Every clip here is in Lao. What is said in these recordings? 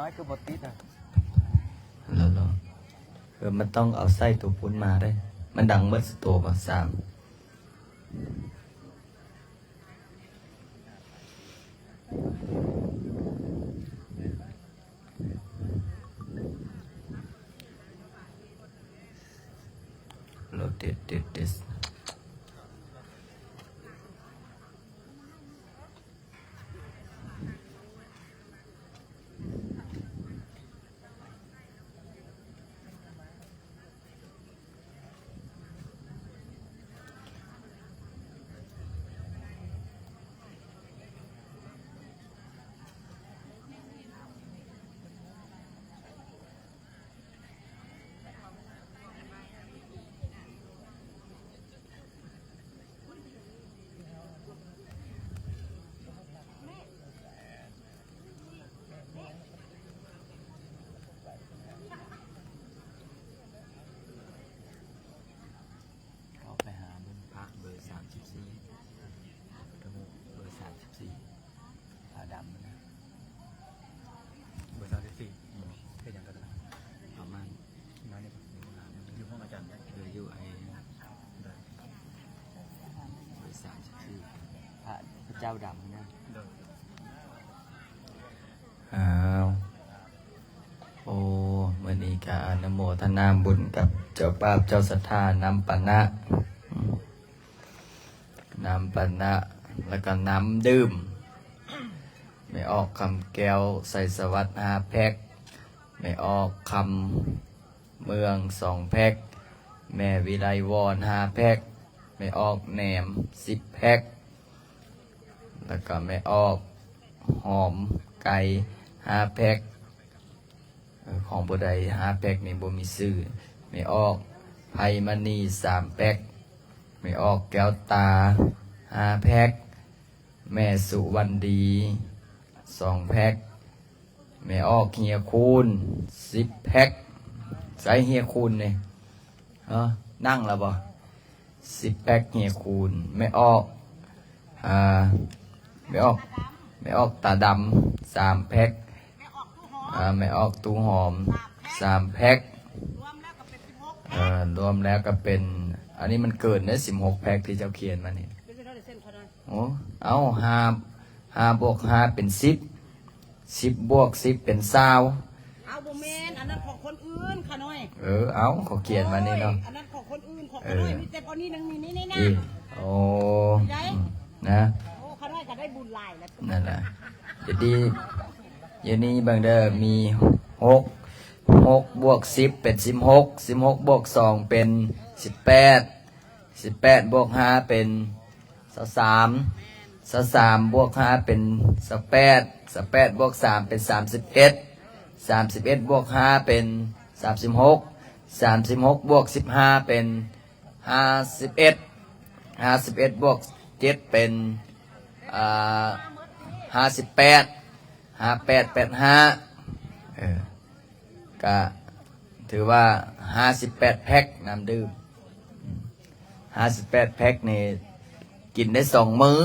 ນ້ອຍຄືບໍ່ຕິດນະ ແລ້ວເນາະ ເອີ ມັນຕ້ອງເອົາໃສ່ໂຕພຸ້ນມາເດ້ ມັນດັງໝົດສະໂຕບໍ່ ສາມ ໂລເຕັດເຕັດເຕັດ. ເຂົ້າໄປຫາເບິ່ງພະເບີສາມສິບສີ່ ພຸດທະຮູບເບີສາມສິບສີ່ ຜ້າດຳນະ ເບີສາມສິບສີ່ ອືມ ເຮັດຫຍັງກັນນະ? ປະມານ ມານີ້ປະ? ຢູ່ຫ້ອງອາຈານ ເອີ ຢູ່ໄອ້ ໄດ້ ເບີສາມສິບສີ່ ພະ ພະເຈົ້າດຳນະ ໂດຍ. ອ້າວ ໂອ້ ມື້ນີ້ກະອະນຸໂມທະນາບຸນກັບເຈົ້າພາບເຈົ້າສັດທາ ນ້ຳປານະ ອືມ ນ້ຳປານະ ແລ້ວກະນ້ຳດື່ມ ແມ່ອອກຄຳແກ້ວ ໄຊສະຫວັດ ຫ້າແພັກ ແມ່ອອກຄຳເມືອງ ສອງແພັກ ແມ່ວິໄລວອນ ຫ້າແພັກ ແມ່ອອກແໜມ ສິບແພັກ ແລ້ວກະແມ່ອອກຫອມໄກ່ ຫ້າແພັກ ເອີ ຂອງຜູ້ໃດ ຫ້າແພັກນີ້ບໍ່ມີຊື່ ແມ່ອອກໄພມະນີ ສາມແພັກ ແມ່ອອກແກ້ວຕາ ຫ້າແພັກ ແມ່ສຸວັນດີ ສອງແພັກ ແມ່ອອກເຮຍຄູນ ສິບແພັກ ໃສເຮຍຄູນນີ້? ເອີ ນັ່ງແລ້ວບໍ່? ສິບແພັກເຮຍຄູນ ແມ່ອອກ ອ່າ ແມ່ອອກ ແມ່ອອກຕາດຳ ສາມແພັກ ອ່າ ແມ່ອອກຕູ້ຫອມ ສາມແພັກ ເອີ ລວມແລ້ວກໍເປັນ ອັນນີ້ມັນເກີນເດ້ ສິບຫົກແພັກທີ່ເຈົ້າຂຽນມານີ້. ໂອ້ ເອົາ ຫ້າ ຫ້າບວກຫ້າເປັນສິບ ສິບບວກສິບເປັນຊາວ. ເອົາ ບໍ່ແມ່ນ ອັນນັ້ນຂອງຄົນອື່ນຂ້ານ້ອຍ. ເອີ ເອົາ ເຂົາຂຽນມານີ້ເນາະ ໂອ້ຍ ອັນນັ້ນຂອງຄົນອື່ນ ຂອງຂ້ານ້ອຍມີແຕ່ພໍນີ້ໜຶ່ງນີ້ ນີ້ ນີ້ນະ ໂອ້ ໄດ້ ອືມ ນະ ໂອ້ ຂ້ານ້ອຍກໍໄດ້ບຸນຫຼາຍແລ້ວ ນັ້ນລະ ດຽວນີ້ ດຽວນີ້ເບິ່ງເດີ ມີ ຫົກ ຫົກບວກສິບເປັນສິບຫົກ ສິບຫົກບວກສອງເປັນສິບແປດ ສິບແປດບວກຫ້າເປັນຊາວສາມ ຊາວສາມບວກຫ້າເປັນຊາວແປດ ຊາວແປດບວກສາມເປັນສາມສິບເອັດ ສາມສິບເອັດບວກຫ້າເປັນສາມສິບຫົກ ສາມສິບຫົກບວກສິບຫ້າເປັນຫ້າສິບເອັດ ຫ້າສິບເອັດບວກເຈັດເປັນ ອ່າ ຫ້າສິບແປດ ຫ້າແປດແປດຫ້າ ເອີ ກະຖືວ່າຫ້າສິບແປດແພັກນ້ຳດື່ມ ຫ້າສິບແປດແພັກນີ້ກິນໄດ້ສອງມື້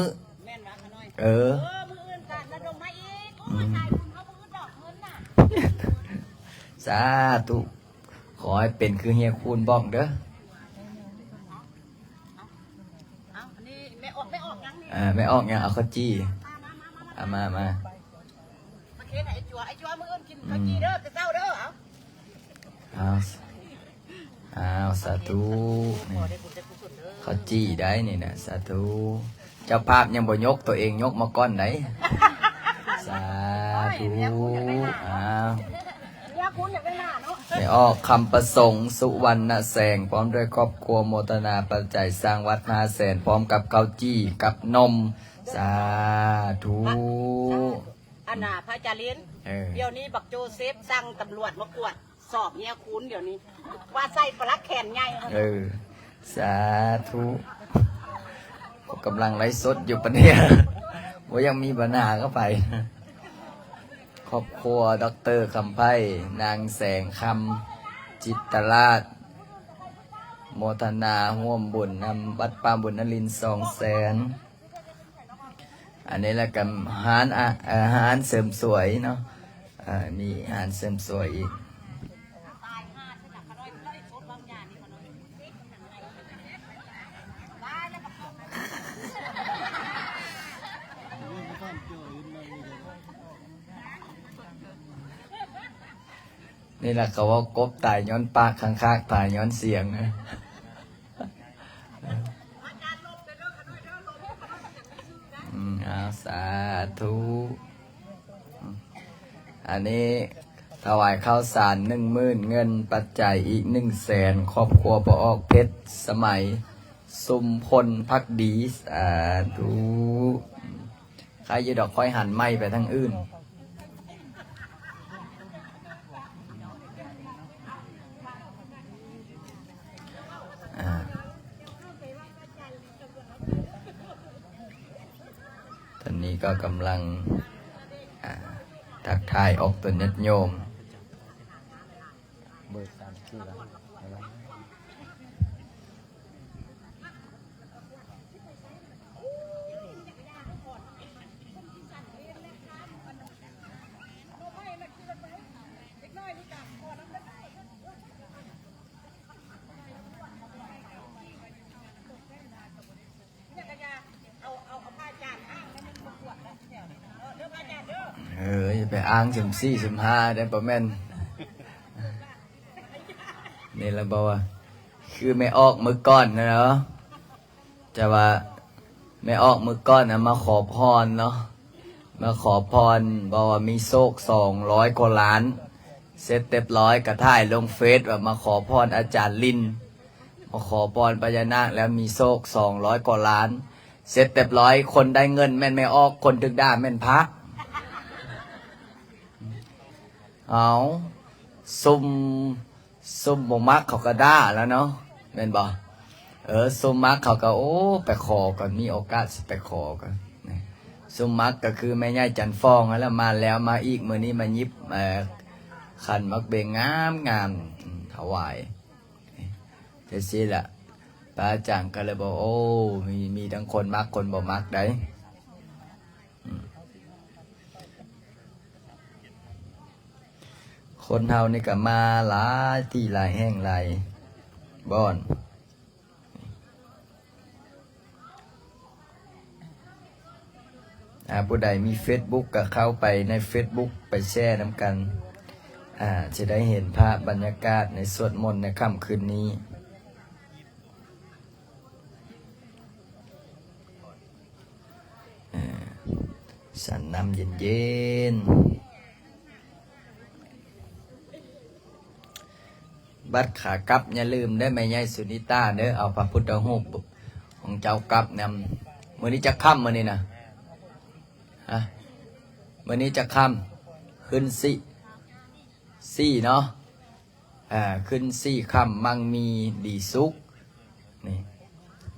ແມ່ນຫວາຂະນ້ອຍ? ເອີ ເອີ ມື້ອື່ນກະລະດົມມາອີກ ໂອ້ຍ ອືມ ຕາຍບຸນເຮົາບໍ່ອຶດດອກເງິນນະ ສາທຸ ຂໍໃຫ້ເປັນຄືເຮຍຄູນບອກເດີ. ເອົາ ອັນນີ້ແມ່ອອກ ແມ່ອອກຫຍັງນີ້? ເອີ ແມ່ອອກຫຍັງ? ເອົາເຂົ້າຈີ່ ເອົາມາ ມາ ມາ ມາເຮັດໃຫ້ໄອ້ຈົວ ໄອ້ຈົວມື້ອື່ນກິນເຂົ້າຈີ່ເດີ ແຕ່ເຊົ້າເດີ ເອົາ ເອົາ ອ້າວ ສາທຸ ນີ້ ຂໍໄດ້ບຸນໄດ້ກຸສົນເດີ ເຂົ້າຈີ່ໄດ໋ນີ້ນະ ສາທຸ ເຈົ້າພາບຍັງບໍ່ຍົກ ໂຕເອງຍົກມາກ່ອນໄດ໋ ສາທຸ ອ້າວ ແມ່ອອກຄຳປະສົງ ສຸວັນນະແສງ ພ້ອມດ້ວຍຄອບຄົວ ໂມທະນາປັດໄຈສ້າງວັດຫ້າແສນ ພ້ອມກັບເຂົ້າຈີ່ກັບນົມ ສາທຸ ອັນນ່າ ພະອາຈານລິນ ເອີ ດຽວນີ້ບັກໂຈເຊບສັ່ງຕຳຫຼວດມາກວດສອບເຮຍຄູນ ດຽວນີ້ວ່າໃສ່ປະຫຼັກແຂນໃຫຍ່ ເອີ ສາທຸ ກຳລັງໄລຟ໌ສົດຢູ່ປະເດ ບໍ່ຢາກມີບັນຫາກັບໃຜ. ຄອບຄົວ ດອກເຕີ ຄຳໄພ ນາງແສງຄຳ ຈິດຕະລາດ ໂມທະນາຮ່ວມບຸນນຳວັດປ່າບຸນນະລິນ ສອງແສນ. ອັນນີ້ລະກະຮ້ານອາ ເອີ ຮ້ານເສີມສວຍເນາະ ອ່າ ມີຮ້ານເສີມສວຍອີກ. ນີ້ລະ ເຂົາເວົ້າ ກົບຕາຍຍ້ອນປາກ ຄັງຄາກຕາຍຍ້ອນສຽງ. ອືມ ເອົາ ສາທຸ. ອັນນີ້ຖວາຍເຂົ້າສານໜຶ່ງໝື່ນ ເງິນປັດໄຈອີກໜຶ່ງແສນ ຄອບຄົວພໍ່ອອກເພັດ ສະໄໝ ຊຸມພົນພັກດີ ສາທຸ. ໃຄຢູ່ດອກ ຂ້ອຍຫັນໄມ້ໄປທາງອື່ນ. ອ່າ ຕອນນີ້ກໍກຳລັງ ອ່າ ທັກທາຍອອກຕົນຍາດໂຍມ. ເບີສາມສີ່ລະ. ເອີ ຢ່າໄປອ້າງຊຸມສີ່ຊຸມຫ້າເດ້ ບໍ່ແມ່ນ. ນີ້ລະ ບໍ່ວ່າ ຄືແມ່ອອກມື້ກ່ອນນະເນາະ. ແຕ່ວ່າແມ່ອອກມື້ກ່ອນນະ ມາຂໍພອນເນາະ ມາຂໍພອນ ເວົ້າວ່າມີໂຊກສອງຮ້ອຍກວ່າລ້ານ. ເສັດຮຽບຮ້ອຍກໍຖ່າຍລົງເຟສວ່າມາຂໍພອນອາຈານລິນ ມາຂໍພອນພະຍານາກແລ້ວມີໂຊກສອງຮ້ອຍກວ່າລ້ານ. ເສັດຮຽບຮ້ອຍ ຄົນໄດ້ເງິນແມ່ນແມ່ອອກ ຄົນຖືກດ່າແມ່ນພະ. ເອົາ ຊຸມ ຊຸມບໍ່ມັກເຂົາກໍດ່າແລ້ວເນາະ ແມ່ນບໍ່? ເອີ ຊຸມມັກເຂົາກໍ ໂອ້ ໄປຂໍກໍມີໂອກາດຊິໄປຂໍກໍ. ຊຸມມັກກໍຄືແມ່ໃຫຍ່ຈັນຟອງຫັ້ນລະ ມາແລ້ວມາອີກ ມື້ນີ້ມາຫຍິບ ເອີ ຂັນໝາກເບັງງາມໆ ອືມ ຖວາຍຈັ່ງຊີ້ລະ. ພະອາຈານກໍເລີຍບອກ ໂອ້ ມີ ມີທັງຄົນມັກຄົນບໍ່ມັກໄດ໋. ອືມ ຄົນເຮົານີ້ກໍມາຫຼາຍທີ່ຫຼາຍແຫ່ງຫຼາຍບ່ອນ. ອາ ຜູ້ໃດມີເຟສບຸກກໍເຂົ້າໄປໃນເຟສບຸກ ໄປແຊນຳກັນ ອາ ຈະໄດ້ເຫັນພາບບັນຍາກາດໃນສວດມົນໃນຄ່ຳຄືນນີ້. ເອີ ສັນນ້ຳເຢັນໆ. ບັດຂາກັບຢ່າລືມເດີ ແມ່ໃຫຍ່ສຸນິຕາເດີ ເອົາພະພຸດທະຮູບຂອງເຈົ້າກັບນຳ. ມື້ນີ້ຈັກຄ່ຳ ມື້ນີ້ນະ? ຮະ? ມື້ນີ້ຈັກຄ່ຳ? ຄືນສີ່ ສີ່ເນາະ. ອ່າ ຂຶ້ນສີ່ຄ່ຳ ມັງມີດີສຸກ ນີ້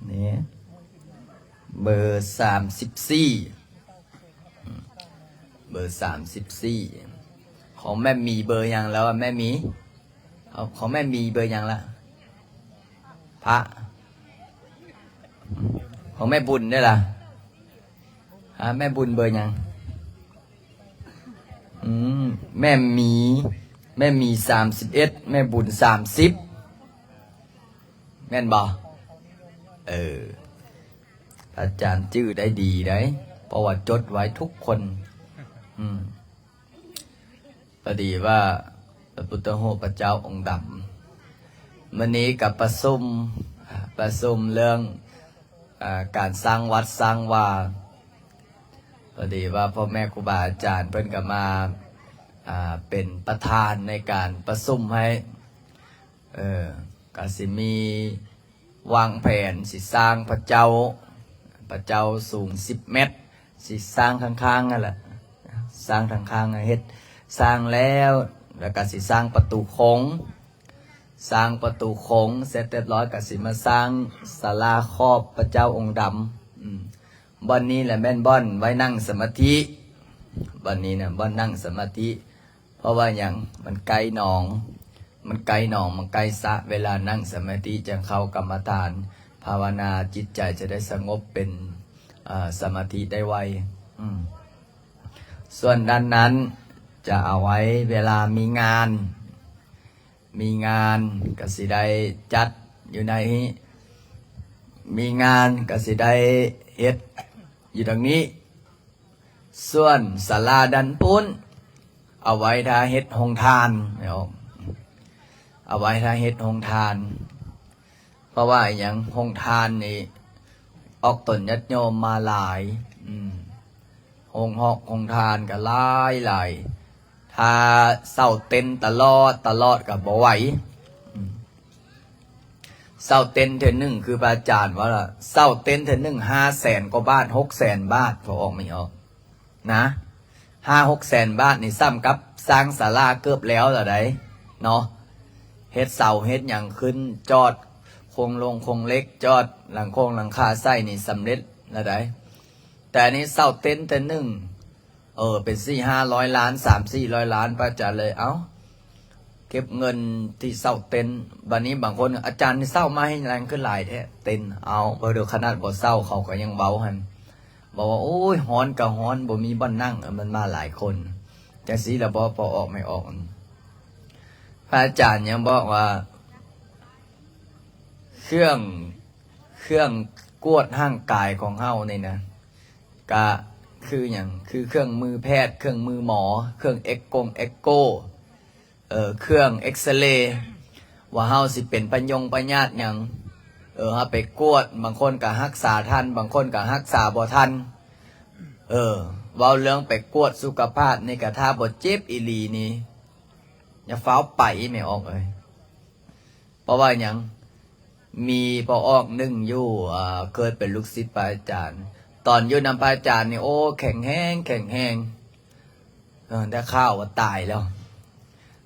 ນີ້ ເບີສາມສິບສີ່ ອືມ ເບີສາມສິບສີ່. ຂອງແມ່ໝີເບີຫຍັງແລ້ວ ແມ່ໝີ? ຂອງ ຂອງແມ່ໝີເບີຫຍັງລະ? ພະ ຂອງແມ່ບຸນເດ້ລະ? ຫາ ແມ່ບຸນເບີຫຍັງ? ອືມ ແມ່ໝີ ແມ່ໝີສາມສິບເອັດ ແມ່ບຸນສາມສິບ ແມ່ນບໍ່? ເອີ ອາຈານຈື່ໄດ້ດີໄດ໋ ເພາະວ່າຈົດໄວ້ທຸກຄົນ. ອືມ ພໍດີວ່າພະພຸດທະຮູບພະເຈົ້າອົງດຳ ມື້ນີ້ກໍປະຊຸມ ປະຊຸມເລື່ອງ ອ່າ ການສ້າງວັດສ້າງວາ. ພໍດີວ່າພໍ່ແມ່ຄູບາອາຈານເພິ່ນກໍມາ ອ່າ ເປັນປະທານໃນການປະຊຸມໃຫ້ ເອີ ກໍຊິມີວາງແຜນຊິສ້າງພະເຈົ້າ ພະເຈົ້າສູງສິບແມັດ ຊິສ້າງຂ້າງໆ ຫັ້ນລະ ສ້າງຂ້າງໆ ເຮັດ ສ້າງແລ້ວ ແລ້ວກໍຊິສ້າງປະຕູໂຂງ ສ້າງປະຕູໂຂງເສັດຮຽບຮ້ອຍ ກໍຊິມາສ້າງສາລາຂອບພະເຈົ້າອົງດຳ. ອືມ ບ່ອນນີ້ແຫຼະແມ່ນບ່ອນໄວ້ນັ່ງສະມາທິ ບ່ອນນີ້ນະ ບ່ອນນັ່ງສະມາທິ. ເພາະວ່າຫຍັງ? ມັນໃກ້ໜອງ ມັນໃກ້ໜອງ ມັນໃກ້ສະ ເວລານັ່ງສະມາທິ ຈັ່ງເຂົ້າກຳມະຖານ ພາວະນາ ຈິດໃຈຈະໄດ້ສະຫງົບເປັນ ເອີ ສະມາທິໄດ້ໄວ. ອືມ ສ່ວນດ້ານນັ້ນ ຈະເອົາໄວ້ເວລາມີງານ, ມີງານກໍຊິໄດ້ຈັດຢູ່ໃນ, ມີງານກໍຊິໄດ້ເຮັດຢູ່ທາງນີ້. ສ່ວນສາລາດ້ານພຸ້ນ ເອົາໄວ້ຖ້າເຮັດໂຮງທານ, ເອົາໄວ້ຖ້າເຮັດໂຮງທານ. ເພາະວ່າຫຍັງ? ໂຮງທານນີ້ອອກຕົນຍາດໂຍມມາຫຼາຍ, ອືມ ໂຮງຮອກໂຮງທານກໍຫຼາຍໆ. ຖ້າເຊົ່າເຕັນຕະຫຼອດ, ຕະຫຼອດກໍບໍ່ໄຫວ. ອືມ ເຊົ່າເຕັນເທື່ອໜຶ່ງ ຄືພະອາຈານວ່າລະ, ເຊົ່າເຕັນເທື່ອໜຶ່ງຫ້າແສນກວ່າບາດ, ຫົກແສນບາດ, ພໍອອກໄມ່ອອກນະ. ຫ້າຫົກແສນບາດນີ້ສ່ຳກັບສ້າງສາລາເກືອບແລ້ວລະໃດ໋ເນາະ, ເຮັດເສົາເຮັດຫຍັງຂຶ້ນ, ຈອດໂຄງລົງໂຄງເຫຼັກ, ຈອດຫຼັງໂຄງຫຼັງຄາໃສ່ນີ້ສຳເລັດລະໃດ໋. ແຕ່ອັນນີ້ເຊົ່າເຕັນເທື່ອໜຶ່ງ ເອີ ເປັນສີ່ຫ້າຮ້ອຍລ້ານ, ສາມສີ່ຮ້ອຍລ້ານ, ພະອາຈານເລີຍ ເອົ້າ ເກັບເງິນທີ່ເຊົ່າເຕັນ. ບັດນີ້ບາງຄົນ ອາຈານນີ້ເຊົ່າມາໃຫ້ຫຍັງຄືຫຼາຍແທ້ເຕັນ? ເອົາ ເບິ່ງເດີ ຂະໜາດບໍ່ເຊົ່າເຂົາກໍຍັງເວົ້າຫັ້ນ, ບອກວ່າ ໂອ້ຍ ຮ້ອນກໍຮ້ອນ, ບໍ່ມີບ່ອນນັ່ງ, ເອີ ມັນມາຫຼາຍຄົນ. ຈັ່ງຊີ້ລະບໍ ພໍອອກໄມ່ອອກ. ພະອາຈານຍັງບອກວ່າ ເຄື່ອງ, ເຄື່ອງກວດຮ່າງກາຍຂອງເຮົານີ້ນະ ກະຄືຫຍັງ? ຄືເຄື່ອງມືແພດ, ເຄື່ອງມືໝໍ, ເຄື່ອງເອັກກົງເອັກໂກ, ເອີ ເຄື່ອງເອັກສະເລ ວ່າເຮົາຊິເປັນພະຍົງພະຍາດຫຍັງ. ເອີ ເຮົາໄປກວດ, ບາງຄົນກໍຮັກສາທັນ, ບາງຄົນກໍຮັກສາບໍ່ທັນ. ເອີ ເວົ້າເລື່ອງໄປກວດສຸຂະພາບນີ້ກະ ຖ້າບໍ່ເຈັບອີ່ຫຼີນີ້ ຢ່າຟ້າວໄປ ແມ່ອອກເອີຍ. ເພາະວ່າຫຍັງ? ມີພໍ່ອອກໜຶ່ງຢູ່ ເອີ ເຄີຍເປັນລູກສິດພະອາຈານ, ຕອນຢູ່ນຳພະອາຈານນີ້ ໂອ້ ແຂງແຮງ, ແຂງແຮງ. ເອີ ໄດ້ຂ່າວວ່າຕາຍແລ້ວ.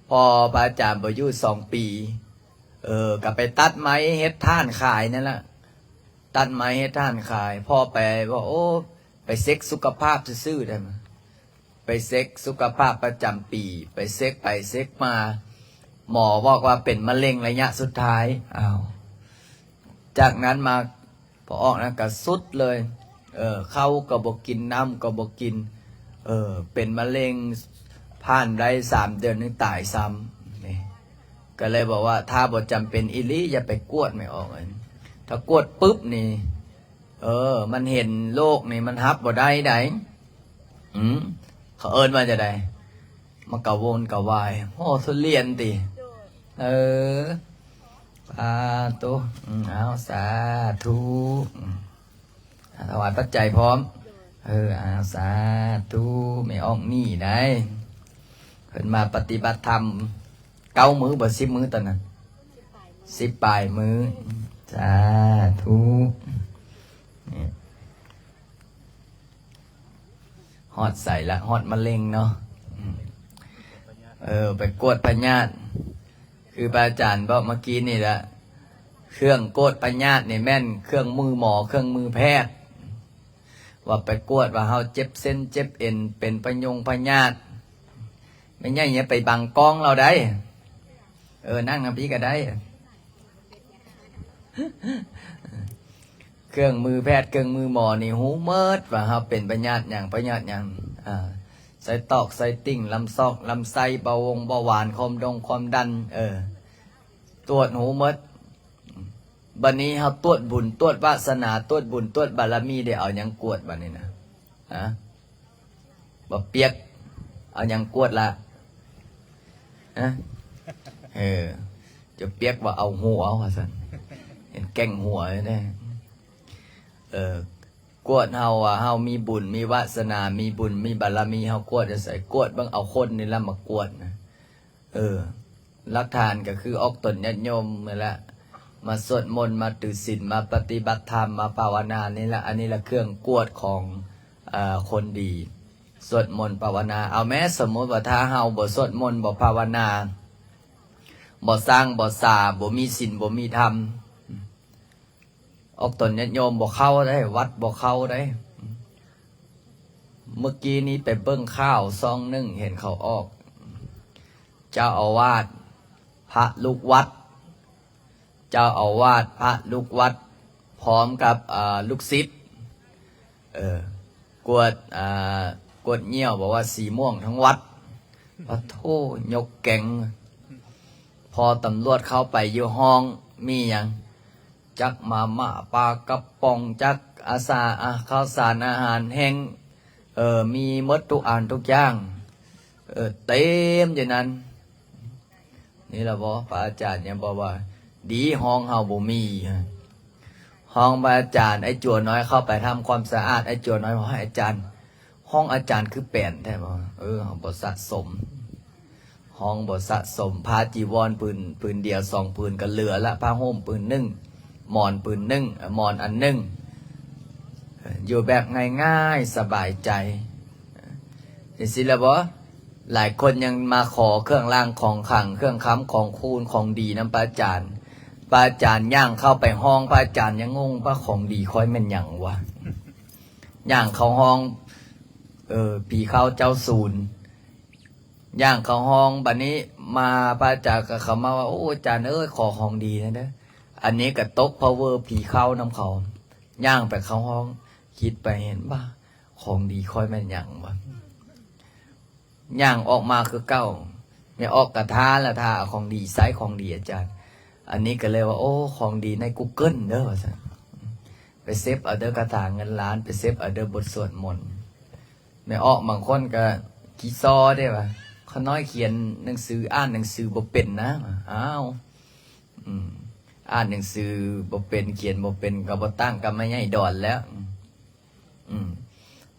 ພໍພະອາຈານບໍ່ຢູ່ສອງປີ, ເອີ ກໍໄປຕັດໄມ້ເຮັດຖ່ານຂາຍນັ້ນລະ, ຕັດໄມ້ເຮັດຖ່ານຂາຍ. ພໍໄປວ່າ ໂອ້ ໄປເຊັກສຸຂະພາບຊື່ໆ ໄດ້ມາ ໄປເຊັກສຸຂະພາບປະຈຳປີ, ໄປເຊັກໄປເຊັກມາ, ໝໍບອກວ່າເປັນມະເຮັງໄລຍະສຸດທ້າຍ. ອ້າວ ຈາກນັ້ນມາພໍອອກນັ້ນກະສຸດເລີຍ, ເອີ ເຂົ້າກໍບໍ່ກິນ, ນ້ຳກໍບໍ່ກິນ, ເອີ ເປັນມະເຮັງ, ຜ່ານໄດ້ສາມເດືອນໜຶ່ງຕາຍຊ້ຳ. ນີ້ ກໍເລີຍບອກວ່າ ຖ້າບໍ່ຈຳເປັນອີ່ຫຼີ ຢ່າໄປກວດ ແມ່ອອກ. ຖ້າກວດປຶບນີ້ ເອີ ມັນເຫັນໂລກນີ້ ມັນຮັບບໍ່ໄດ້ໃດ໋. ອືມ ເຂົາເອີ້ນວ່າຈັ່ງໃດ? ມັນກະວົນກະວາຍ ໂຫ ທຸລຽນຕິ. ເອີ ສາທຸ. ອືມ ເອົາ ສາທຸ. ອືມ ຖວາຍປັດໄຈພ້ອມ. ເອີ ເອົາ ສາທຸ. ແມ່ອອກນີ້ໄດ໋ ເພິ່ນມາປະຕິບັດທຳ ເກົ້າມື້ບໍ່ ສິບມື້ຕອນນັ້ນ? ສິບປາຍມື້. ສາທຸ. ນີ້ ຮອດໃສລະ? ຮອດມະເຮັງເນາະ. ເອີ ໄປກວດພະຍາດ ຄືພະອາຈານບອກເມື່ອກີ້ນີ້ລະ, ເຄື່ອງກວດພະຍາດນີ້ແມ່ນເຄື່ອງມືໝໍ, ເຄື່ອງມືແພດ. ວ່າໄປກວດວ່າເຮົາເຈັບເສັ້ນເຈັບເອັນ, ເປັນພະຍົງພະຍາດ. ແມ່ໃຫຍ່ຢ່າໄປບັງກ້ອງລາວໄດ໋. ເອີ ນັ່ງນຳພີ້ກໍໄດ້. ເຄື່ອງມືແພດ, ເຄື່ອງມືໝໍນີ້ຮູ້ໝົດວ່າເຮົາເປັນພະຍາດຫຍັງ, ພະຍາດຫຍັງ. ອາ ໄສ້ຕອກ, ໄສ້ຕິ່ງ, ລຳຊອກ, ລຳໄສ້, ເບົາວົງເບົາຫວານ, ຄວາມດົງຄວາມດັນ, ເອີ ກວດຮູ້ໝົດ. ບັດນີ້ເຮົາກວດບຸນ, ກວດວາສະໜາ, ກວດບຸນ, ກວດບາລະມີ, ໄດ້ເອົາຫຍັງກວດບັດນີ້ນະ? ຮະ? ບໍ່ປຽກ ເອົາຫຍັງກວດລະ? ຮະ? ເອີ ຈະປຽກວ່າເອົາຫົວວ່າຊັ້ນ, ເຫັນແກ່ງຫົວແທ້. ເອີ ກວດເຮົາວ່າເຮົາມີບຸນມີວາສະໜາ, ມີບຸນມີບາລະມີ, ເຮົາກວດຢູ່ໃສ? ກວດເບິ່ງ ເອົາຄົນນີ້ລະມາກວດນະ. ເອີ ຫຼັກຖານກໍຄືອອກຕົນຍາດໂຍມນີ້ແຫຼະ ມາສວດມົນ, ມາຖືສິນ, ມາປະຕິບັດທຳ, ມາພາວະນານີ້ແຫຼະ. ອັນນີ້ລະເຄື່ອງກວດຂອງ ເອີ ຄົນດີ. ສວດມົນພາວະນາ. ເອົາແມ້ ສົມມຸດວ່າຖ້າເຮົາບໍ່ສວດມົນ, ບໍ່ພາວະນາ, ບໍ່ສ້າງ, ບໍ່ສາ, ບໍ່ມີສິນ, ບໍ່ມີທຳ, ອອກຕົນຍາດໂຍມບໍ່ເຂົ້າໄດ໋, ວັດບໍ່ເຂົ້າໄດ໋. ເມື່ອກີ້ນີ້ໄປເບິ່ງຂ່າວຊ່ອງໜຶ່ງ ເຫັນເຂົາອອກ ເຈົ້າອາວາດ, ພະລູກວັດ, ເຈົ້າອາວາດ, ພະລູກວັດ ພ້ອມກັບ ເອີ ລູກສິດ ເອີ ກວດ ເອີ ກວດຍ່ຽວ ບອກວ່າສີມ່ວງທັງວັດ. ປະໂທ ຍົກແກງ ພໍຕຳຫຼວດເຂົ້າໄປຢູ່ຫ້ອງ ມີຫຍັງ? ຈັກມາມ່າ ປາກະປ໋ອງ ຈັກອາສາ ອາ ເຂົ້າສານອາຫານແຫ້ງ ເອີ ມີໝົດທຸກອັນທຸກຢ່າງ ເອີ ເຕັມຢູ່ນັ້ນ. ນີ້ລະບໍ ພະອາຈານຍັງບອກວ່າ ດີຫ້ອງເຮົາບໍ່ມີ. ຫ້ອງພະອາຈານ ໄອ້ຈົວນ້ອຍເຂົ້າໄປທຳຄວາມສະອາດ ໄອ້ຈົວນ້ອຍບອກ ໃຫ້ອາຈານ ຫ້ອງອາຈານຄືແປນແທ້ບໍ? ເອີ ເຮົາບໍ່ສະສົມ ຫ້ອງບໍ່ສະສົມ ຜ້າຈີວອນຜືນ ຜືນດຽວສອງຜືນກໍເຫຼືອລະ ຜ້າຫົ່ມຜືນໜຶ່ງ ໝອນຜືນໜຶ່ງ ເອີ ໝອນອັນໜຶ່ງ ຢູ່ແບບງ່າຍໆ ສະບາຍໃຈ ຈັ່ງຊີ້ລະບໍ? ຫຼາຍຄົນຍັງມາຂໍເຄື່ອງລາງຂອງຂັງ ເຄື່ອງຄຳຂອງຄູນຂອງດີນຳພະອາຈານ ພະອາຈານຍ່າງເຂົ້າໄປຫ້ອງ ພະອາຈານຍັງງົງ ວ່າຂອງດີຂ້ອຍແມ່ນຫຍັງວະ? ຍ່າງເຂົ້າຫ້ອງ ເອີ ຜີເຂົ້າເຈົ້າສູນ ຍ່າງເຂົ້າຫ້ອງ ບາດນີ້ມາ ພະອາຈານກໍເຂົ້າມາວ່າ ໂອ້ ອາຈານເອີຍ ຂໍຂອງດີແດ່ເດີ. ອັນນີ້ກໍຕົກພາວເວີຜີເຂົ້ານຳເຂົາ ຍ່າງໄປເຂົ້າຫ້ອງ ຄິດໄປເຫັນ ບ້າ ຂອງດີຂ້ອຍແມ່ນຫຍັງວະ? ຍ່າງອອກມາຄືເກົ່າ ແມ່ອອກກະທ່າລະ ທ່າເອົາຂອງດີ ໃຊ້ຂອງດີອາຈານ. ອັນນີ້ກໍເລີຍວ່າ ໂອ້ ຂອງດີໃນ Google ເດີ ວ່າຊັ້ນ ໄປເຊັບເອົາເດີ ຄາຖາເງິນລ້ານ ໄປເຊັບເອົາເດີ ບົດສວດມົນ. ແມ່ອອກບາງຄົນກໍຂີ້ສໍ້ເດ້ວ່າ ຂ້ານ້ອຍຂຽນໜັງສື ອ່ານໜັງສືບໍ່ເປັນນະ. ອ້າວ ອືມ ອ່ານໜັງສືບໍ່ເປັນ ຂຽນບໍ່ເປັນ ກໍບໍ່ຕ່າງກັບແມ່ໃຫຍ່ດອນແລ້ວ. ອືມ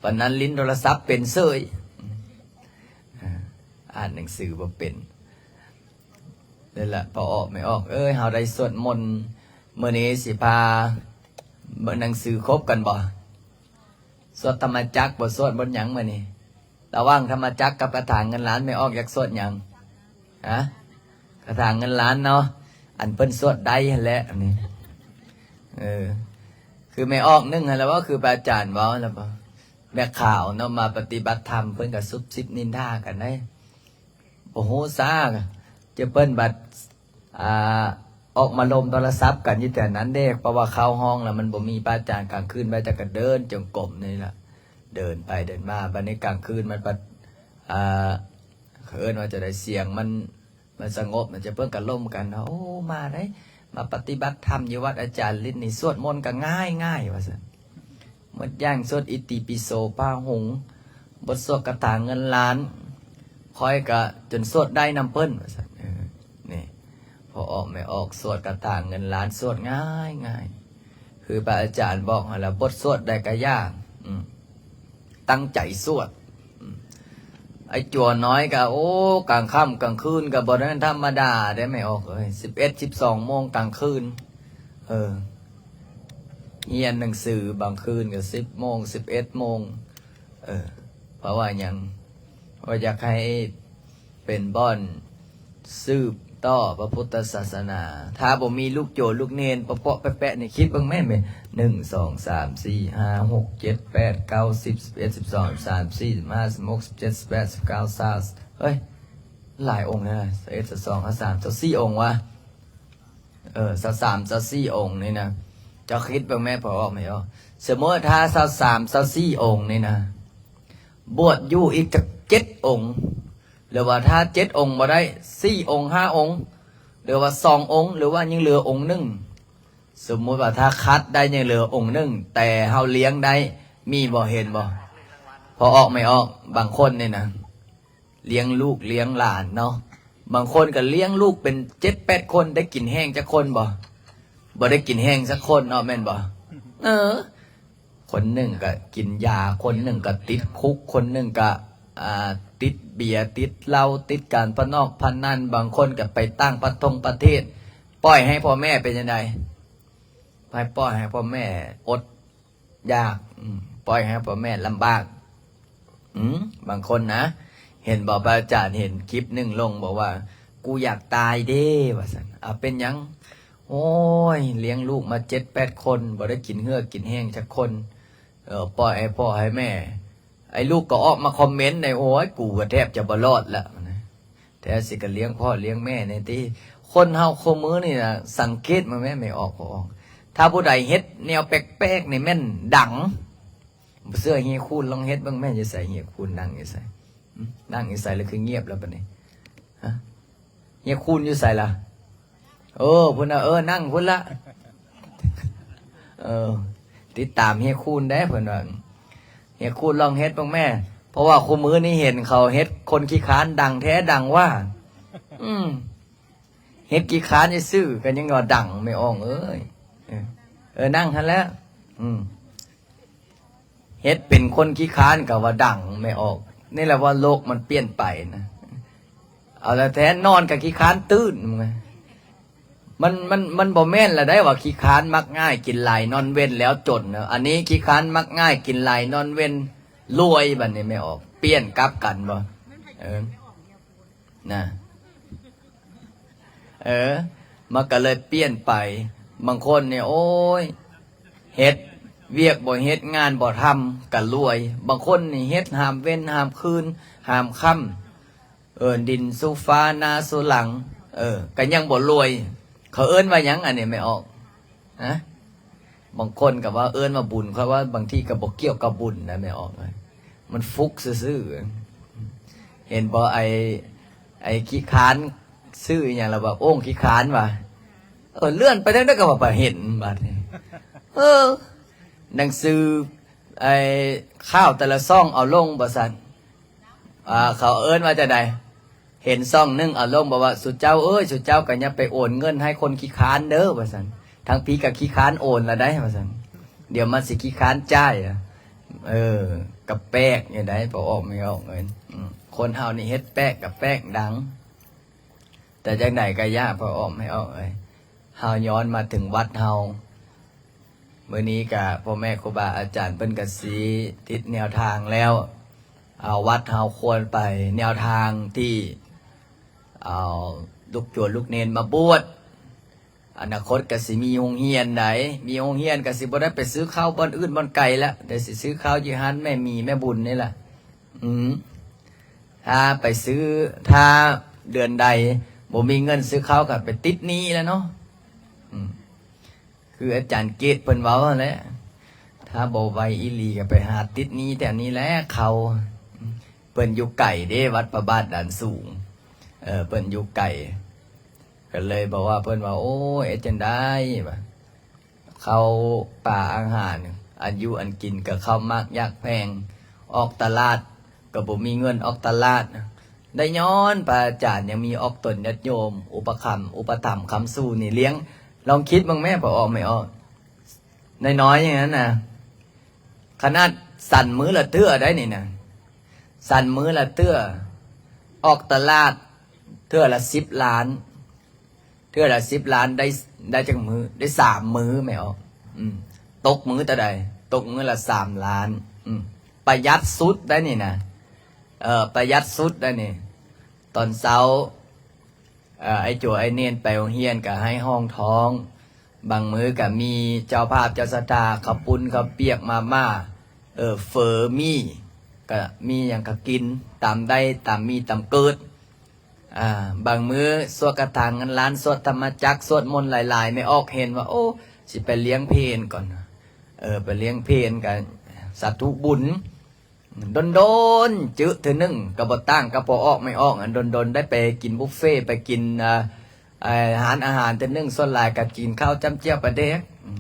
ປານນັ້ນຫຼິ້ນໂທລະສັບເປັນເສີຍ ອ່ານໜັງສືບໍ່ເປັນ. ນັ້ນລະ ພໍ່ອອກແມ່ອອກເອີຍ ເຮົາໄດ້ສວດມົນ ມື້ນີ້ຊິພາເບິ່ງໜັງສືຄົບກັນບໍ່? ສວດທຳມະຈັກບໍ່? ສວດບົດຫຍັງມື້ນີ້? ລະຫວ່າງທຳມະຈັກກັບຄາຖາເງິນລ້ານ ແມ່ອອກຢາກສວດຫຍັງ? ຮະ? ຄາຖາເງິນລ້ານເນາະ ອັນເພິ່ນສວດໄດ້ຫັ້ນແຫຼະ ອັນນີ້ ເອີ ຄືແມ່ອອກໜຶ່ງຫັ້ນລະເວົ້າ ຄືພະອາຈານເວົ້າຫັ້ນລະບໍ່? ແມ່ຂາວເນາະ ມາປະຕິບັດທຳ ເພິ່ນກໍຊຸບຊິບນິນທາກັນເດ້ ບໍ່ຮູ້ຊາ ຈະເພິ່ນບັດ ອ່າ ອອກມາລົມໂທລະສັບກັນຢູ່ແຖວນັ້ນເດ້ ເພາະວ່າເຂົ້າຫ້ອງແລ້ວມັນບໍ່ມີພະອາຈານ ກາງຄືນໄວ້ແຕ່ກໍເດີນຈົງກົມນີ້ລະ ເດີນໄປເດີນມາ. ບັດນີ້ກາງຄືນມັນພັດ ອ່າ ເຂົາເອີ້ນວ່າຈັ່ງໃດ ສຽງມັນ ມັນສະຫງົບ ມັນຈະເພິ່ນກໍລົມກັນ ໂອ້ ມາໄດ໋ ມາປະຕິບັດທຳຢູ່ວັດອາຈານລິດນີ້ ສວດມົນກໍງ່າຍໆ ວ່າຊັ້ນ. ໝົດຢ່າງສວດອິຕິປິໂສພາຫຸງ ບົດສວດຄາຖາເງິນລ້ານ ຂ້ອຍກະຈົນສວດໄດ້ນຳເພິ່ນ ວ່າຊັ້ນ. ເອີ ນີ້ ພໍ່ອອກແມ່ອອກສວດຄາຖາເງິນລ້ານ ສວດງ່າຍໆ ຄືພະອາຈານບອກຫັ້ນລະ ບົດສວດໃດກະຢ່າ ອືມ ຕັ້ງໃຈສວດ. ອືມ ໄອ້ຈົວນ້ອຍກະ ໂອ້ ກາງຄ່ຳກາງຄືນກະບໍ່ແມ່ນທຳມະດາເດ້ແມ່ອອກເອີຍ ສິບເອັດ ສິບສອງໂມງກາງຄືນ ເອີ ຮຽນໜັງສື ບາງຄືນກໍສິບໂມງ ສິບເອັດໂມງ ເອີ ເພາະວ່າຫຍັງ? ເພາະຢາກໃຫ້ເປັນບ່ອນສືບຕໍ່ພະພຸດທະສາສະໜາ. ຖ້າບໍ່ມີລູກໂຈລູກເນນ ປະເປາະແປະໆ ນີ້ ຄິດເບິ່ງແມ່ນ ໜຶ່ງ ສອງ ສາມ ສີ່ ຫ້າ ຫົກ ເຈັດ ແປດ ເກົ້າ ສິບ ສິບເອັດ ສິບສອງ ສິບສາມ ສິບສີ່ ສິບຫ້າ ສິບຫົກ ສິບເຈັດ ສິບແປດ ສິບເກົ້າ ຊາວ ເຮີ້ຍ ຫຼາຍອົງແທ້ນະ ຊາວເອັດ ຊາວສອງ ຊາວສາມ ຊາວສີ່ອົງວະ. ເອີ ຊາວສາມ ຊາວສີ່ອົງນີ້ນະ ເຈົ້າຄິດເບິ່ງແມ່ ພໍອອກແມ່ອອກ. ສົມມຸດຖ້າຊາວສາມ ຊາວສີ່ອົງນີ້ນະ ບວດຢູ່ອີກຈັກເຈັດອົງ ຫຼືວ່າຖ້າເຈັດອົງບໍ່ໄດ້ ສີ່ອົງ ຫ້າອົງ ຫຼືວ່າສອງອົງ ຫຼືວ່າຍັງເຫຼືອອົງໜຶ່ງ. ສົມມຸດວ່າຖ້າຄັດໄດ້ຍັງເຫຼືອອົງໜຶ່ງ ແຕ່ເຮົາລ້ຽງໄດ້ ມີບໍ່ ເຫັນບໍ່? ພໍອອກແມ່ອອກ ບາງຄົນນີ້ນະ ລ້ຽງລູກລ້ຽງຫຼານເນາະ ບາງຄົນກໍລ້ຽງລູກເປັນເຈັດແປດຄົນ ໄດ້ກິນແຮງຈັກຄົນບໍ່? ບໍ່ໄດ້ກິນແຮງຈັກຄົນເນາະ ແມ່ນບໍ່? ເອີ ຄົນໜຶ່ງກໍກິນຢາ ຄົນໜຶ່ງກໍຕິດຄຸກ ຄົນໜຶ່ງກໍ ອ່າ ຕິດເບຍ ຕິດເຫຼົ້າ ຕິດການພະນອກພະນັນ ບາງຄົນກໍໄປຕ່າງປະທົງປະເທດ. ປ່ອຍໃຫ້ພໍ່ແມ່ເປັນຈັ່ງໃດ? ໃຫ້ ປ່ອຍໃຫ້ພໍ່ແມ່ອົດ ຢາກ ອືມ ປ່ອຍໃຫ້ພໍ່ແມ່ລຳບາກ. ອືມ ບາງຄົນນະ ເຫັນບໍ່ ພະອາຈານເຫັນຄລິບໜຶ່ງລົງ ບອກວ່າ ກູຢາກຕາຍເດ້ ວ່າຊັ້ນ. ເອົາ ເປັນຫຍັງ? ໂອ້ຍ ລ້ຽງລູກມາເຈັດແປດຄົນ ບໍ່ໄດ້ກິນເຫື່ອກິນແຮງຈັກຄົນ ເອີ ປ່ອຍໃຫ້ພໍ່ໃຫ້ແມ່. ໄອ້ລູກກໍອອກມາຄອມເມັນໃນ ໂອ້ຍ ກູກໍແທບຈະບໍ່ລອດລະ ແທ້ຊິກະລ້ຽງພໍ່ລ້ຽງແມ່ແດ່ຕິ. ຄົນເຮົາຄູ່ມື້ນີ້ນະ ສັງເກດເບິ່ງແມ່ ແມ່ອອກ ພໍ່ອອກ ຖ້າຜູ້ໃດເຮັດແນວແປກໆ ນີ້ແມ່ນດັງ. ບໍ່ເຊື່ອເຮຍຄູນລອງເຮັດເບິ່ງແມ່ ຢູ່ໃສ ເຮຍຄູນດັງຢູ່ໃສ? ນັ່ງຢູ່ໃສລະຄືງຽບລະບັດນີ້? ຮະ? ເຮຍຄູນຢູ່ໃສລະ? ໂອ້ ພຸ້ນນະ ເອີ ນັ່ງພຸ້ນລະ. ເອີ ຕິດຕາມເຮຍຄູນແດ່ ເພິ່ນວ່າ ເຮຍຄູນລອງເຮັດເບິ່ງແມ້ ເພາະວ່າຄູ່ມື້ນີ້ເຫັນເຂົາເຮັດຄົນຂີ້ຄ້ານດັງແທ້ດັງວ່າ. ອືມ ເຮັດຂີ້ຄ້ານຊື່ໆ ກໍຍັງວ່າດັງ ແມ່ອອກເອີຍ. ເອີ ເອີ ນັ່ງຫັ້ນແຫຼະ. ອືມ ເຮັດເປັນຄົນຂີ້ຄ້ານກໍວ່າດັງ ແມ່ອອກ. ນີ້ແຫຼະວ່າໂລກມັນປ່ຽນໄປນະ. ເອົາລະແທ້ ນອນກໍຂີ້ຄ້ານຕື່ນ. ມັນ ມັນ ມັນບໍ່ແມ່ນລະໄດ໋ວ່າຂີ້ຄ້ານມັກງ່າຍກິນຫຼາຍນອນເວັນແລ້ວຈົນນະ. ອັນນີ້ຂີ້ຄ້ານມັກງ່າຍກິນຫຼາຍນອນເວັນລວຍ. ບັດນີ້ແມ່ອອກ ປ່ຽນກັບກັນບໍ່? ເອີ ນະ ເອີ ມັນກໍເລີຍປ່ຽນໄປ. ບາງຄົນນີ້ ໂອ້ຍ ເຮັດວຽກບໍ່ເຮັດງານບໍ່ທຳກໍລວຍ. ບາງຄົນນີ້ເຮັດຫາມເວັນຫາມຄືນຫາມຄ່ຳ ເອີ ດິນສູ່ຟ້ານາສູ່ຫຼັງ ເອີ ກໍຍັງບໍ່ລວຍ. ເຂົາເອີ້ນວ່າຫຍັງອັນນີ້ແມ່ອອກ? ຮະ? ບາງຄົນກໍວ່າເອີ້ນວ່າບຸນ ຂ້ອຍວ່າບາງທີກໍບໍ່ກ່ຽວກັບບຸນນະແມ່ອອກ. ມັນຟຸກຊື່ໆ. ເຫັນບໍ່ ໄອ້ ໄອ້ຂີ້ຄ້ານ ຊື່ອີ່ຫຍັງລະວ່າ ໂອ່ງຂີ້ຄ້ານວ່າ. ເອີ ເລື່ອນໄປທາງໃດກໍວ່າໄປເຫັນບັດນີ້. ເອີ ໜັງສື ໄອ້ ຂ່າວແຕ່ລະຊ່ອງເອົາລົງວ່າຊັ້ນ. ອ່າ ເຂົາເອີ້ນວ່າຈັ່ງໃດ? ເຫັນຊ່ອງໜຶ່ງເອົາລົງບອກວ່າ ສຸເຈົ້າເອີຍ ສຸເຈົ້າກໍຢ່າໄປໂອນເງິນໃຫ້ຄົນຂີ້ຄ້ານເດີ ວ່າຊັ້ນ. ທາງພີ້ກໍຂີ້ຄ້ານໂອນລະໄດ໋ ວ່າຊັ້ນ. ດຽວມັນຊິຂີ້ຄ້ານຈ່າຍ. ເອີ ກໍແປກຢູ່ໄດ໋ ພໍອອກແມ່ອອກເອີຍ. ອືມ ຄົນເຮົານີ້ເຮັດແປກກໍແປກດັງ. ແຕ່ຈັ່ງໃດກໍຢ່າ ພໍ່ອອກແມ່ອອກເອີຍ. ເຮົາຍ້ອນມາເຖິງວັດເຮົາ ມື້ນີ້ກະພໍ່ແມ່ຄູບາອາຈານເພິ່ນກະຊິຕິດແນວທາງແລ້ວ. ເອົາ ວັດເຮົາຄວນໄປແນວທາງທີ່ເອົາລູກໂຈນລູກເນນມາບວດ. ອະນາຄົດກະຊິມີໂຮງຮຽນໃດ໋ ມີໂຮງຮຽນກະຊິບໍ່ໄດ້ໄປຊື້ເຂົ້າບ່ອນອື່ນບ່ອນໄກລະ ໄດ້ຊິຊື້ເຂົ້າຢູ່ຮ້ານແມ່ໝີແມ່ບຸນນີ້ລະ. ອືມ ຖ້າໄປຊື້ ຖ້າເດືອນໃດບໍ່ມີເງິນຊື້ເຂົ້າກໍໄປຕິດໜີ້ແຫຼະເນາະ. ອືມ ຄືອາຈານເກດເພິ່ນເວົ້າຫັ້ນແຫຼະ ຖ້າບໍ່ໄວອີ່ຫຼີກໍໄປຫາຕິດໜີ້ແຖວນີ້ແຫຼະເຂົ້າ. ເພິ່ນຢູ່ໄກເດ້ ວັດພະບາດດານສູງ ເອີ ເພິ່ນຢູ່ໄກ ກໍເລີຍບອກວ່າ ເພິ່ນວ່າ ໂອ້ຍ ເຮັດຈັ່ງໃດ ວ່າ ເຂົ້າປາອາຫານ ອັນຢູ່ອັນກິນກໍເຂົ້າໝາກຢາກແພງ ອອກຕະຫຼາດກໍບໍ່ມີເງິນອອກຕະຫຼາດ. ໄດ້ຍ້ອນພະອາຈານຍັງມີອອກຕົນຍາດໂຍມ ອຸປະຄຳ ອຸປະຖຳຄ້ຳຊູນີ້ລ້ຽງ. ລອງຄິດເບິ່ງແມ້ ພໍ່ອອກແມ່ອອກ ນ້ອຍໆຢ່າງນັ້ນນະ ຂະໜາດສັນມື້ລະເທື່ອໄດ໋ນີ້ນະ ສັນມື້ລະເທື່ອ ອອກຕະຫຼາດເທື່ອລະສິບລ້ານ. ເທື່ອລະສິບລ້ານ ໄດ້ ໄດ້ຈັກມື້? ໄດ້ສາມມື້ແມ່ອອກ. ອືມ ຕົກມື້ເທົ່າໃດ? ຕົກມື້ລະສາມລ້ານ. ອືມ ປະຢັດສຸດໄດ໋ນີ້ນະ ເອີ ປະຢັດສຸດໄດ໋ນີ້. ຕອນເຊົ້າ ເອີ ໄອ້ໂຈໄອ້ເນນໄປໂຮງຮຽນກໍໃຫ້ຮອງທ້ອງ. ບາງມື້ກໍມີເຈົ້າພາບເຈົ້າສັດທາ ເຂົ້າປຸ້ນເຂົ້າປຽກ ມາມ່າ ເອີ ເຝີ ໝີ່ ກໍມີຫຍັງກໍກິນ ຕາມໄດ້ຕາມມີຕາມເກີດ. ອ່າ ບາງມື້ສວດຄາຖາເງິນລ້ານ ສວດທຳມະຈັກ ສວດມົນຫຼາຍໆ ແມ່ອອກເຫັນວ່າ ໂອ້ ຊິໄປລ້ຽງເພນກ່ອນ ເອີ ໄປລ້ຽງເພນກໍສາທຸບຸນ. ດົນໆ ຈື່ເທື່ອໜຶ່ງ ກໍບໍ່ຕ່າງກັບພໍ່ອອກແມ່ອອກ ອັນດົນໆ ໄດ້ໄປກິນບຸບເຟ ໄປກິນ ອ່າ ຮ້ານອາຫານເທື່ອໜຶ່ງ ສ່ວນຫຼາຍກໍກິນເຂົ້າຈ້ຳຈ້ຽວປາແດກ. ອືມ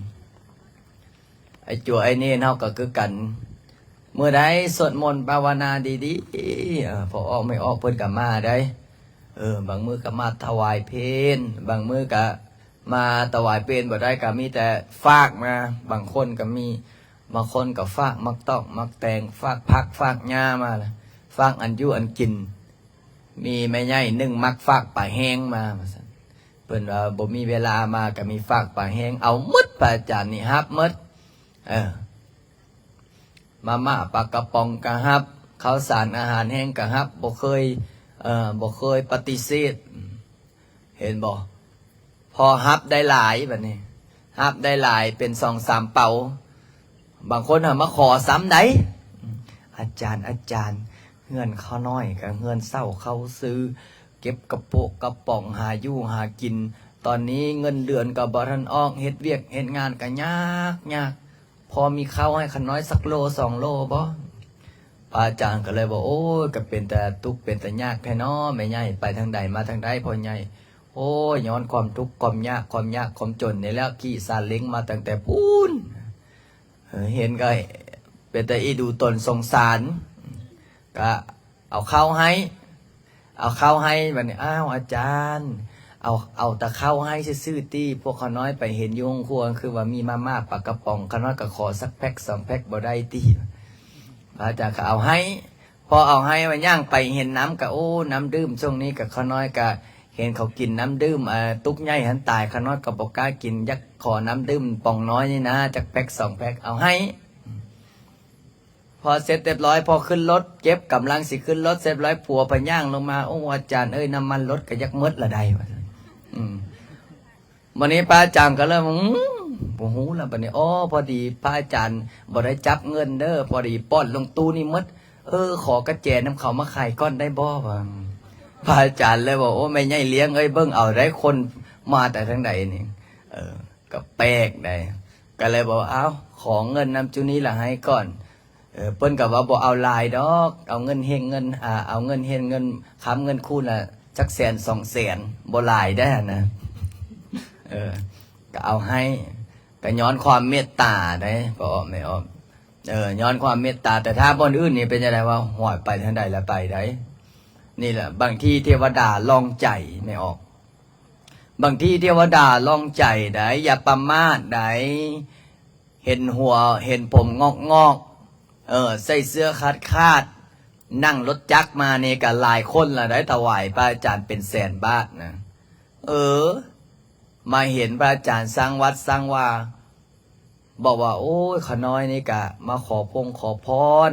ໄອ້ຈົວໄອ້ເນນເຮົາກໍຄືກັນ ມື້ໃດສວດມົນພາວະນາດີໆ ເອີ ພໍ່ອອກແມ່ອອກເພິ່ນກໍມາໄດ໋. ເອີ ບາງມື້ກໍມາຖວາຍເພນ ບາງມື້ກໍມາຖວາຍເພນ ບໍ່ໄດ້ກໍມີແຕ່ຝາກມາ. ບາງຄົນກໍມີ ບາງຄົນກໍຝາກໝາກຕອກໝາກແຕງ ຝາກຜັກຝາກຫຍ້າມາ ຝາກອັນຢູ່ອັນກິນ. ມີແມ່ໃຫຍ່ໜຶ່ງມັກຝາກປາແຫ້ງມາວ່າຊັ້ນ ເພິ່ນວ່າບໍ່ມີເວລາມາ ກໍມີຝາກປາແຫ້ງ ເອົາໝົດ. ພະອາຈານນີ້ຮັບໝົດ ເອີ ມາມ່າປາກະປ໋ອງກໍຮັບ ເຂົ້າສານອາຫານແຫ້ງກໍຮັບ ບໍ່ເຄີຍ ເອີ ບໍ່ເຄີຍປະຕິເສດ. ເຫັນບໍ່? ພໍຮັບໄດ້ຫຼາຍ ບັດນີ້ຮັບໄດ້ຫຼາຍເປັນສອງສາມເປົາ. ບາງຄົນຫາມາຂໍຊ້ຳໃດ໋ ອາຈານ ອາຈານ ເຮືອນຂ້ານ້ອຍກໍເຮືອນເຊົ່າເຊົ່າຊື້ ເກັບກະໂປະກະປ໋ອງ ຫາຢູ່ຫາກິນ ຕອນນີ້ເງິນເດືອນກໍບໍ່ທັນອອກ ເຮັດວຽກເຮັດງານກໍຍາກຍາກ ພໍມີເຂົ້າໃຫ້ຂ້ານ້ອຍສັກໂລສອງໂລບໍ່? ພ ພະອາຈານກໍເລີຍວ່າ ໂອ້ຍ ກໍເປັນຕາທຸກເປັນຕາຍາກແທ້ເນາະ ແມ່ໃຫຍ່ ໄປທາງໃດມາທາງໃດ ພໍ່ໃຫຍ່. ໂອ້ຍ ຍ້ອນຄວາມທຸກຄວາມຍາກ ຄວາມຍາກຄວາມຈົນນີ້ແຫຼະ ຂີ່ຊາເລັງມາຕັ້ງແຕ່ພຸ້ນ. ເອີ ເຫັນກໍເປັນຕາອີ່ດູຕົນສົງສານ ກໍເອົາເຂົ້າໃຫ້ ເອົາເຂົ້າໃຫ້. ບັດນີ້ ອ້າວ ອາຈານ ເອົາ ເອົາແຕ່ເຂົ້າໃຫ້ຊື່ໆຕິ ພວກຂ້ານ້ອຍໄປເຫັນຢູ່ໂຮງຄົວ ຄືວ່າມີມາມ່າປາກະປ໋ອງ ຂ້ານ້ອຍກໍຂໍສັກແພັກສອງແພັກບໍ່ໄດ້ຕິ? ພະອາຈານກໍເອົາໃຫ້ ພໍເອົາໃຫ້ ວ່າຍ່າງໄປເຫັນນ້ຳກໍ ໂອ້ ນ້ຳດື່ມ ຊ່ວງນີ້ກໍຂ້ານ້ອຍກໍເຫັນເຂົາກິນນ້ຳດື່ມ ເອີ ຕຸກໃຫຍ່ຫັ້ນຕາຍ ຂ້ານ້ອຍກໍບໍ່ກ້າກິນ ຢາກຂໍນ້ຳດື່ມປ໋ອງນ້ອຍນີ້ນາ ຈັກແພັກສອງແພັກ ເອົາໃຫ້. ພໍເສັດຮຽບຮ້ອຍ ພໍຂຶ້ນລົດ ເກັບກຳລັງຊິຂຶ້ນລົດເສັດຮຽບຮ້ອຍ ຜົວພະຍ່າງລົງມາ ໂອ້ ອາຈານເອີຍ ນ້ຳມັນລົດກໍຢາກໝົດລະໃດ ວ່າຊັ້ນ. ອືມ ບັດນີ້ພະອາຈານກໍເລີຍ ອືມ ບໍ່ຮູ້ລະບັດນີ້. ອໍ ພໍດີພະອາຈານບໍ່ໄດ້ຈັບເງິນເດີ ພໍດີປ້ອນລົງຕູ້ນີ້ໝົດ. ເອີ ຂໍກະແຈນຳເຂົາມາໄຂກ່ອນໄດ້ບໍ່ ວ່າ. ພະອາຈານເລີຍວ່າ ໂອ້ ແມ່ໃຫຍ່ລ້ຽງເອີຍ ເບິ່ງເອົາໄດ໋ ຄົນມາແຕ່ທາງໃດນີ້. ເອີ ກໍແປກໄດ໋ ກໍເລີຍບອກວ່າ ເອົາ ຂໍເງິນນຳຈຸນີ້ລະໃຫ້ກ່ອນ. ເອີ ເພິ່ນກໍວ່າບໍ່ເອົາຫຼາຍດອກ ເອົາເງິນເຮັດເງິນ ອາ ເອົາເງິນເຮັດເງິນຄຳເງິນຄູນລະຈັກແສນສອງແສນ ບໍ່ຫຼາຍໄດ໋ຫັ້ນນະ. ເອີ ກໍເອົາໃຫ້ ກໍຍ້ອນຄວາມເມດຕາໄດ໋ ພໍ່ອອກແມ່ອອກ. ເອີ ຍ້ອນຄວາມເມດຕາ ແຕ່ຖ້າບ່ອນອື່ນນີ້ເປັນຈັ່ງໃດວະ? ຫ້ວຍ ໄປທາງໃດລະໄປໄດ໋. ນີ້ລະ ບາງທີເທວະດາລອງໃຈແມ່ອອກ ບາງທີເທວະດາລອງໃຈໄດ໋ ຢ່າປະໝາດໄດ໋. ເຫັນຫົວເຫັນຜົມງອກໆ ເອີ ໃສ່ເສື້ອຂາດໆ ນັ່ງລົດຈັກມານີ້ກະຫຼາຍຄົນລະໄດ໋ ຖວາຍພະອາຈານເປັນແສນບາດນະ. ເອີ ມາເຫັນພະອາຈານສ້າງວັດສ້າງວາ ບອກວ່າ ໂອ້ຍ ຂ້ານ້ອຍນີ້ກະມາຂໍພົງຂໍພອນ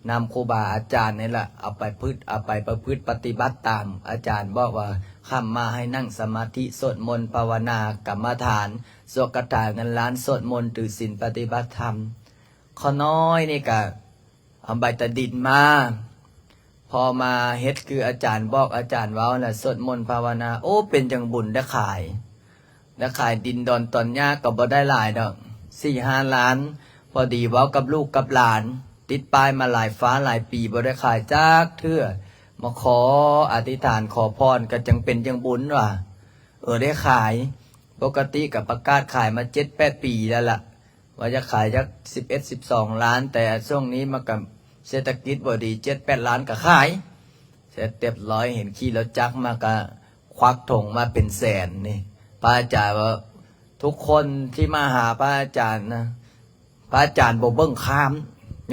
ນຳຄູບາອາຈານນີ້ລະ ເອົາໄປພຶດ ເອົາໄປປະພຶດປະຕິບັດຕາມອາຈານບອກວ່າ ຄ່ຳມາໃຫ້ນັ່ງສະມາທິ ສວດມົນ ພາວະນາ ກຳມະຖານ ສວດຄາຖາເງິນລ້ານ ສວດມົນ ຖືສິນ ປະຕິບັດທຳ. ຂ້ານ້ອຍນີ້ກະເອົາໃບຕາດິນມາ ພໍມາເຮັດຄືອາຈານບອກ ອາຈານເວົ້ານະ ສວດມົນ ພາວະນາ ໂອ້ ເປັນຈັ່ງບຸນໄດ້ຂາຍ ໄດ້ຂາຍດິນດອນຕອນຫຍ້າກໍບໍ່ໄດ້ຫຼາຍດອກ ສີ່ຫ້າລ້ານ. ພໍດີເວົ້າກັບລູກກັບຫຼານ ຕິດປ້າຍມາຫຼາຍຟ້າຫຼາຍປີ ບໍ່ໄດ້ຂາຍຈັກເທື່ອ ມາຂໍອະທິຖານຂໍພອນ ກໍຈັ່ງເປັນຈັ່ງບຸນວ່າ ເອີ ໄດ້ຂາຍ. ປົກກະຕິກໍປະກາດຂາຍມາເຈັດແປດປີແລ້ວລະ ວ່າຈະຂາຍຈັກສິບເອັດສິບສອງລ້ານ ແຕ່ຊ່ວງນີ້ມັນກໍເສດຖະກິດບໍ່ດີ ເຈັດແປດລ້ານກໍຂາຍ. ເສັດຮຽບຮ້ອຍ ເຫັນຂີ່ລົດຈັກມາກໍຄວັກຖົງມາເປັນແສນນີ້. ພະອາຈານວ່າ ທຸກຄົນທີ່ມາຫາພະອາຈານນະ ພະອາຈານບໍ່ເບິ່ງຂ້າມ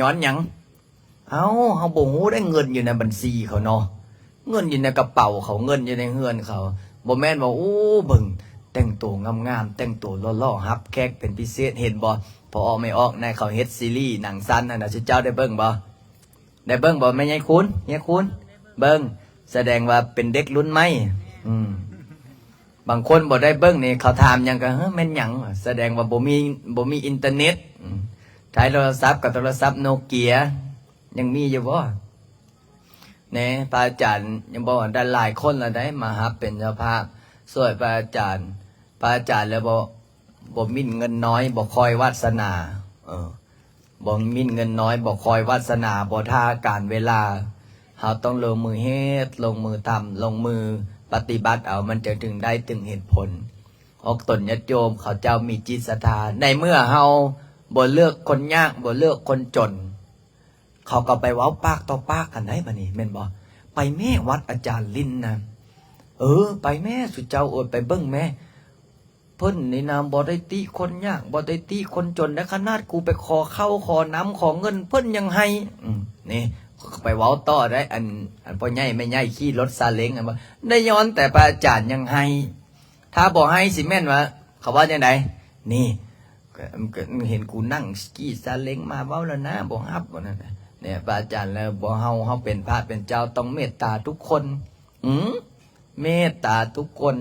ຍ້ອນຫຍັງ? ເອົ້າ ເຮົາບໍ່ຮູ້ເດ້ ເງິນຢູ່ໃນບັນຊີເຂົາເນາະ ເງິນຢູ່ໃນກະເປົາເຂົາ ເງິນຢູ່ໃນເຮືອນເຂົາ. ບໍ່ແມ່ນວ່າ ໂອ້ ເບິ່ງແຕ່ງໂຕງາມໆ ແຕ່ງໂຕຫຼໍ່ໆ ຮັບແຂກເປັນພິເສດ. ເຫັນບໍ່ ພໍ່ອອກແມ່ອອກ ໃນເຂົາເຮັດຊີຣີໜັງສັ້ນຫັ້ນນະ ເຈົ້າໄດ້ເບິ່ງບໍ່? ໄດ້ເບິ່ງບໍ່ ແມ່ໃຫຍ່ຄູນ ເຮຍຄູນ? ເບິ່ງ ສະແດງວ່າເປັນເດັກລຸ້ນໃໝ່. ອືມ ບາງຄົນບໍ່ໄດ້ເບິ່ງນີ້ ເຂົາຖາມຫຍັງກໍ ເອີ ແມ່ນຫຍັງ? ສະແດງວ່າບໍ່ມີ ບໍ່ມີອິນເຕີເນັດ. ອືມ ໃຊ້ໂທລະສັບກໍໂທລະສັບໂນເກຍ ຍັງມີຢູ່ບໍ່? ແນ່ ພະອາຈານຍັງບອກວ່າ ໄດ້ຫຼາຍຄົນລະໄດ໋ ມາຮັບເປັນເຈົ້າພາບຊ່ວຍພະອາຈານ. ພະອາຈານແລ້ວບໍ່ ບໍ່ໝິ່ນເງິນນ້ອຍ ບໍ່ຄອຍວາດສະໜາ. ເອີ ບໍ່ໝິ່ນເງິນນ້ອຍ ບໍ່ຄອຍວາດສະໜາ ບໍ່ຖ້າການເວລາ. ເຮົາຕ້ອງລົງມືເຮັດ ລົງມືທຳ ລົງມືປະຕິບັດເອົາ ມັນຈະເຖິງໄດ້ເຖິງເຫັນຜົນ. ອອກຕົນຍາດໂຍມເຂົາເຈົ້າມີຈິດສັດທາ. ໃນເມື່ອເຮົາບໍ່ເລືອກຄົນຍາກ ບໍ່ເລືອກຄົນຈົນ ເຂົາກໍໄປເວົ້າປາກຕໍ່ປາກກັນໄດ໋ ບາດນີ້ແມ່ນບໍ່? ໄປແມ້ ວັດອາຈານລິນນະ ເອີ ໄປແມ້ ສຸເຈົ້າເອີຍ ໄປເບິ່ງແມ້. ເພິ່ນນີ້ນະ ບໍ່ໄດ້ຕິຄົນຍາກ ບໍ່ໄດ້ຕິຄົນຈົນໄດ໋ ຂະໜາດກູໄປຂໍເຂົ້າຂໍນ້ຳຂໍເງິນ ເພິ່ນຍັງໃຫ້. ອືມ ນີ້ ໄປເວົ້າຕໍ່ໄດ້ ອັນ ອັນພໍ່ໃຫຍ່ແມ່ໃຫຍ່ຂີ່ລົດຊາເລັງ ອັນວ່າ ໄດ້ຍ້ອນແຕ່ພະອາຈານຍັງໃຫ້. ຖ້າບໍ່ໃຫ້ຊິແມ່ນວ່າ ເຂົາວ່າຈັ່ງໃດ? ນີ້ ກໍ ກໍເຫັນກູນັ່ງຂີ່ຊາເລັງມາ ເວົ້າແລ້ວນະ ບໍ່ຮັບ ວ່ານັ້ນນະ. ແນ່ ພະອາຈານແລ້ວ ບໍ່ ເຮົາ ເຮົາເປັນພະເປັນເຈົ້າ ຕ້ອງເມດຕາທຸກຄົນ. ອືມ ເມດຕາທຸກຄົນ.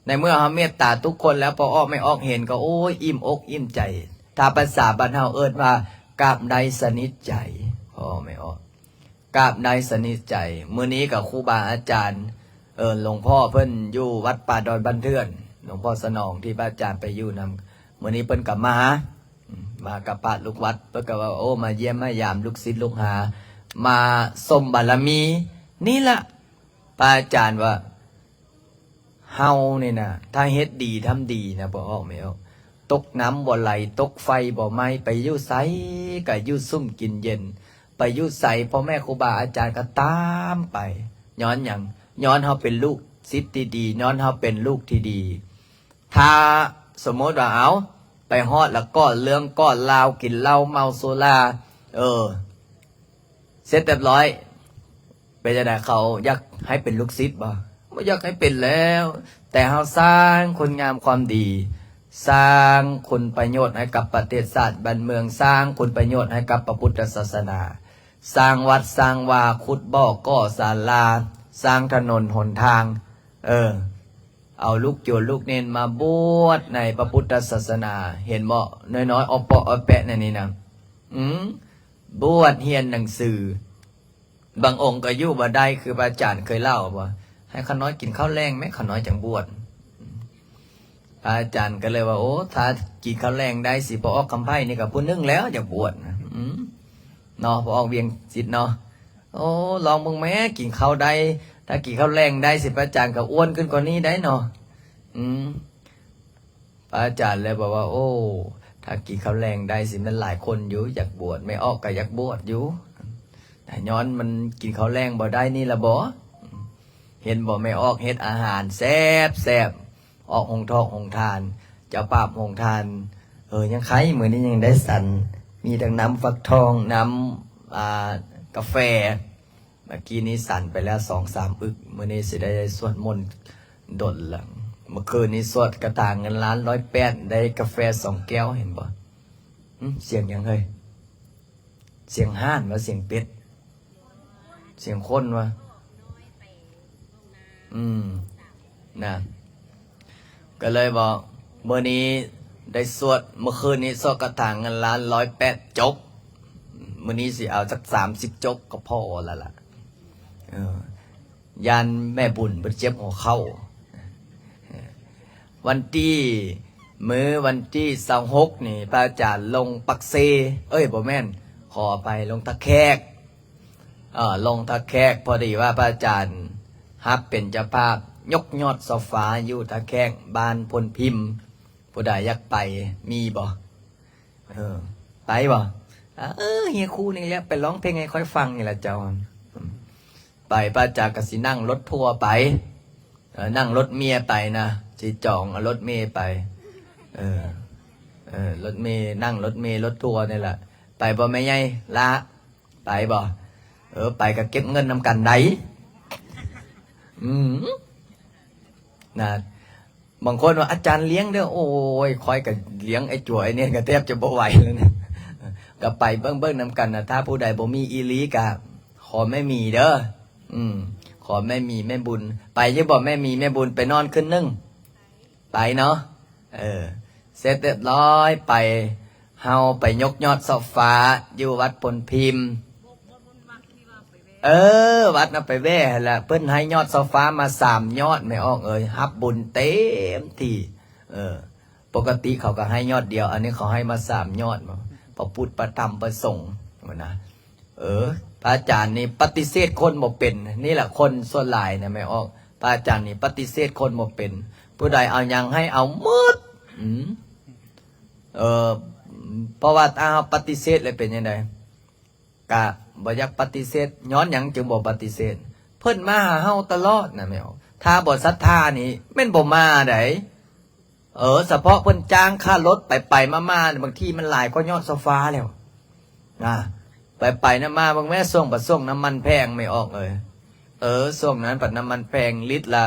ໃນເມື່ອເຮົາເມດຕາທຸກຄົນແລ້ວ ພໍອອກແມ່ອອກເຫັນກໍ ໂອ້ຍ ອີ່ມອົກອີ່ມໃຈ. ຖ້າພາສາບ້ານເຮົາເອີ້ນວ່າ ກາບໄດ້ສະໜິດໃຈ ພໍ່ອອກແມ່ອອກ. ກາບໄດ້ສະໜິດໃຈ. ມື້ນີ້ກໍຄູບາອາຈານ ເອີ ຫຼວງພໍ່ເພິ່ນຢູ່ວັດປ່າດອນບ້ານເຖື່ອນ ຫຼວງພໍ່ສະໜອງທີ່ພະອາຈານໄປຢູ່ນຳ ມື້ນີ້ເພິ່ນກໍມາ ມາກັບພະລູກວັດ ເພິ່ນກໍວ່າ ໂອ້ ມາຢ້ຽມມາຢາມລູກສິດລູກຫາ ມາສົມບາລະມີ. ນີ້ລະ ພະອາຈານວ່າ ເຮົານີ້ນະ ຖ້າເຮັດດີທຳດີນະ ບໍ່ອອກ ແມ່ອອກ ຕົກນ້ຳບໍ່ໄຫຼ ຕົກໄຟບໍ່ໄໝ້ ໄປຢູ່ໃສກໍຢູ່ສຸ່ມກິນເຢັນ ໄປຢູ່ໃສ ພໍ່ແມ່ຄູບາອາຈານກໍຕາມໄປ. ຍ້ອນຫຍັງ? ຍ້ອນເຮົາເປັນລູກສິດທີ່ດີ ຍ້ອນເຮົາເປັນລູກທີ່ດີ. ຖ້າສົມມຸດວ່າ ເອົາ ໄປຮອດລະກໍ່ເລື່ອງກໍ່ລາວ ກິນເຫຼົ້າເມົາສຸລາ ເອີ ເສັດຮຽບຮ້ອຍ ເປັນຈັ່ງໃດ? ເຂົາຢາກໃຫ້ເປັນລູກສິດບໍ່? ບໍ່ຢາກໃຫ້ເປັນແລ້ວ. ແຕ່ເຮົາສ້າງຄຸນງາມຄວາມດີ ສ້າງຄຸນປະໂຫຍດໃຫ້ກັບປະເທດຊາດບ້ານເມືອງ ສ້າງຄຸນປະໂຫຍດໃຫ້ກັບພະພຸດທະສາສະໜາ ສ້າງວັດສ້າງວາ ຂຸດບໍ່ ກໍ່ສາລາ ສ້າງຖະໜົນຫົນທາງ ເອີ ເອົາລູກໂຍມລູກເນນມາບວດໃນພະພຸດທະສາສະໜາ ເຫັນບໍ່? ນ້ອຍໆ ອອບເປາະອອບແປະແນວນີ້ນະ ອືມ ບວດຮຽນໜັງສື ບາງອົງກໍຢູ່ບໍ່ໄດ້ ຄືພະອາຈານເຄີຍເລົ່າບໍ່ ໃຫ້ຂ້ານ້ອຍກິນເຂົ້າແລງແມ້ ຂ້ານ້ອຍຈັ່ງບວດ. ພະອາຈານກໍເລີຍວ່າ ໂອ້ ຖ້າກິນເຂົ້າແລງໄດ້ ຊິບໍ່ອອກຄຳໄຜ່ນີ້ກໍຜູ້ໜຶ່ງແລ້ວຢາກບວດນະ ອືມ ເນາະ ບໍ່ອອກວຽງຈິດເນາະ. ໂອ້ ລອງເບິ່ງແມ້ ກິນເຂົ້າໄດ້ ຖ້າກິນເຂົ້າແລງໄດ້ ຊິພະອາຈານກໍອ້ວນຂຶ້ນກວ່ານີ້ໄດ໋ເນາະ ອືມ. ພະອາຈານເລີຍບອກວ່າ ໂອ້ ຖ້າກິນເຂົ້າແລງໄດ້ ຊິແມ່ນຫຼາຍຄົນຢູ່ຢາກບວດ ແມ່ອອກກໍຢາກບວດຢູ່ ແຕ່ຍ້ອນມັນກິນເຂົ້າແລງບໍ່ໄດ້ນີ້ລະບໍ ເຫັນບໍ່ ແມ່ອອກເຮັດອາຫານແຊບໆ ອອກໂຮງທອກໂຮງທານ ເຈົ້າພາບໂຮງທານ ເອີ ຍັງໄຄ ມື້ນີ້ຍັງໄດ້ສັນ ມີທັງນ້ຳຟັກທອງ ນ້ຳ ອ່າ ກາແຟ. ເມື່ອກີ້ນີ້ສັນໄປແລ້ວສອງສາມອຶກ ມື້ນີ້ຊິໄດ້ສວດມົນດົນລະ. ເມື່ອຄືນນີ້ສວດຄາຖາເງິນລ້ານຮ້ອຍແປດ ໄດ້ກາແຟສອງແກ້ວ ເຫັນບໍ່? ຫຶ ສຽງຫຍັງເຮີ້ຍ? ສຽງຫ່ານວ່າສຽງເປັດ? ສຽງຄົນວ່າ? ອືມ ນະ ກໍເລີຍບອກ ມື້ນີ້ໄດ້ສວດ ເມື່ອຄືນນີ້ສວດຄາຖາເງິນລ້ານຮ້ອຍແປດຈົບ ມື້ນີ້ຊິເອົາຈັກສາມສິບຈົບກໍພໍແລ້ວລະ ເອີ ຢ້ານແມ່ບຸນເພິ່ນເຈັບຫົວເຂົ່າ. ວັນທີ ມື້ວັນທີຊາວຫົກນີ້ ພະອາຈານລົງປາກເຊ ເອີຍ ບໍ່ແມ່ນ ຂໍອະໄພ ລົງທ່າແຂກ ເອີ ລົງທ່າແຂກ ພໍດີວ່າພະອາຈານຮັບເປັນເຈົ້າພາບຍົກຍອດໂຊຟາຢູ່ທ່າແຂກ ບ້ານພົນພິມ ຜູ້ໃດຢາກໄປ ມີບໍ່? ເອີ ໄປບໍ່? ເອີ ເຮຍຄູນີ້ແຫຼະ ໄປຮ້ອງເພງໃຫ້ຂ້ອຍຟັງນີ້ລະເຈົ້າ. ໄປ ພະອາຈານກໍຊິນັ່ງລົດທົວໄປ ເອີ ນັ່ງລົດເມຍໄປນະ ຊິຈອງເອົາລົດເມໄປ ເອີ ເອີ ລົດເມ ນັ່ງລົດເມລົດທົວນີ້ລະ. ໄປບໍ່ແມ່ໃຫຍ່? ລະ ໄປບໍ່? ເອີ ໄປກໍເກັບເງິນນຳກັນໄດ໋ ອືມ ນະ. ບາງຄົນວ່າ ອາຈານລ້ຽງເດີ້ ໂອ້ຍ ຂ້ອຍກໍລ້ຽງໄອ້ຈົວໄອ້ເນນກໍແທບຈະບໍ່ໄຫວແລ້ວນະ. ກໍໄປເບິ່ງໆນຳກັນນະ ຖ້າຜູ້ໃດບໍ່ມີອີ່ຫຼີກໍຂໍແມ່ໝີເດີ້ ອືມ ຂໍແມ່ໝີແມ່ບຸນ. ໄປຢູ່ບໍ່ແມ່ໝີແມ່ບຸນ? ໄປນອນຄືນໜຶ່ງ ໄປເນາະ ເອີ ເສັດຮຽບຮ້ອຍ ໄປ ເຮົາໄປຍົກຍອດໂຊຟາຢູ່ວັດພົນພິມ. ເອີ ວັດນະໄປແວ່ຫັ້ນລະ ເພິ່ນໃຫ້ຍອດໂຊຟາມາສາມຍອດ ແມ່ອອກເອີຍ ຮັບບຸນເຕັມທີ່. ເອີ ປົກກະຕິເຂົາກໍໃຫ້ຍອດດຽວ ອັນນີ້ເຂົາໃຫ້ມາສາມຍອດ ພະພຸດ ພະທຳ ພະສົງ ຫັ້ນນະ. ເອີ ພະອາຈານນີ້ປະຕິເສດຄົນບໍ່ເປັນ ນີ້ລະຄົນສ່ວນຫຼາຍນະ ແມ່ອອກ ພະອາຈານນີ້ປະຕິເສດຄົນບໍ່ເປັນ ຜູ້ໃດເອົາຫຍັງໃຫ້ເອົາໝົດ ອືມ ເອີ ເພາະວ່າຖ້າເຮົາປະຕິເສດແລ້ວເປັນຈັ່ງໃດ? ກະບໍ່ຢາກປະຕິເສດ. ຍ້ອນຫຍັງຈຶ່ງບໍ່ປະຕິເສດ? ເພິ່ນມາຫາເຮົາຕະຫຼອດນະແມ່ອອກ ຖ້າບໍ່ສັດທານີ້ແມ່ນບໍ່ມາໃດ໋. ເອີ ສະເພາະເພິ່ນຈ້າງຄ່າລົດໄປໆມາໆ ບາງທີມັນຫຼາຍກວ່າຍອດໂຊຟາແລ້ວນະ. ໄປໆນຳມາເບິ່ງແມ້ ຊ່ວງປະຊ່ວງນ້ຳມັນແພງ ແມ່ອອກເອີຍ. ເອີ ຊ່ວງນັ້ນປະນ້ຳມັນແພງ ລິດລະ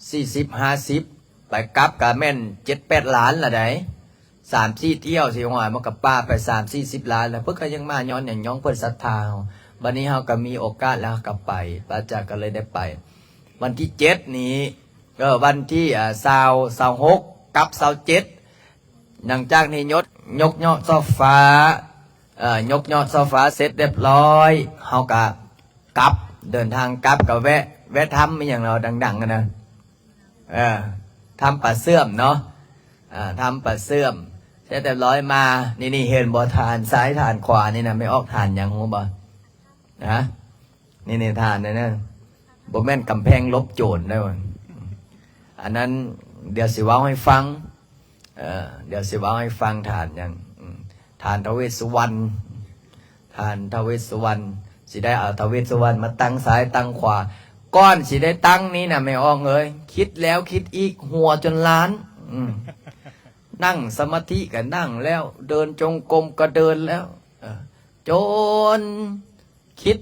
ສີ່ສິບ ຫ້າສິບ ໄປກັບກະແມ່ນເຈັດແປດລ້ານລະໃດ໋. ສາມສີ່ຖ້ຽວຊິຫອຍ ມັນກະປາໄປສາມສີ່ສິບລ້ານລະ. ເພິ່ນກະຍັງມາຍ້ອນຫຍັງ? ຍ້ອນເພິ່ນສັດທາເຮົາ. ບາດນີ້ເຮົາກະມີໂອກາດແລ້ວ ເຮົາກະໄປ ພະອາຈານກະເລີຍໄດ້ໄປ. ວັນທີເຈັດນີ້ ເອີ ວັນທີ ອ່າ ຊາວ ຊາວຫົກ ກັບ ຊາວເຈັດ ຫຼັງຈາກນີ້ຍົກ ຍົກຍອດໂຊຟາ ເອີ ຍົກຍອດໂຊຟາເສັດຮຽບຮ້ອຍ ເຮົາກະກັບ ເດີນທາງກັບກະແວະ ແວະຖ້ຳອີ່ຫຍັງເນາະ ດັງໆຫັ້ນນະ ເອີ ຖ້ຳປາເຊື່ອມເນາະ ເອີ ຖ້ຳປາເຊື່ອມ ເສັດຮຽບຮ້ອຍມາ ນີ້ໆ ເຫັນບໍ່ ຖານຊ້າຍຖານຂວານີ້ນະ ແມ່ອອກຖານຫຍັງຮູ້ບໍ່? ນະ ນີ້ ນີ້ທ່ານເດີ ບໍ່ແມ່ນກຳແພງຫຼົບໂຈນເດີ ອັນນັ້ນດຽວຊິເວົ້າໃຫ້ຟັງ ເອີ ດຽວຊິເວົ້າໃຫ້ຟັງ ທ່ານຫຍັງ ອືມ ທ່ານທ້າວເວດສຸວັນ ທ່ານທ້າວເວດສຸວັນ ຊິໄດ້ເອົາທ້າວເວດສຸວັນມາຕັ້ງຊ້າຍຕັ້ງຂວາ ກ່ອນຊິໄດ້ຕັ້ງນີ້ນະ ແມ່ອອກເອີຍ ຄິດແລ້ວຄິດອີກ ຫົວຈົນລ້ານ ອືມ ນັ່ງສະມາທິກໍນັ່ງແລ້ວ ເດີນຈົງກົມກໍເດີນແລ້ວ ເອີ ຈົນຄິດ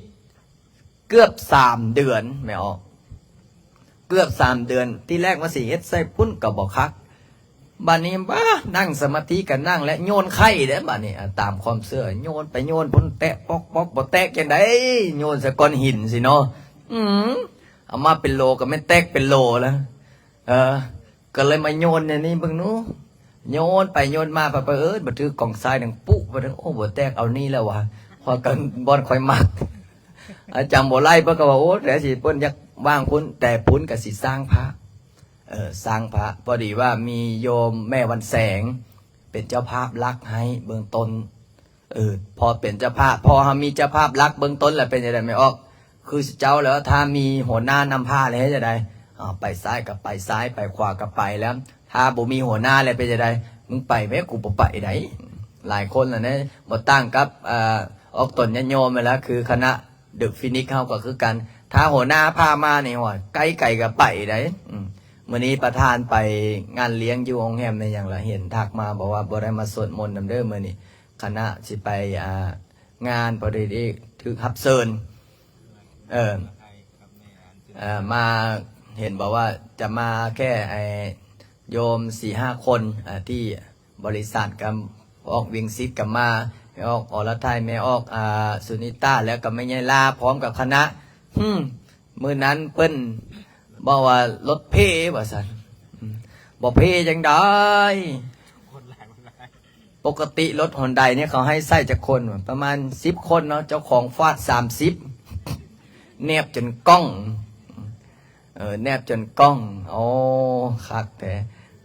ເກືອບສາມເດືອນ ແມ່ອອກ ເກືອບສາມເດືອນ ທີແລກວ່າຊິເຮັດໃສ່ພຸ້ນກໍບໍ່ຄັກ ບາດນີ້ ບາ ນັ່ງສະມາທິກໍນັ່ງແລ້ວ ໂຍນໄຂ່ເດ້ ບາດນີ້ ອາ ຕາມຄວາມເຊື່ອ ໂຍນໄປໂຍນພຸ້ນ ແຕະປອກໆ ບໍ່ແຕກຈັ່ງໃດ ໂຍນໃສ່ກ້ອນຫີນຊີ້ເນາະ ອືມ ເອົາມາເປັນໂລກໍແມ່ນແຕກເປັນໂລລະ ເອີ ກໍເລີຍມາໂຍນແນວນີ້ເບິ່ງດູ ໂຍນໄປໂຍນມາ ໄປໆ ເອີ ບໍ່ຖືກກ້ອງຊາຍ ດັງປຸ ບາດນີ້ ໂອ້ ບໍ່ແຕກ ເອົານີ້ແລ້ວວະ ຂ້ອຍກໍບ່ອນຂ້ອຍມັກ ອາຈານບໍ່ໄລ່ ເພິ່ນກໍວ່າ ໂອ້ ແຕ່ຊິເພິ່ນຢາກວາງພຸ້ນ ແຕ່ພຸ້ນກໍຊິສ້າງພະ ເອີ ສ້າງພະ ພໍດີວ່າມີໂຍມແມ່ວັນແສງ ເປັນເຈົ້າພາບຫຼັກໃຫ້ເບື້ອງຕົ້ນ ເອີ ພໍເປັນເຈົ້າພາບ ພໍເຮົາມີເຈົ້າພາບຫຼັກເບື້ອງຕົ້ນແລ້ວ ເປັນຈັ່ງໃດແມ່ອອກ ຄືເຈົ້າແລ້ວ ຖ້າມີຫົວໜ້ານຳພາແລ້ວເຮັດຈັ່ງໃດ ເອົາ ໄປຊ້າຍກໍໄປຊ້າຍ ໄປຂວາກໍໄປແລ້ວ ຖ້າບໍ່ມີຫົວໜ້າແລ້ວເປັນຈັ່ງໃດ ມຶງໄປແມ້ ກູບໍ່ໄປໃດ ຫຼາຍຄົນລະເດ້ ບໍ່ຕ່າງກັບ ອາ ອອກຕົນຍາດໂຍມຫັ້ນລະ ຄືຄະນະເດີຟີນິກເຮົາກໍຄືກັນ ຖ້າຫົວໜ້າພາມານີ້ ໂອ້ຍ ໃກ້ໄກກໍໄປໃດ ອືມ ມື້ນີ້ປະທານໄປງານລ້ຽງຢູ່ໂຮງແຮມໃນຫຍັງລະ ເຫັນທັກມາບອກວ່າບໍ່ໄດ້ມາສວດມົນນຳເດີມື້ນີ້ ຄະນະຊິໄປ ອ່າ ງານ ພໍດີຖືກຮັບເຊີນ ເອີ ເອີ ມາ ເຫັນບອກວ່າຈະມາແຄ່ ໄອ້ ໂຍມສີ່ຫ້າຄົນ ອ່າ ທີ່ບໍລິສັດ ກັບອອກວຽງສິດ ກັບມາ ແມ່ອອກ ອລະໄທ ແມ່ອອກ ອ່າ ສຸນິຕາ ແລ້ວກໍແມ່ໃຫຍ່ລາ ພ້ອມກັບຄະນະ ຫື ມື້ນັ້ນເພິ່ນບອກວ່າລົດເພວ່າຊັ້ນ ອືມ ບໍ່ເພຈັ່ງໃດ ປົກກະຕິລົດຮອນໄດນີ້ເຂົາໃຫ້ໃສ່ຈັກຄົນ ປະມານສິບຄົນເນາະ ເຈົ້າຂອງຟາດສາມສິບ ແນບຈົນກ້ອງ ເອີ ແນບຈົນກ້ອງ ໂອ້ ຄັກແທ້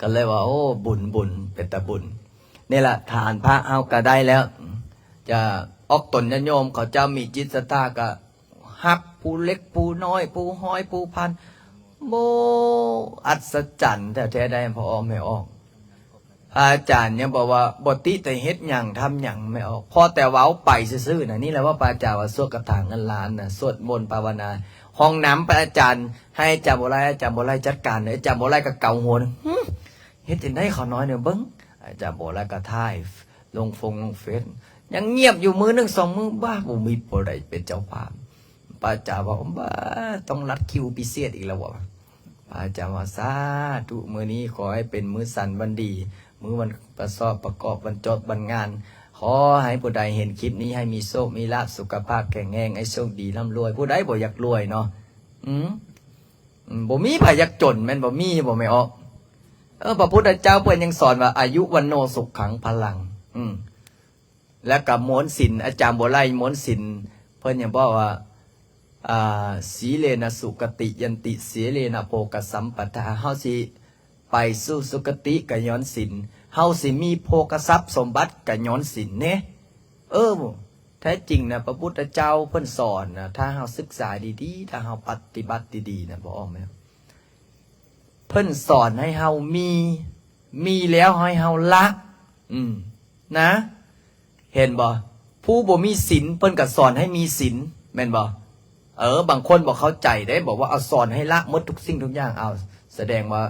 ກໍເລີຍວ່າ ໂອ້ ບຸນ ບຸນ ເປັນຕາບຸນ ນີ້ລະ ທານພະເຮົາກໍໄດ້ແລ້ວ ຈະອອກຕົນຍາດໂຍມ ເຂົາເຈົ້າມີຈິດສັດທາກໍຮັບ ຜູ້ເລັກຜູ້ນ້ອຍ ຜູ້ຮ້ອຍຜູ້ພັນ ໂອ້ ອັດສະຈັນແທ້ໆ ໄດ້ພໍ່ອອກແມ່ອອກ ພະອາຈານຍັງບອກວ່າ ບໍ່ຕິແຕ່ເຮັດຫຍັງທຳຫຍັງແມ່ອອກ ພໍແຕ່ເວົ້າໄປຊື່ໆນະ ນີ້ແຫຼະວ່າພະອາຈານວ່າສວດຄາຖາເງິນລ້ານນະ ສວດມົນພາວະນາ ຫ້ອງນ້ຳພະອາຈານ ໃຫ້ອາຈານບົວໄລ ອາຈານບົວໄລຈັດການເດີ ອາຈານບົວໄລກໍເກົາຫົວ ຫື ເຮັດຈັ່ງໃດເຂົານ້ອຍນີ້ເບິ່ງ ອາຈານບົວໄລກໍຖ່າຍລົງຟົງລົງເຟສ ຍັງງຽບຢູ່ມື້ໜຶ່ງສອງມື້ ບ້າ ບໍ່ມີຜູ້ໃດເປັນເຈົ້າພາບ ພະອາຈານວ່າ ບ້າ ຕ້ອງລັດຄິວພິເສດອີກແລ້ວບໍ່ ພະອາຈານວ່າ ສາທຸ ມື້ນີ້ຂໍໃຫ້ເປັນມື້ສັນວັນດີ ມື້ວັນປະສອບປະກອບ ວັນຈົບວັນງານ ຂໍໃຫ້ຜູ້ໃດເຫັນຄລິບນີ້ໃຫ້ມີໂຊກມີລາບ ສຸຂະພາບແຂງແຮງ ໃຫ້ໂຊກດີລ່ຳລວຍ ຜູ້ໃດບໍ່ຢາກລວຍເນາະ ອືມ ອືມ ບໍ່ມີໃຜຢາກຈົນແມ່ນບໍ່ ມີບໍ່ແມ່ອອກ ເອີ ພະພຸດທະເຈົ້າເພິ່ນຍັງສອນວ່າ ອາຍຸ ວັນໂນ ສຸຂັງ ພະລັງ ອືມ ແລ້ວກໍມ້ວນສິນ ອາຈານບົວໄລມ້ວນສິນ ເພິ່ນຍັງບອກວ່າ ອ່າ ສີເລນະສຸກະຕິຍັນຕິ ສີເລນະໂພກະສຳປະທາ ເຮົາຊິໄປສູ່ສຸກະຕິກໍຍ້ອນສິນ ເຮົາຊິມີໂພກະຊັບສົມບັດກໍຍ້ອນສິນເດ້ ເອີ ແທ້ຈິງນະ ພະພຸດທະເຈົ້າເພິ່ນສອນນະ ຖ້າເຮົາສຶກສາດີໆ ຖ້າເຮົາປະຕິບັດດີໆນະ ບໍ່ອອກແມ່ນ ເພິ່ນສອນໃຫ້ເຮົາມີ ມີແລ້ວໃຫ້ເຮົາລະ ອືມ ນະ ເຫັນບໍ່ ຜູ້ບໍ່ມີສິນ ເພິ່ນກໍສອນໃຫ້ມີສິນ ແມ່ນບໍ່ ເອີ ບາງຄົນບໍ່ເຂົ້າໃຈເດ້ ບອກວ່າ ເອົາ ສອນໃຫ້ລະໝົດທຸກສິ່ງທຸກຢ່າງ ເອົາ ສະແດງວ່າ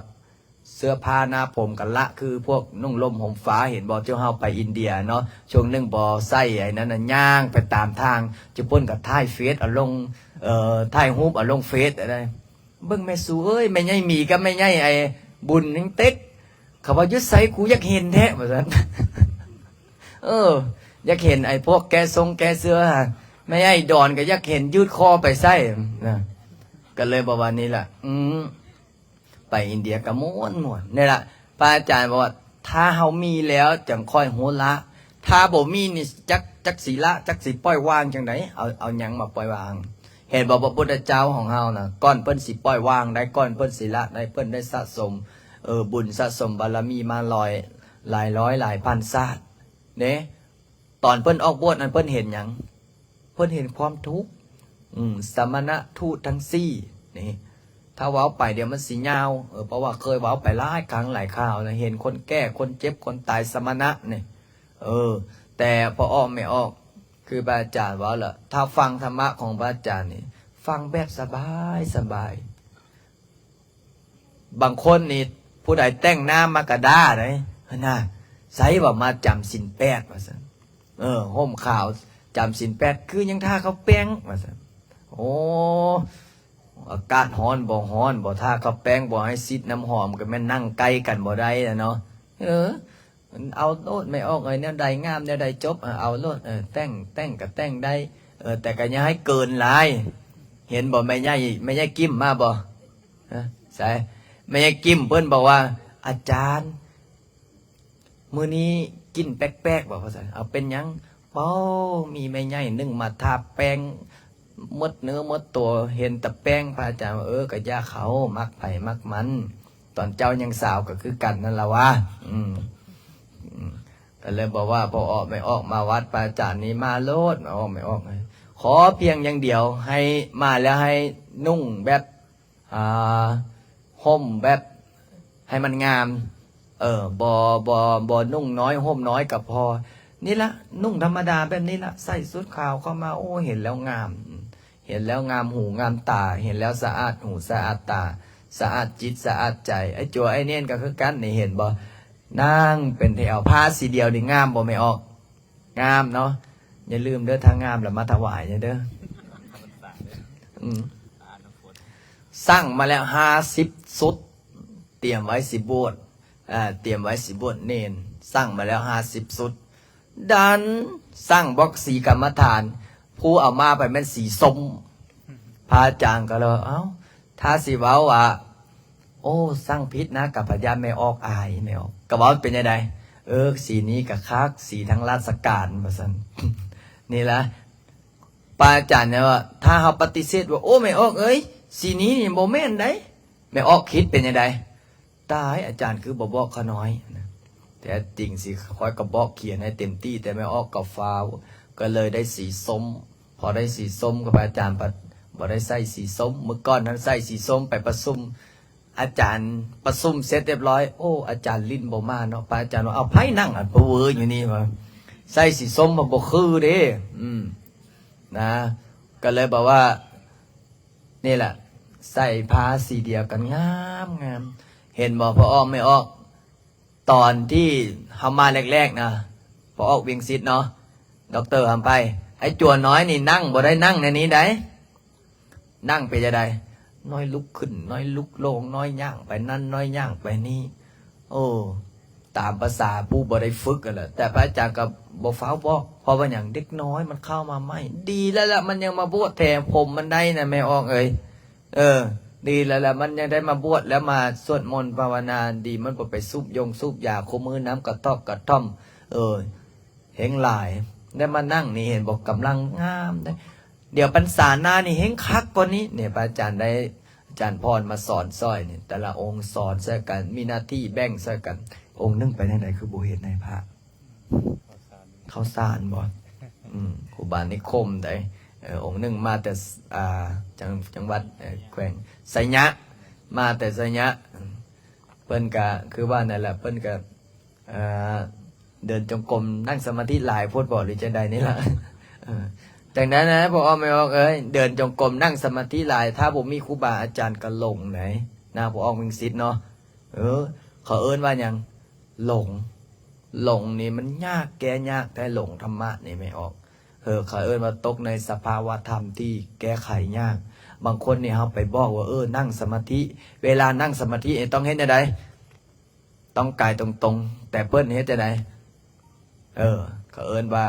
ເສື້ອຜ້າໜ້າຜົມກໍລະ ຄືພວກນຸ່ງຮົ່ມຫົ່ມຝາ ເຫັນບໍ່ ທີ່ເຮົາໄປອິນເດຍເນາະ ຊ່ວງໜຶ່ງບໍ່ໃສ່ໄອ້ນັ້ນນະ ຍ່າງໄປຕາມທາງ ຈຸເພິ່ນກໍຖ່າຍເຟສເອົາລົງ ເອີ ຖ່າຍຮູບເອົາລົງເຟສໄດ້ ເບິ່ງແມ່ສູເອີຍ ແມ່ໃຫຍ່ໝີກັບແມ່ໃຫຍ່ໄອ້ບຸນຍັງເຕັກ ເຂົາວ່າ ຢູ່ໃສ ກູຢາກເຫັນແທ້ ວ່າຊັ້ນ ເອີ ຢາກເຫັນໄອ້ພວກແກະຊົງແກະເສື້ອ ແມ່ໃຫຍ່ດອນກໍຢາກເຫັນ ຍືດຄໍໄປໃສ່ນະ ກໍເລີຍບອກວ່ານີ້ລະ ອືມ ໄປອິນເດຍກໍມ່ວນໆ ນີ້ລະ ພະອາຈານບອກວ່າ ຖ້າເຮົາມີແລ້ວຈັ່ງຄ່ອຍຮູ້ລະ ຖ້າບໍ່ມີນີ້ ຈັກ ຈັກຊິລະ ຈັກຊິປ່ອຍວາງຈັ່ງໃດ ເອົາ ເອົາຫຍັງມາປ່ອຍວາງ ເຫັນບໍ່ ພະພຸດທະເຈົ້າຂອງເຮົານະ ກ່ອນເພິ່ນຊິປ່ອຍວາງໄດ້ ກ່ອນເພິ່ນຊິລະໄດ້ ເພິ່ນໄດ້ສະສົມ ເອີ ບຸນສະສົມບາລະມີມາຫຼອຍ ຫຼາຍຮ້ອຍຫຼາຍພັນຊາດເດ້ ຕອນເພິ່ນອອກບວດນັ້ນ ເພິ່ນເຫັນຫຍັງ? ເພິ່ນເຫັນຄວາມທຸກ ອືມ ສະມະນະທູດທັງສີ່ນີ້ ຖ້າເວົ້າໄປດຽວມັນຊິຍາວ ເອີ ເພາະວ່າເຄີຍເວົ້າໄປຫຼາຍຄັ້ງຫຼາຍຄາວແລ້ວ ເຫັນຄົນແກ່ ຄົນເຈັບ ຄົນຕາຍ ສະມະນະນີ້ ເອີ ແຕ່ພໍ່ອອກແມ່ອອກ ຄືພະອາຈານເວົ້າລະ ຖ້າຟັງທຳມະຂອງພະອາຈານນີ້ ຟັງແບບສະບາຍສະບາຍ. ບາງຄົນນີ້ ຜູ້ໃດແຕ່ງໜ້າມາກະດ່າເດ້ ຫັ້ນນະ ໃສວ່າມາຈຳສິນແປດວ່າຊັ້ນ ເອີ ຫົ່ມຂາວຈຳສິນແປດ ຄືຍັງທາຂາວແປ້ງວ່າຊັ້ນ. ໂອ້ ອາກາດຮ້ອນບໍ່ຮ້ອນ ບໍ່ທາຂາວແປ້ງ ບໍ່ໃຫ້ສີດນ້ຳຫອມ ກໍແມ່ນນັ່ງໃກ້ກັນບໍ່ໄດ້ລະເນາະ. ເອີ ເອົາໂລດແມ່ອອກເອີຍ ແນວໃດງາມແນວໃດຈົບ ເອົາໂລດ ເອີ ແຕ່ງ ແຕ່ງກໍແຕ່ງໄດ້ ເອີ ແຕ່ກໍຢ່າໃຫ້ເກີນຫຼາຍ. ເຫັນບໍ່ແມ່ໃຫຍ່ ແມ່ໃຫຍ່ກິ້ມມາບໍ່? ຮະ ໃສ? ແມ່ໃຫຍ່ກິ້ມເພິ່ນບອກວ່າ ອາຈານ ມື້ນີ້ກິ່ນແປກໆ ວ່າ ວ່າຊັ້ນ. ເອົາ ເປັນຫຍັງ? ເວົ້າ ມີແມ່ໃຫຍ່ໜຶ່ງມາທາແປ້ງໝົດເນື້ອໝົດຕົວ ເຫັນແຕ່ແປ້ງ. ພະອາຈານວ່າ ເອີ ກໍຢ່າເຂົາ ມັກໃຜມັກມັນ ຕອນເຈົ້າຍັງສາວກໍຄືກັນນັ້ນລະວ່າ. ອືມ ອືມ ກໍເລີຍບອກວ່າ ພໍ່ອອກແມ່ອອກມາວັດ ພະອາຈານນີ້ມາໂລດ ພໍ່ອອກແມ່ອອກ ຂໍພຽງຢ່າງດຽວ ໃຫ້ມາແລ້ວໃຫ້ນຸ່ງແບບ ອ່າ ຫົ່ມແບບໃຫ້ມັນງາມ ເອີ ບໍ່ ບໍ່ ບໍ່ນຸ່ງນ້ອຍຫົ່ມນ້ອຍກໍພໍ ນີ້ລະ ນຸ່ງທຳມະດາແບບນີ້ລະ ໃສ່ຊຸດຂາວເຂົ້າມາ ໂອ້ ເຫັນແລ້ວງາມ ເຫັນແລ້ວງາມຫູງາມຕາ ເຫັນແລ້ວສະອາດຫູສະອາດຕາ ສະອາດຈິດສະອາດໃຈ. ໄອ້ຈົວໄອ້ເນນກໍຄືກັນນີ້ ເຫັນບໍ່ ນັ່ງເປັນແຖວ ຜ້າສີດຽວນີ້ງາມບໍ່ແມ່ອອກ? ງາມເນາະ ຢ່າລືມເດີ ຖ້າງາມແລ້ວມາຖວາຍເດີ. ອືມ ສັ່ງມາແລ້ວຫ້າສິບຊຸດ ຕຽມໄວ້ຊິບວດ ອ່າ ຕຽມໄວ້ຊິບວດເນນ ສັ່ງມາແລ້ວຫ້າສິບຊຸດ ດັນສັ່ງບອກສີກຳມະຖານ ຜູ້ເອົາມາໄປແມ່ນສີສົ້ມ. ພະອາຈານກໍເລີຍ ເອົ້າ ຖ້າຊິເວົ້າວ່າ ໂອ້ ສັ່ງຜິດນະ ກໍພະຍານແມ່ອອກອາຍ ແມ່ອອກກໍເວົ້າເປັນຈັ່ງໃດ? ເອີ ສີນີ້ກໍຄັກ ສີທາງລາຊະການ ວ່າຊັ້ນ. ນີ້ລະ ພະອາຈານເນຍວ່າ ຖ້າເຮົາປະຕິເສດວ່າ ໂອ້ ແມ່ອອກເອີຍ ສີນີ້ນີ້ບໍ່ແມ່ນໃດ ແມ່ອອກຄິດເປັນຈັ່ງໃດ? ຕາຍ ອາຈານຄືບໍ່ບອກຂ້ານ້ອຍນະ ແທ້ຈິງຊິຂ້ອຍກໍບອກຂຽນໃຫ້ເຕັມທີ່ ແຕ່ແມ່ອອກກໍຟ້າວ ກໍເລີຍໄດ້ສີສົ້ມ. ພໍໄດ້ສີສົ້ມ ກໍພະອາຈານພັດບໍ່ໄດ້ໃສ່ສີສົ້ມ. ມື້ກ່ອນນັ້ນໃສ່ສີສົ້ມໄປປະຊຸມ ອາຈານປະຊຸມເສັດຮຽບຮ້ອຍ ໂອ້ ອາຈານລິ້ນບໍ່ມາເນາະ ພະອາຈານວ່າ ເອົາ ໃຜນັ່ງອັນພະເວີຢູ່ນີ້ວະ ໃສ່ສີສົ້ມມັນບໍ່ຄືເດ້. ອືມ ນະ ກໍເລີຍບອກວ່າ ນີ້ແຫຼະ ໃສ່ຜ້າສີດຽວກັນງາມໆ. ເຫັນບໍ່ ພໍ່ອອກແມ່ອອກ ຕອນທີ່ເຮົາມາແລກໆນະ ພໍ່ອອກວຽງສິດເນາະ ດອກເຕີຫຳໄພ ໄອ້ຈົວນ້ອຍນີ້ນັ່ງບໍ່ໄດ້ນັ່ງແນວນີ້ໃດ ນັ່ງເປັນຈັ່ງໃດ? ນ້ອຍລຸກຂຶ້ນ ນ້ອຍລຸກລົງ ນ້ອຍຍ່າງໄປນັ້ນ ນ້ອຍຍ່າງໄປນີ້ ໂອ້ ຕາມພາສາຜູ້ບໍ່ໄດ້ຝຶກຫັ້ນແຫຼະ. ແຕ່ພະອາຈານກໍບໍ່ຟ້າວບອກ ເພາະວ່າຫຍັງ? ເດັກນ້ອຍມັນເຂົ້າມາໃໝ່ ດີແລ້ວລະ ມັນຍັງມາບວດແຖມຜົມມັນໄດ້ນະ ແມ່ອອກເອີຍ. ເອີ ດີແລ້ວລະ ມັນຍັງໄດ້ມາບວດ ແລ້ວມາສວດມົນພາວະນາ ດີ ມັນບໍ່ໄປສູບຢົງສູບຢາຄູ່ມື້ ນ້ຳກະຕອກກະທ່ອມ ເອີ ແຮງຫຼາຍ ໄດ້ມານັ່ງນີ້ ເຫັນບໍ່ ກຳລັງງາມເດ້. ດຽວພັນສາໜ້ານີ້ແຮງຄັກກວ່ານີ້ ນີ້ ພະອາຈານໄດ້ ອາຈານພອນມາສອນຊ່ອຍນີ້ ແຕ່ລະອົງສອນຊ່ອຍກັນ ມີໜ້າທີ່ແບ່ງຊ່ອຍກັນ. ອົງໜຶ່ງໄປແນວໃດ ຄືບໍ່ເຫັນໃນພະ? ເຂົ້າສານບໍ່? ອືມ ຄູບານິຄົມໃດ ເອີ ອົງໜຶ່ງມາແຕ່ ອ່າ ຈັງ ຈັງຫວັດ ເອີ ແຂວງໄຊຍະ ມາແຕ່ໄຊຍະ ເພິ່ນກະຄືວ່ານັ້ນແຫຼະ ເພິ່ນກະ ເອີ ເດີນຈົງກົມ ນັ່ງສະມາທິຫຼາຍໂພດບໍ ຫຼືຈັ່ງໃດນີ້ລະ. ເອີ ຈັ່ງໃດນະ ພໍ່ອອກແມ່ອອກເອີຍ ເດີນຈົງກົມ ນັ່ງສະມາທິຫຼາຍ ຖ້າບໍ່ມີຄູບາອາຈານກໍຫຼົງໃດ ນະ ພໍ່ອອກວຽງສິດເນາະ. ເອີ ເຂົາເອີ້ນວ່າຫຍັງ? ຫຼົງ. ຫຼົງນີ້ມັນຍາກ ແກ້ຍາກແທ້ ຫຼົງທຳມະນີ້ແມ່ອອກ. ເອີ ເຂົາເອີ້ນວ່າຕົກໃນສະພາວະທຳທີ່ແກ້ໄຂຍາກ. ບາງຄົນນີ້ເຮົາໄປບອກວ່າ ເອີ ນັ່ງສະມາທິ ເວລານັ່ງສະມາທິຕ້ອງເຮັດແນວໃດ? ຕ້ອງກາຍຕົງໆ ແຕ່ເພິ່ນເຮັດຈັ່ງໃດ? ເອີ ເຂົາເອີ້ນວ່າ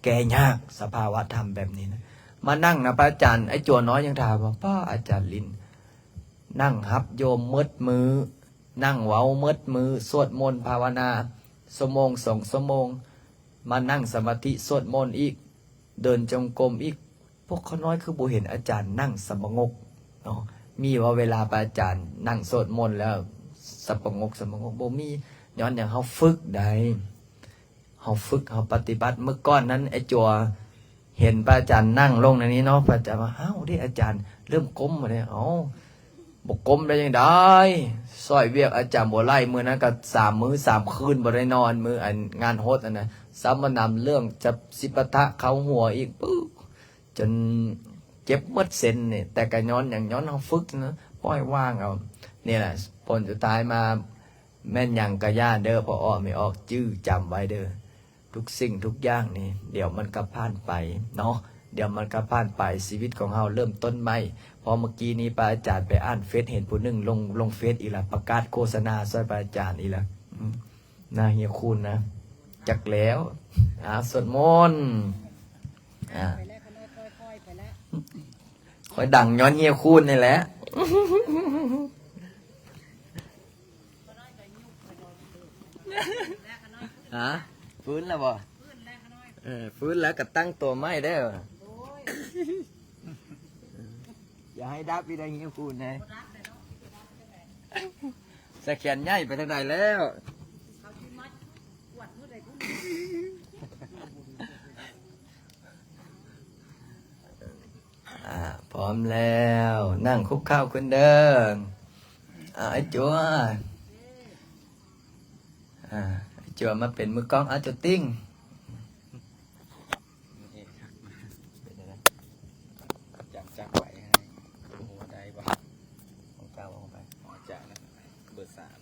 ແກ້ຍາກ ສະພາວະທຳແບບນີ້ນະ. ມານັ່ງນຳພະອາຈານ ໄອ້ຈົວນ້ອຍຍັງຖາມວ່າ ປ້າ ອາຈານລິ້ນ ນັ່ງຮັບໂຍມໝົດມື້ ນັ່ງເວົ້າໝົດມື້ ສວດມົນພາວະນາຊົ່ວໂມງສອງຊົ່ວໂມງ ມານັ່ງສະມາທິສວດມົນອີກ ເດີນຈົງກົມອີກ ພວກຂ້ານ້ອຍຄືບໍ່ເຫັນອາຈານນັ່ງສະຫງົບເນາະ. ມີວ່າເວລາພະອາຈານນັ່ງສວດມົນແລ້ວສະຫງົບ ສະຫງົບ ບໍ່ມີ. ຍ້ອນຫຍັງ? ເຮົາຝຶກໄດ໋ ເຮົາຝຶກ ເຮົາປະຕິບັດ. ມື້ກ່ອນນັ້ນ ໄອ້ຈົວ ເຫັນພະອາຈານນັ່ງລົງໃນນີ້ເນາະ ພະອາຈານວ່າ ອ້າວ ເດ ອາຈານເລີ່ມກົ້ມແລ້ວເດ. ເອົ້າ ບໍ່ກົ້ມໄດ້ຈັ່ງໃດ ຊ່ອຍວຽກອາຈານບໍ່ໄຫຼ. ມື້ນັ້ນກໍສາມມື້ສາມຄືນບໍ່ໄດ້ນອນ ມື້ອັນງານຫົດຫັ້ນນະ. ສຳມະນາເລີ່ມຈະ ຊິປະທະເຂົ້າຫົວອີກ ປຶ ຈົນເຈັບໝົດເສັ້ນນີ້ ແຕ່ກໍຍ້ອນຫຍັງ? ຍ້ອນເຮົາຝຶກນະ ປ່ອຍວາງເອົາ. ນີ້ແຫຼະ ຜົນສຸດທ້າຍມາແມ່ນຫຍັງກໍຢ່າເດີ ພໍ່ອອກແມ່ອອກ ຈື່ຈຳໄວ້ເດີ. ທຸກສິ່ງທຸກຢ່າງນີ້ ດຽວມັນກໍຜ່ານໄປເນາະ ດຽວມັນກໍຜ່ານໄປ. ຊີວິດຂອງເຮົາເລີ່ມຕົ້ນໃໝ່. ເພາະເມື່ອກີ້ນີ້ພະອາຈານໄປອ່ານເຟສ ເຫັນຜູ້ໜຶ່ງລົງ ລົງເຟສອີກລະ ປະກາດໂຄສະນາຊ່ອຍພະອາຈານອີກລະ. ອືມ ໜ້າເຮຍຄູນນະ ຈັກແລ້ວ. ອາ ສວດມົນ. ອາ ຂ້ອຍດັງຍ້ອນເຮຍຄູນນີ້ແຫຼະ. ຮະ? ຟື້ນແລ້ວບໍ່? ເອີ ຟື້ນແລ້ວກໍຕັ້ງໂຕໃໝ່ເດີ້. ຢ່າໃຫ້ດັບອີກໄດ໋ ເຮຍຄູນເອີຍ. ສະແຂນໃຫຍ່ໄປທາງໃດແລ້ວ? ອາ ພ້ອມແລ້ວ ນັ່ງຄຸກເຂົ່າຂຶ້ນເດີ້. ອາ ໄອ້ຈົວ ອາ ໄອ້ຈົວມາເປັນມືກ້ອງ. ອາ ຕົວຕິງ ເປັນຈັ່ງໃດ? ຈຳຈັກໄວ້ໃຫ້ ຮູ້ວ່າໄດ້ບໍ່? ຂອງເກົ່າເອົາໄປ ຂອງອາຈານນະ ເບີສາມ.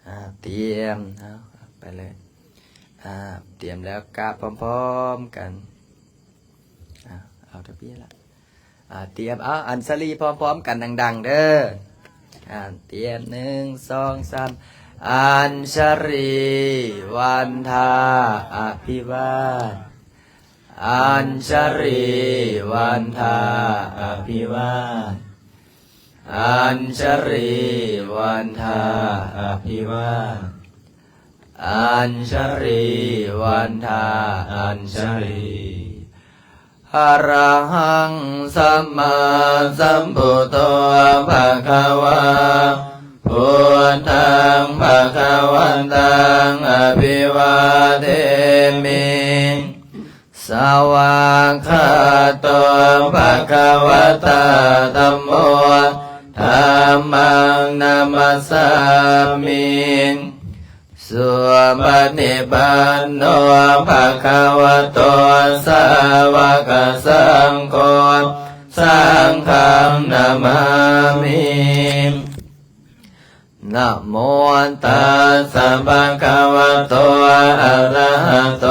ອາ ຕຽມ ເອົາ ໄປເລີຍ. ອາ ຕຽມແລ້ວກາບພ້ອມໆກັນ. ອາ ເອົາທະບຽນລະ. ອາ ຕຽມ ເອົາ ອັນຊະລີພ້ອມໆກັນດັງໆເດີ້. ອາ ຕຽມ ໜຶ່ງ ສອງ ສາມ. ອັນຊະລີ ວັນທາ ອະພິວາດ. ອັນຊະລີ ວັນທາ ອະພິວາດ. ອັນຊະລີ ວັນທາ ອະພິວາດ. ອັນຊະລີ ວັນທາ ອັນຊະລີ. ອະລະຫັງ ສຳມາສຳພຸດໂທ ພະຄະວາ ພຸດທັງ ພະຄະວັນຕັງ ອະພິວາເທມິ. ສະວາກຂາໂຕ ພະຄະວະຕາ ທຳໂມ ທຳມັງ ນະມັດສາມິ. ສຸປະຕິປັນໂນ ພະຄະວະໂຕ ສາວະກະສັງໂຄ ສັງຄັງ ນະມາມິ. ນະໂມຕັດສະ ພະຄະວະໂຕ ອະລະຫະໂຕ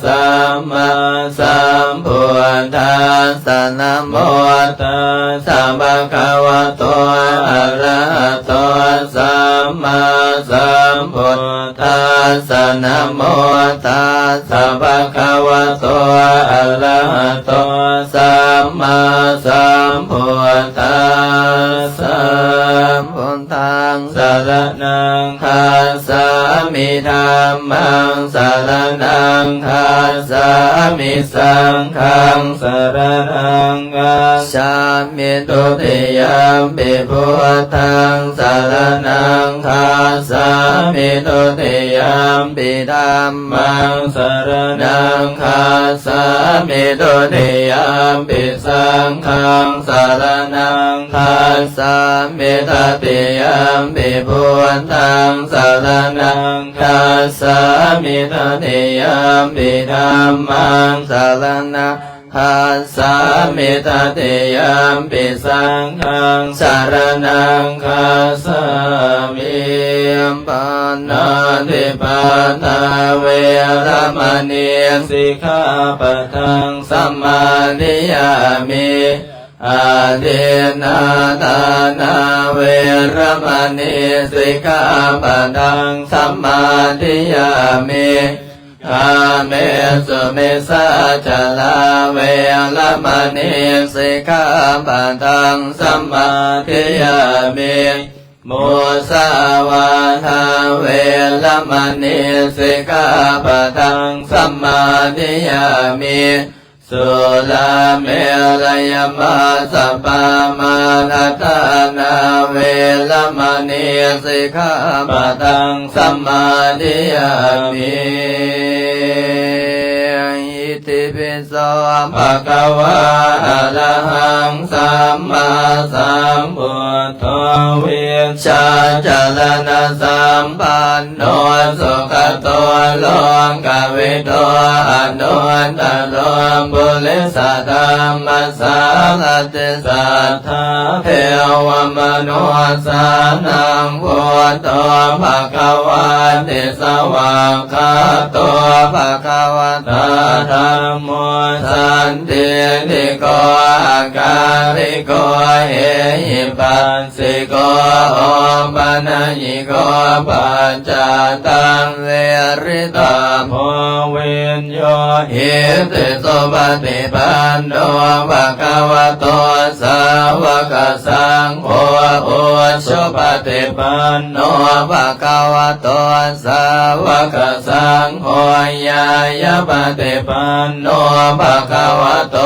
ສຳມາສຳພຸດທັດສະ. ນະໂມຕັດສະ ພະຄະວະໂຕ ອະລະຫະໂຕ ສຳມາສຳພຸດທັດສະ. ນະໂມຕັດສະ ພະຄະວະໂຕ ອະລະຫະໂຕ ສຳມາສຳພຸດທັດສະ. ພຸດທັງສະລະນັງຄັດສາມິ ທຳມັງສະລະນັງຄັດສາມິ ສັງຄັງສະລະນັງຄັດສາມິ. ທຸຕິຍຳປິ ພຸດທັງສະລະນັງຄັດສາມິ ທຸຕິຍຳປິ ທຳມັງສະລະນັງຄັດສາມິ ທຸຕິຍຳປິ ສັງຄັງສະລະນັງຄັດສາມິ ຕະຕິຍຳປິ ພຸດທັງສະລະນັງຄັດສາມິ ຕະຕິຍຳປິ ທຳມັງສະລະນັງຄັດສາມິ ຕະຕິຍຳປິ ສັງຄັງສະລະນັງຄັດສາມິ. ປານາຕິປາຕາ ເວລະມະນີ ສິກຂາປະທັງ ສະມາທິຍາມິ. ອາທິນນາທານາ ເວລະມະນີ ສິກຂາປະທັງ ສະມາທິຍາມິ. ກາເມສຸມິດສາຈາລາ ເວລະມະນີ ສິກຂາປະທັງ ສະມາທິຍາມິ. ມຸສາວາທາ ເວລະມະນີ ສິກຂາປະທັງ ສະມາທິຍາມິ. ສຸລາເມລະຍະມັດສະປາມາທະຖານາ ເວລະມະນີ ສິກຂາປະທັງ ສະມາທິຍາມິ. ທິພິໂສ ພະຄະວາ ອະລະຫັງ ສຳມາສຳພຸດໂທ ວິຊາຈາລະນະສຳປັນໂນ ສຸກະໂຕ ໂລກະວິທູ ອະນຸດຕະໂລ ປຸລິສະທຳມະສາລະຕິ ສັດ ທາເທວະມະນຸດສານັງ ພຸດໂທ ພະຄະວາຕິ ສະຫວາກຂາໂຕ ພະຄະວະຕາ ທຳໂມ ສັນທິຕິໂກ ອາກາລິໂກ ເອຫິປັດສິໂກ ໂອປະນະຍິໂກ ປັດຈາຕັງ ວິລິຕະໂພ ວິນ ໂຍ ອິຕິ ສຸປະຕິປັນໂນ ພະຄະວະໂຕ ສາວະກະສັງໂຄ ອຸຈຸປະຕິປັນໂນ ພະຄະວະໂຕ ສາວະກະສັງໂຄ ຍາຍະປະຕິປັນໂນ ພະຄະວະໂຕ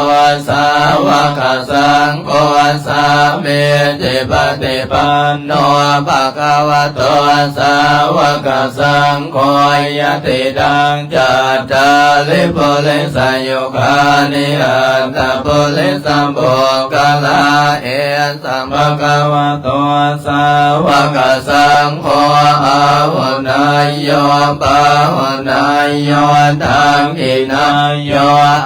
ສາວະກະສັງໂຄ ສາມີຈິປະຕິປັນໂນ ພະຄະວະໂຕ ສາວະກະສັງໂຄ ຍະຕິດທັງ ຈັດຕາລິ ປຸລິສະຍຸຄານິ ອັດຖະປຸລິສະປຸກຄະລາ ເອສະ ພະຄະວະໂຕ ສາວະກະສັງໂຄ ອາຫຸເນຍໂຍ ປາຫຸເນຍໂຍ ທັກຂິເນຍໂຍ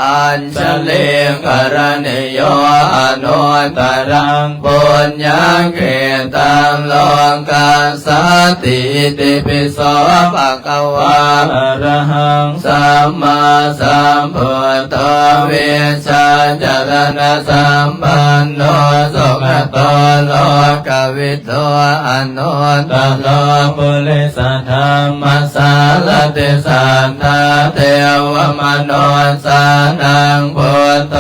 ອັນຊະລີກະລະນີໂຍ ອະນຸດຕະລັງ ປຸນຍະເຂຕັງ ໂລກັດສາຕິ ອິຕິປິໂສ ພະຄະວາ ອະລະຫັງ ສຳມາສຳພຸດໂທ ວິຊາຈາລະນະສຳປັນໂນ ສຸກະໂຕ ໂລກະວິທູ ອະນຸດຕະໂລ ປຸລິສະທຳມະສາລະຕິ ສັດຖາເທວະມະນຸດສານັງ ພຸດໂທ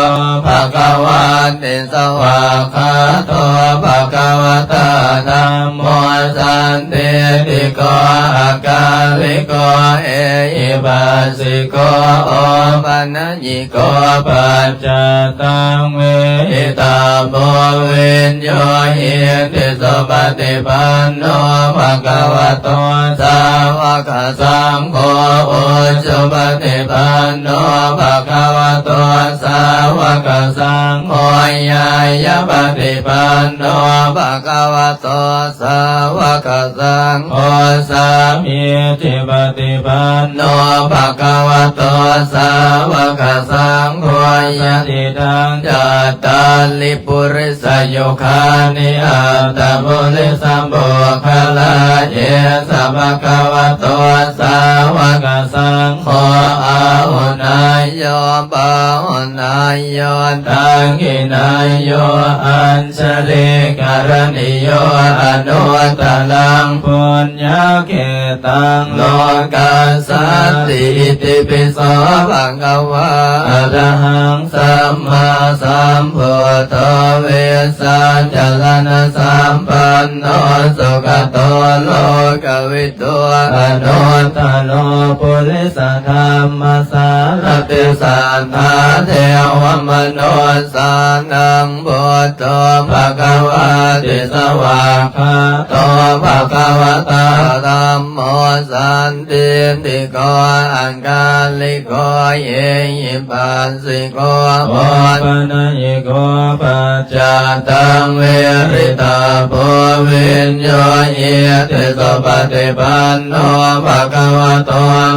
ພະຄະວາຕິ ສະຫວາກຂາໂຕ ພະຄະວະຕາ ທຳໂມ ສັນທິຕິໂກ ອາກາລິໂກ ເອຫິປັດສິໂກ ໂອປະນະຍິໂກ ປັດຈາຕັງ ວິລິຕະໂພ ວິນໂຍ ອິຕິ ສຸປະຕິປັນໂນ ພະຄະວະໂຕ ສາວະກະສັງໂຄ ອຸຈຸປະຕິປັນໂນ ພະຄະວະໂຕ ສາວະກະສັງໂຄ ຍາຍະປະຕິປັນໂນ ພະຄະວະໂຕ ສາວະກະສັງໂຄ ສາມີຈິປະຕິປັນໂນ ພະຄະວະໂຕ ສາວະກະສັງໂຄ ຍະຕິດທັງ ຈັດຕາລິ ປຸລິສະຍຸຄານິ ອັດຖະປຸລິສະປຸກຄະລາ ເອສະ ພະຄະວະໂຕ ສາວະກະສັງໂຄ ອາຫຸເນຍໂຍ ປາຫຸເນຍໂຍ ທັກຂິເນຍໂຍ ອັນຊະລີກະລະນີໂຍ ອະນຸດຕະລັງ ປຸນຍະເຂຕັງ ໂລກັດສາຕິ ອິຕິປິໂສ ພະຄະວາ ອະລະຫັງ ສຳມາສຳພຸດໂທ ວິສາຈາລະນະສຳປັນໂນ ສຸກະໂຕ ໂລກະວິທູ ອະນຸດຕະໂລ ປຸລິສະທຳມະສາລະຕິ ສັດຖາເທວະມະນຸດສານັງ ພຸດໂທ ພະຄະວາຕິ ສະຫວາກຂາໂຕ ພະຄະວະຕາ ທຳໂມ ສັນທິຕິໂກ ອາກາລິໂກ ເອຫິປັດສິໂກ ໂອປະນະຍິໂກ ປັດຈາຕັງ ວິລິຕະໂພ ວິນໂຍ ອິຕິ ສຸປະຕິປັນໂນ ພະຄະວະໂຕ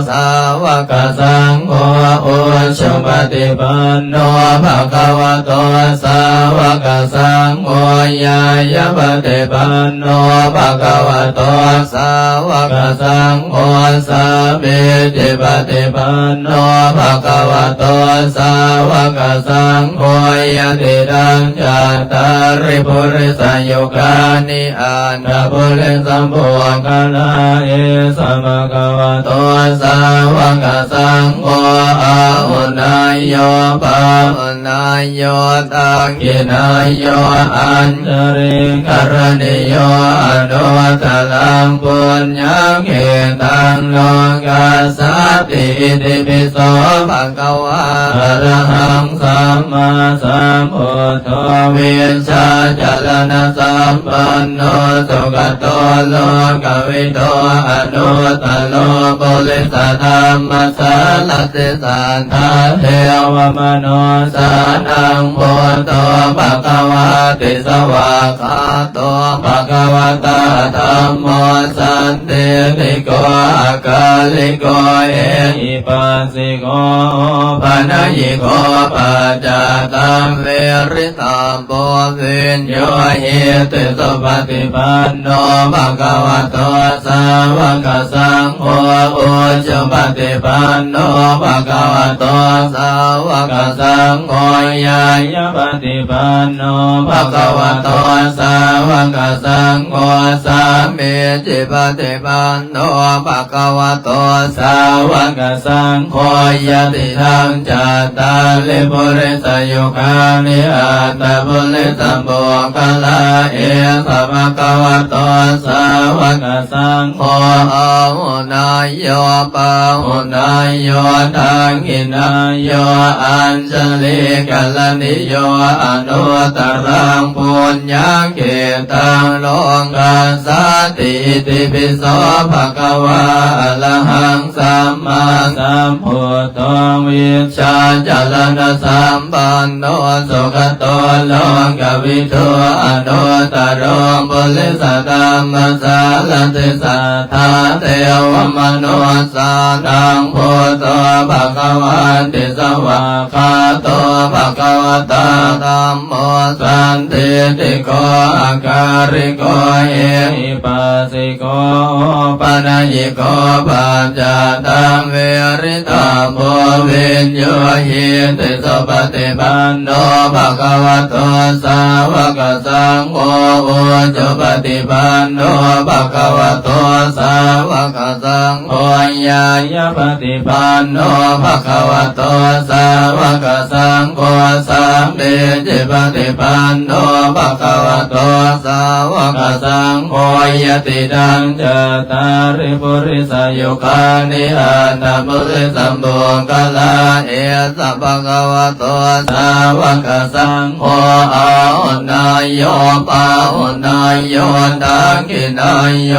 ສາວະກະສັງໂຄ ອຸຈຸປະຕິປັນໂນ ພະຄະວະໂຕ ສາວະກະສັງໂຄ ຍາຍະປະຕິປັນໂນ ພະຄະວະໂຕ ສາວະກະສັງໂຄ ສາມີຈິປະຕິປັນໂນ ພະຄະວະໂຕ ສາວະກະສັງໂຄ ຍະຕິດທັງ ຈັດຕາລິປຸລິສະຍຸຄານິ ອັດຖະປຸລິສະປຸກຄະລາ ເອສະ ພະຄະວະໂຕ ສາວະກະສັງໂຄ ອາຫຸເນຍໂຍ ປາຫຸເນຍໂຍ ທັກຂິເນຍໂຍ ອັນຊະລີກະລະນີໂຍ ອະນຸດຕະລັງ ປຸນຍະເຂຕັງ ໂລກັດສາຕິ ອິຕິປິໂສ ພະຄະວາ ອະລະຫັງ ສຳມາສຳພຸດໂທ ວິຊາຈະລະນະສຳປັນໂນ ສຸກະໂຕໂລກະວິທູ ອະນຸດຕະໂລ ປຸລິສະທຳມະສາລະຕິ ສັດທາເທວະມະນຸດສານັງ ພຸດໂທ ພະຄະວາຕິ ສະຫວາກຂາໂຕ ພະຄະວະຕາ ທຳໂມ ສັນທິຕິໂກ ອາກາລິໂກ ເອຫິປັສ ສິໂກ ໂອປະນະຍິໂກ ປັດຈາຕັງ ວະລິຕະໂພ ວິນຍູຫິຕິ ສຸປະຕິປັນໂນ ພະຄະວະໂຕ ສາວະກະສັງໂຄ ອຸຈຸປະຕິປັນໂນ ພະຄະວະໂຕ ສາວະກະສັງໂຄ ຍາຍະປະຕິປັນໂນ ພະຄະວະໂຕ ສາວະກະສັງໂຄ ສາມີຈິປະຕິປັນໂນ ພະຄະວະໂຕ ສາວະກະສັງໂຄ ຍະຕິທັງ ຈັດຕາລິ ປຸລິສະຍຸຄານິ ອັດຖະປຸລິສະປຸກຄະລາ ເອສະ ພະຄະວະໂຕ ສາວະກະສັງໂຄ ອາຫຸເນຍໂຍ ປາຫຸເນຍໂຍ ທັກຂິເນຍໂຍ ອັນ ຊະລີກະລະນິໂຍ ອະນຸດຕະລັງ ປຸນຍະເຂຕັງ ໂລກັດສາຕິ ອິຕິປິໂສ ພະຄະວາ ອະລະຫັງ ສຳມາສຳພຸດໂທ ວິຊາຈະລະນະສຳປັນໂນ ສຸກະໂຕ ໂລກະວິທູ ອະນຸດຕະໂລ ປຸລິສະທຳມະສາລະຕິ ສັດທາເທວະມະນຸດສານັງ ພຸດໂທ ພະຄະວາຕິ ສະຫວາກຂາໂຕ ພະຄະວະຕາ ທຳໂມ ສັນທິຕິໂກ ອາກາລິໂກ ເອຫິປັສສິໂກ ໂອປະນະຍິໂກ ປັດຈາຕັງ ວະລິຕະໂພ ວິນຍູຫິຕິ ສຸປະຕິປັນໂນ ພະຄະວະໂຕ ສາວະກະສັງໂຄ ອຸຈຸປະຕິປັນໂນ ພະຄະວະໂຕ ສາວະກະສັງໂຄ ຍາຍະປະຕິປັນໂນ ພະຄະວະໂຕ ສາວະກະສັງໂຄ ສາມີຈິປະຕິປັນໂນ ພະຄະວະໂຕ ສາວະກະສັງໂຄ ຍະຕິທັງ ຈັດຕາລິ ປຸລິສະຍຸຄານິ ອັດຖະປຸລິສະປຸກຄະລາ ເອສະ ພະຄະວະໂຕ ສາວະກະສັງໂຄ ອາຫຸເນຍໂຍ ປາຫຸເນຍໂຍ ທັກຂິເນຍໂຍ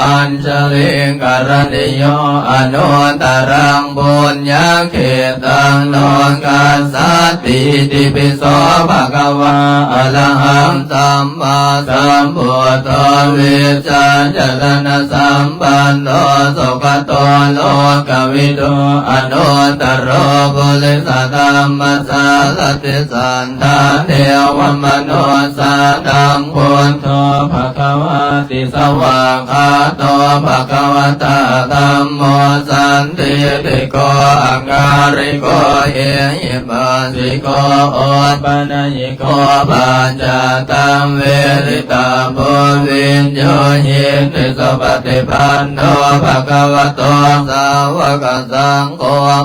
ອັນ ຊະລີກະລະນິໂຍ ອະນຸດຕະລັງ ປຸນຍະເຂຕັງ ໂລກັດສາຕິ ອິຕິປິໂສ ພະຄະວາ ອະລະຫັງ ສຳມາສຳພຸດໂທ ວິຊາຈະລະນະສຳປັນໂນ ສຸກະໂຕ ໂລກະວິທູ ອະນຸດຕະໂລ ປຸລິສະທຳມະສາລະຕິ ສັດທາເທວະມະນຸດສານັງ ພຸດໂທ ພະຄະວາຕິ ສະຫວາກຂາໂຕ ພະຄະວະຕາ ທຳໂມ ສັນທິຕິໂກ ອາກາລິໂກ ເອຫິປັສສິໂກ ໂອປະນະຍິໂກ ປັດຈາຕັງ ວະລິຕະໂພ ວິນຍູຫິຕິ ສຸປະຕິປັນໂນ ພະຄະວະໂຕ ສາວະກະສັງໂຄ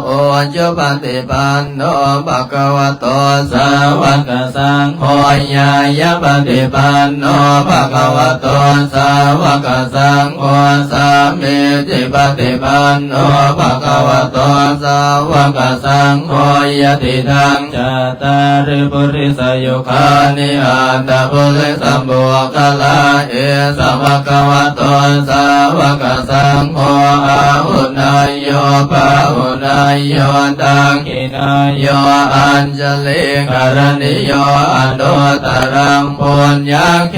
ອຸຈຸປະຕິປັນໂນ ພະຄະວະໂຕ ສາວະກະສັງໂຄ ຍາຍະປະຕິປັນໂນ ພະຄະວະໂຕ ສາວະກະສັງໂຄ ສາມີຈິປະຕິປັນໂນ ພະຄະວະໂຕ ສາວະກະສັງໂຄ ຍະຕິທັງ ຈັດຕາລິ ປຸລິສະຍຸຄານິ ອັດຖະປຸລິສະປຸກຄະລາ ເອສະ ພະຄະວະໂຕ ສາວະກະສັງໂຄ ອາຫຸເນຍໂຍ ປາຫຸເນຍໂຍ ທັກຂິເນຍໂຍ ອັນ ຊະລີກະລະນິໂຍ ອະນຸດຕະລັງ ປຸນຍະເຂ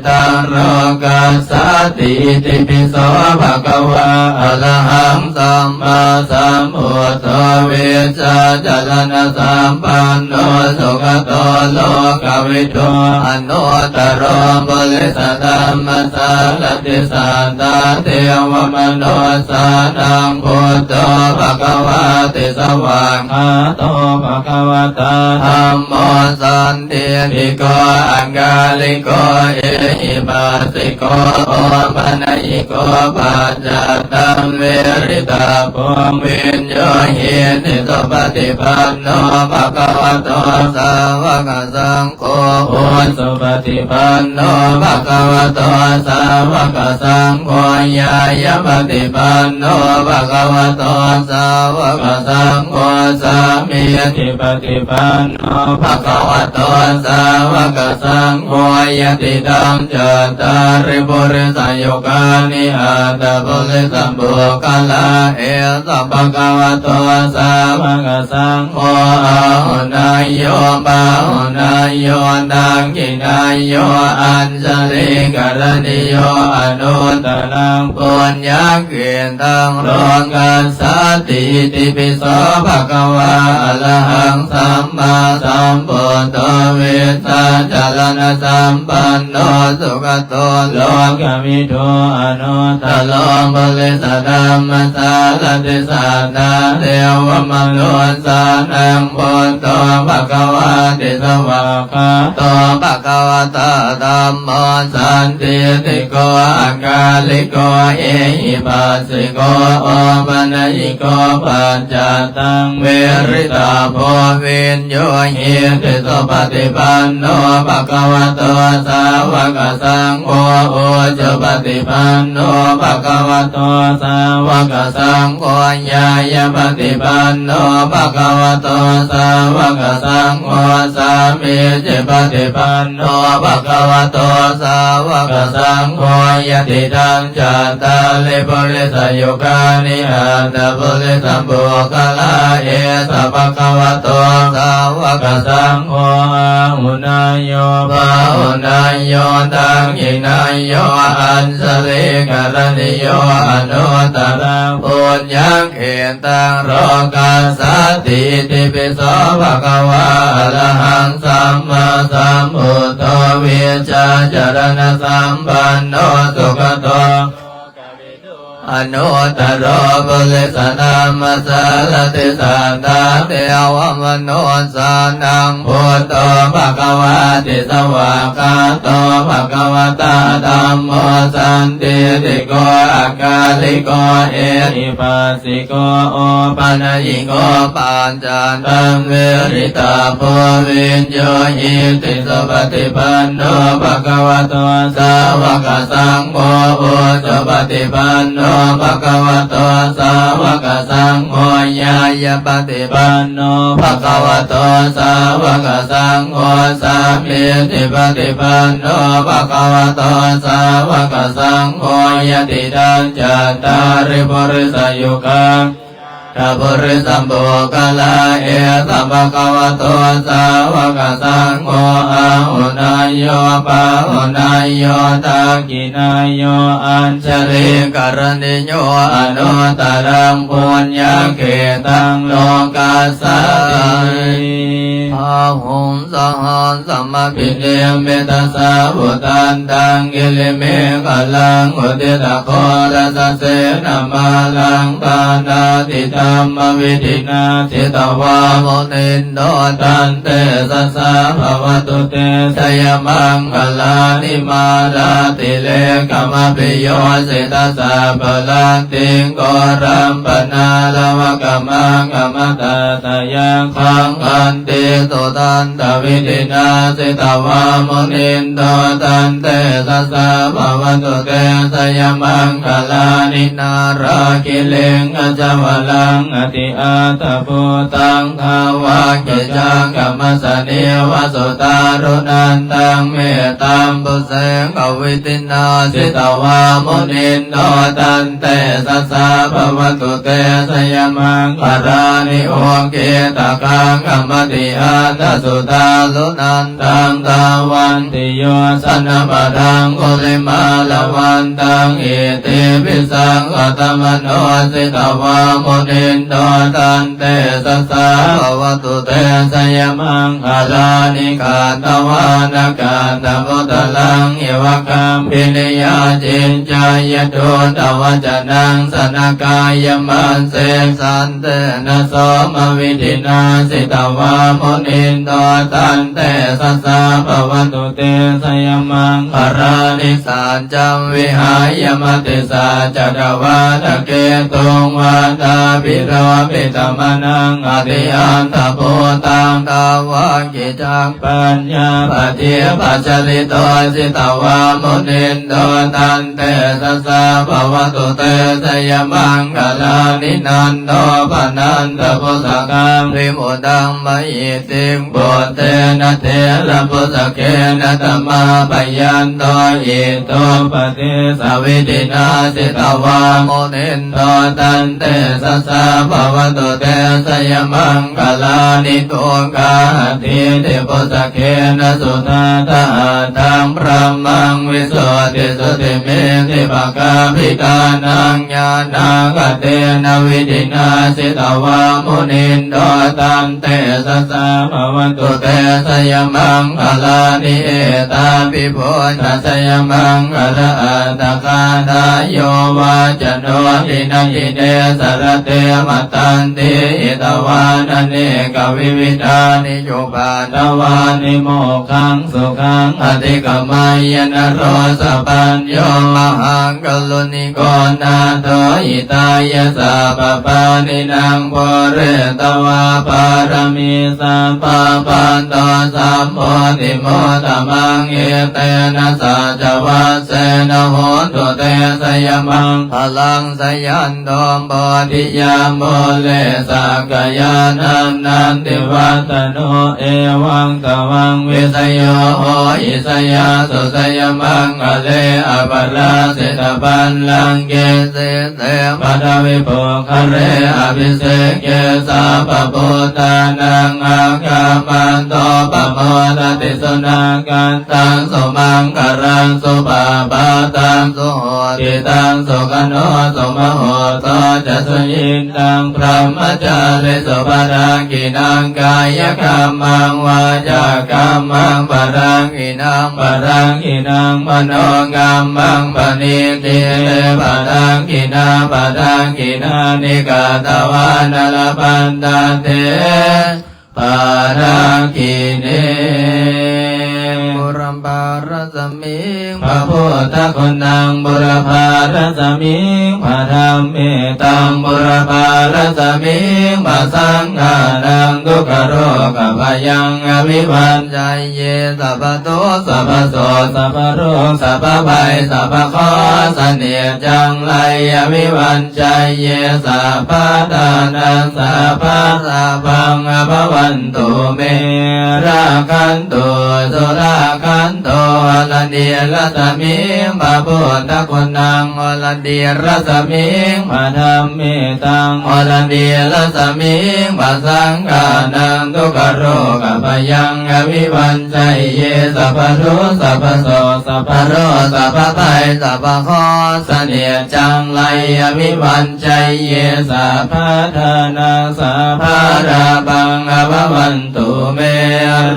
ຕັງ ໂລກັດສາຕິ ອິຕິປິໂສ ພະຄະວາ ອະລະຫັງ ສຳມາສຳພຸດໂທ ວິຊາຈາລະນະສຳປັນໂນ ສຸກະໂຕ ໂລກະວິທູ ອະນຸດຕະໂລ ປຸລິສະທຳມະສາລະຕິ ສັດທາເທວະມະນຸດສານັງ ພຸດໂທ ພະຄະວາຕິ ສະຫວາກ ຂາໂຕ ພະຄະວະຕາ ທຳໂມ ສັນທິຕິໂກ ອາກາລິໂກ ເອຫິປັສສິໂກ ໂອປະນະຍິໂກ ປັດຈາຕັງ ວະລິຕະ ໂກ ວິນຍູຫິຕິ ສຸປະຕິປັນໂນ ພະຄະວະໂຕ ສາວະກະສັງໂຄ ອຸຈຸປະຕິປັນໂນ ພະຄະວະໂຕ ສາວະກະສັງໂຄ ຍາຍະປະຕິປັນໂນ ພະຄະວະໂຕ ສາວະກະສັງໂຄ ສາມີທິປະຕິປັນໂນ ພະຄະວະໂຕ ສາວະກະສັງໂຄ ຍະຕິດຳ ຈັດຕາລິ ປຸລິສະຍຸການິ ອັດຖະປຸລິສະປຸກຄະລາ ເອສະ ພະຄະວະໂຕ ສາວະກະສັງໂຄ ອາຫຸເນຍໂຍ ປາຫຸເນຍໂຍ ທັກຂິເນຍໂຍ ອັນຊະລີກະລະນີໂຍ ອະນຸດຕະລັງ ປຸນຍະ ເກຕັງ ໂລກັດສາຕິ ອິຕິປິໂສ ພະຄະວາ ອະລະຫັງ ສຳມາສຳພຸດໂທ ວິຊາຈະລະນະສຳປັນໂນ ສຸກະໂຕ ໂລກະວິທູ ອະນຸດຕະໂລ ປຸລິສະທຳມະສາລະຕິ ສັດທາເທວະມະນຸດສານັງ ພຸດໂທ ພະຄະວາຕິ ສະຫວາກຂາໂຕ ພະຄະວະຕາ ທຳໂມ ສັນທິຕິໂກ ອາກາລິໂກ ເອຫິປັດສິໂກ ໂອປະນະຍິໂກ ປັດຈັດຕັງ ວະລິຕາໂພ ວິນຍູຫິຕິ ສຸປະຕິປັນໂນ ພະຄະວະໂຕ ສາວະກະສັງໂຄ ອຸຈຸປະຕິປັນໂນ ພະຄະວະໂຕ ສາວະກະສັງໂຄ ຍາຍະປະຕິປັນໂນ ພະຄະວະໂຕ ສາວະກະສັງໂຄ ສາມີຈິປະຕິປັນໂນ ພະຄະວະໂຕ ສາວະກະສັງໂຄ ຍະຕິດຳ ຈັດຕາລິ ປຸລິສະຍຸການິ ອັດຖະປຸລິສະປຸກຄະລາ ເອສະ ພະຄະວະໂຕ ສາວະກະສັງໂຄ ອາຫຸເນຍໂຍ ປາຫຸເນຍໂຍ ທັກຂິເນຍໂຍ ອັນຊະລີກະລະນີໂຍ ອະນຸດຕະລັງ ປຸນຍະ ເກຕັງ ໂລກັດສາຕິ ອິຕິປິໂສ ພະຄະວາ ອະລະຫັງ ສຳມາສຳພຸດໂທ ວິຊາຈາລະນະສຳປັນໂນ ສຸຄະໂຕ ອະນຸດຕະໂລ ປຸລິສະທຳມະສາລະຕິ ສັດທາເທວະມະນຸດສານັງ ພຸດໂທ ພະຄະວາຕິ ສະຫວາກຂາໂຕ ພະຄະວະຕາ ທຳໂມ ສັນທິຕິໂກ ອາກາລິໂກ ເອຫິປັດສິໂກ ໂອປະນະຍິໂກ ປັດຈັດຕັງ ວະລິຕາໂພ ວິນຍູຫິຕິ ສຸປະຕິປັນໂນ ພະຄະວະໂຕ ສາວະກະສັງໂຄ ອຸຈຸປະຕິປັນໂນ ພະຄະວະໂຕ ສາວະກະສັງໂຄ ຍາຍະປະຕິປັນໂນ ພະຄະວະໂຕ ສາວະກະສັງໂຄ ສາມີທິປະຕິປັນໂນ ພະຄະວະໂຕ ສາວະກະສັງໂຄ ຍະຕິດຳ ຈັດຕາລິ ປຸລິສະຍຸກາ ທະປຸລິສະປຸກຄະລາ ເອສະ ພະຄະວະໂຕ ສາວະກະສັງໂຄ ອາຫຸເນຍໂຍ ປາຫຸເນຍໂຍ ທັກຂິເນຍໂຍ ອັນຊະລີກະລະນີໂຍ ອະນຸດຕະລັງ ປຸນຍະເກຕັງ ໂລກັດສາຕິ ພາຫຸງ ສະຫັດສະມະພິນິມມິຕະສາວຸທັນຕັງ ກິລິເມຂະລັງ ອຸທິຕະໂຄລະສະເສນະມາລັງ ປານາຕິທຳມະວິທິນາ ຈິດຕະວາມຸນິນໂດ ຕັນເຕຊະສາ ພະວະຕຸເຕ ຊະຍະມັງຄະລານິ ມາລາຕິເລກະມະພິໂຍສິຕະສັບພະລັດຖິງ ໂກລຳປະນາລະວະກະມັງ ກະມະຕາຕະຍັງ ຄັງຂັນຕິສຸທັນຕະວິທິນາ ຈິດຕະວາມຸນິນໂດ ຕັນເຕຊະສາ ພະວະຕຸເຕ ຊະຍະມັງຄະລານິ ນາລະກິລິງຄະຈະວະລັງ ອະຕິອັດຖະພູຕັງ ທາວະກິດຈັງກະມະສະເນວະ ສຸຕາລຸນັນຕັງ ເມຕຕາມບຸເສກະວິທິນາ ຈິດຕະວາມຸນິນໂດ ຕັນເຕຊະສາ ພະວະຕຸເຕ ຊະຍະມັງຄະລານິ ອຸກິດຕະຄັງກະມະຕິອັດຖະສຸຕາລຸນັນ ຕັງ ທາວັນຕິໂຍຊະນະປະດັງ ກຸລິມາລະວັນຕັງ ອິດທິພິສັງຄະຕະມະໂນ ຈິດຕະວາມຸນິ โต ตันเตสะสะ ภะวะตุ เต ชะยะมังคะลานิ ขัตตะวานะ ขัตตะพุตตะลัง อิวะ กัมปินิยา จินจายะ ดูตะวะจะนัง สะนะกายะ มัจเจ สันเตนะ โสมะวิธินา สิตะวา มุนินโต ตันเตสะสะ ภะวะตุ เต ชะยะมังคะลานิ สัจจัง วิหายะ มติสัจจะ วาทะเกตุง วาทาภิโรปิตะมะนัง อติอันตะภูตัง ทาวังกิจัง ปัญญาปะทิปะจะริโต สิตะวา มุนินโต ตันเตสะสะ ภะวะตุ เต ชะยะมังคะลานิ นันโดปะนันทะพุสสะกัง วิมุตตัง มะหิ ติง ปุตเตนะ เถระปุสสะเกนะ ตะมาปะยันโต อิโตปะเตสะวิธินา สิตะวา มุนินโต ตันเตสะสะ ภะวะตุ เต ชะยะมังคะลานิ ทุกขาหะตีติ ปุสสะเกนะ สุทัฏฐะหัตถัง พรหมัง วิสุทธิสุทธิ มิทธิปะกาภิตานัง ญาณาคะเตนะ วิธินา สิตะวา มุนินโต ตันเตสะสะ ภะวะตุ เต ชะยะมังคะลานิ เอตาปิ พุทธะ ชะยะมังคะละ อัตถะกาถา โยวาจะโน ทินนา ทิเน สะระเต มะตันติ หิตะวานะ เนกะวิวิธานิ จุปปาทะวานิ โมกขัง สุขัง อธิกะมะยะ นะโร สะปัญโญ มะหา กะรุณิโก นาโถ หิตายะ สัพพะปาณินัง ปูเรตวา ปารมี สัพพะ ปัตโต สัมโพธิ มุตตะมัง เอเตนะ สัจจะวัสเสนะ โหนตุ เต ชะยะมังคะลัง ชะยันโต โพธิยา มูเล สักกะยานัง นันทิวัตตะโน เอวังตะวัง วิชโย โหหิ ชยาสุ ชะยะมังคะเล อัปปะราจิตะบัลลังเก สีเส ปะทะวิ ปุคคะเล อะภิเสเก สัพพะพุทธานัง อักขะมันโต ปะโมทะติ สุนาคันตัง สุมังคะลัง สุปะปะทัง สุโหติตัง สุขะโน สุมะโหโต จะ สุยินตัง พรหมะจาริสุ ปะทักขิณัง กายะกัมมัง วาจากัมมัง ปะทักขิณัง ปะทักขิณัง มะโนกัมมัง ปะณิทธิ เต ปะทักขิณา ปะทักขิณานิ กัตตวานะ ละพันทะเต ปะทักขิเณ บุรพารัสมิง พระพุทธคุณัง บุรพารัสมิง พระธัมเมตัง บุรพารัสมิง พระสังฆานัง ทุกขโรคภัยยัง อภิวัญชัยเย สัพพะทุกข์ สัพพะโศก สัพพะโรค สัพพะภัย สัพพะเคราะห์ เสนียดจังไร อภิวัญชัยเย สัพพะทานัง สัพพะลาภัง อภะวันตุเม รักขันตุ สุรักขันตุ หรณีรัสมิง พระพุทธคุณัง หรณีรัสมิง พระธัมเมตัง หรณีรัสมิง พระสังฆานัง ทุกขโรคภัยยัง อภิวัญชัยเย สัพพะทุกข์ สัพพะโศก สัพพะโรค สัพพะภัย สัพพะเคราะห์ เสนียดจังไร อภิวัญชัยเย สัพพะทานัง สัพพะลาภัง อภะวันตุเม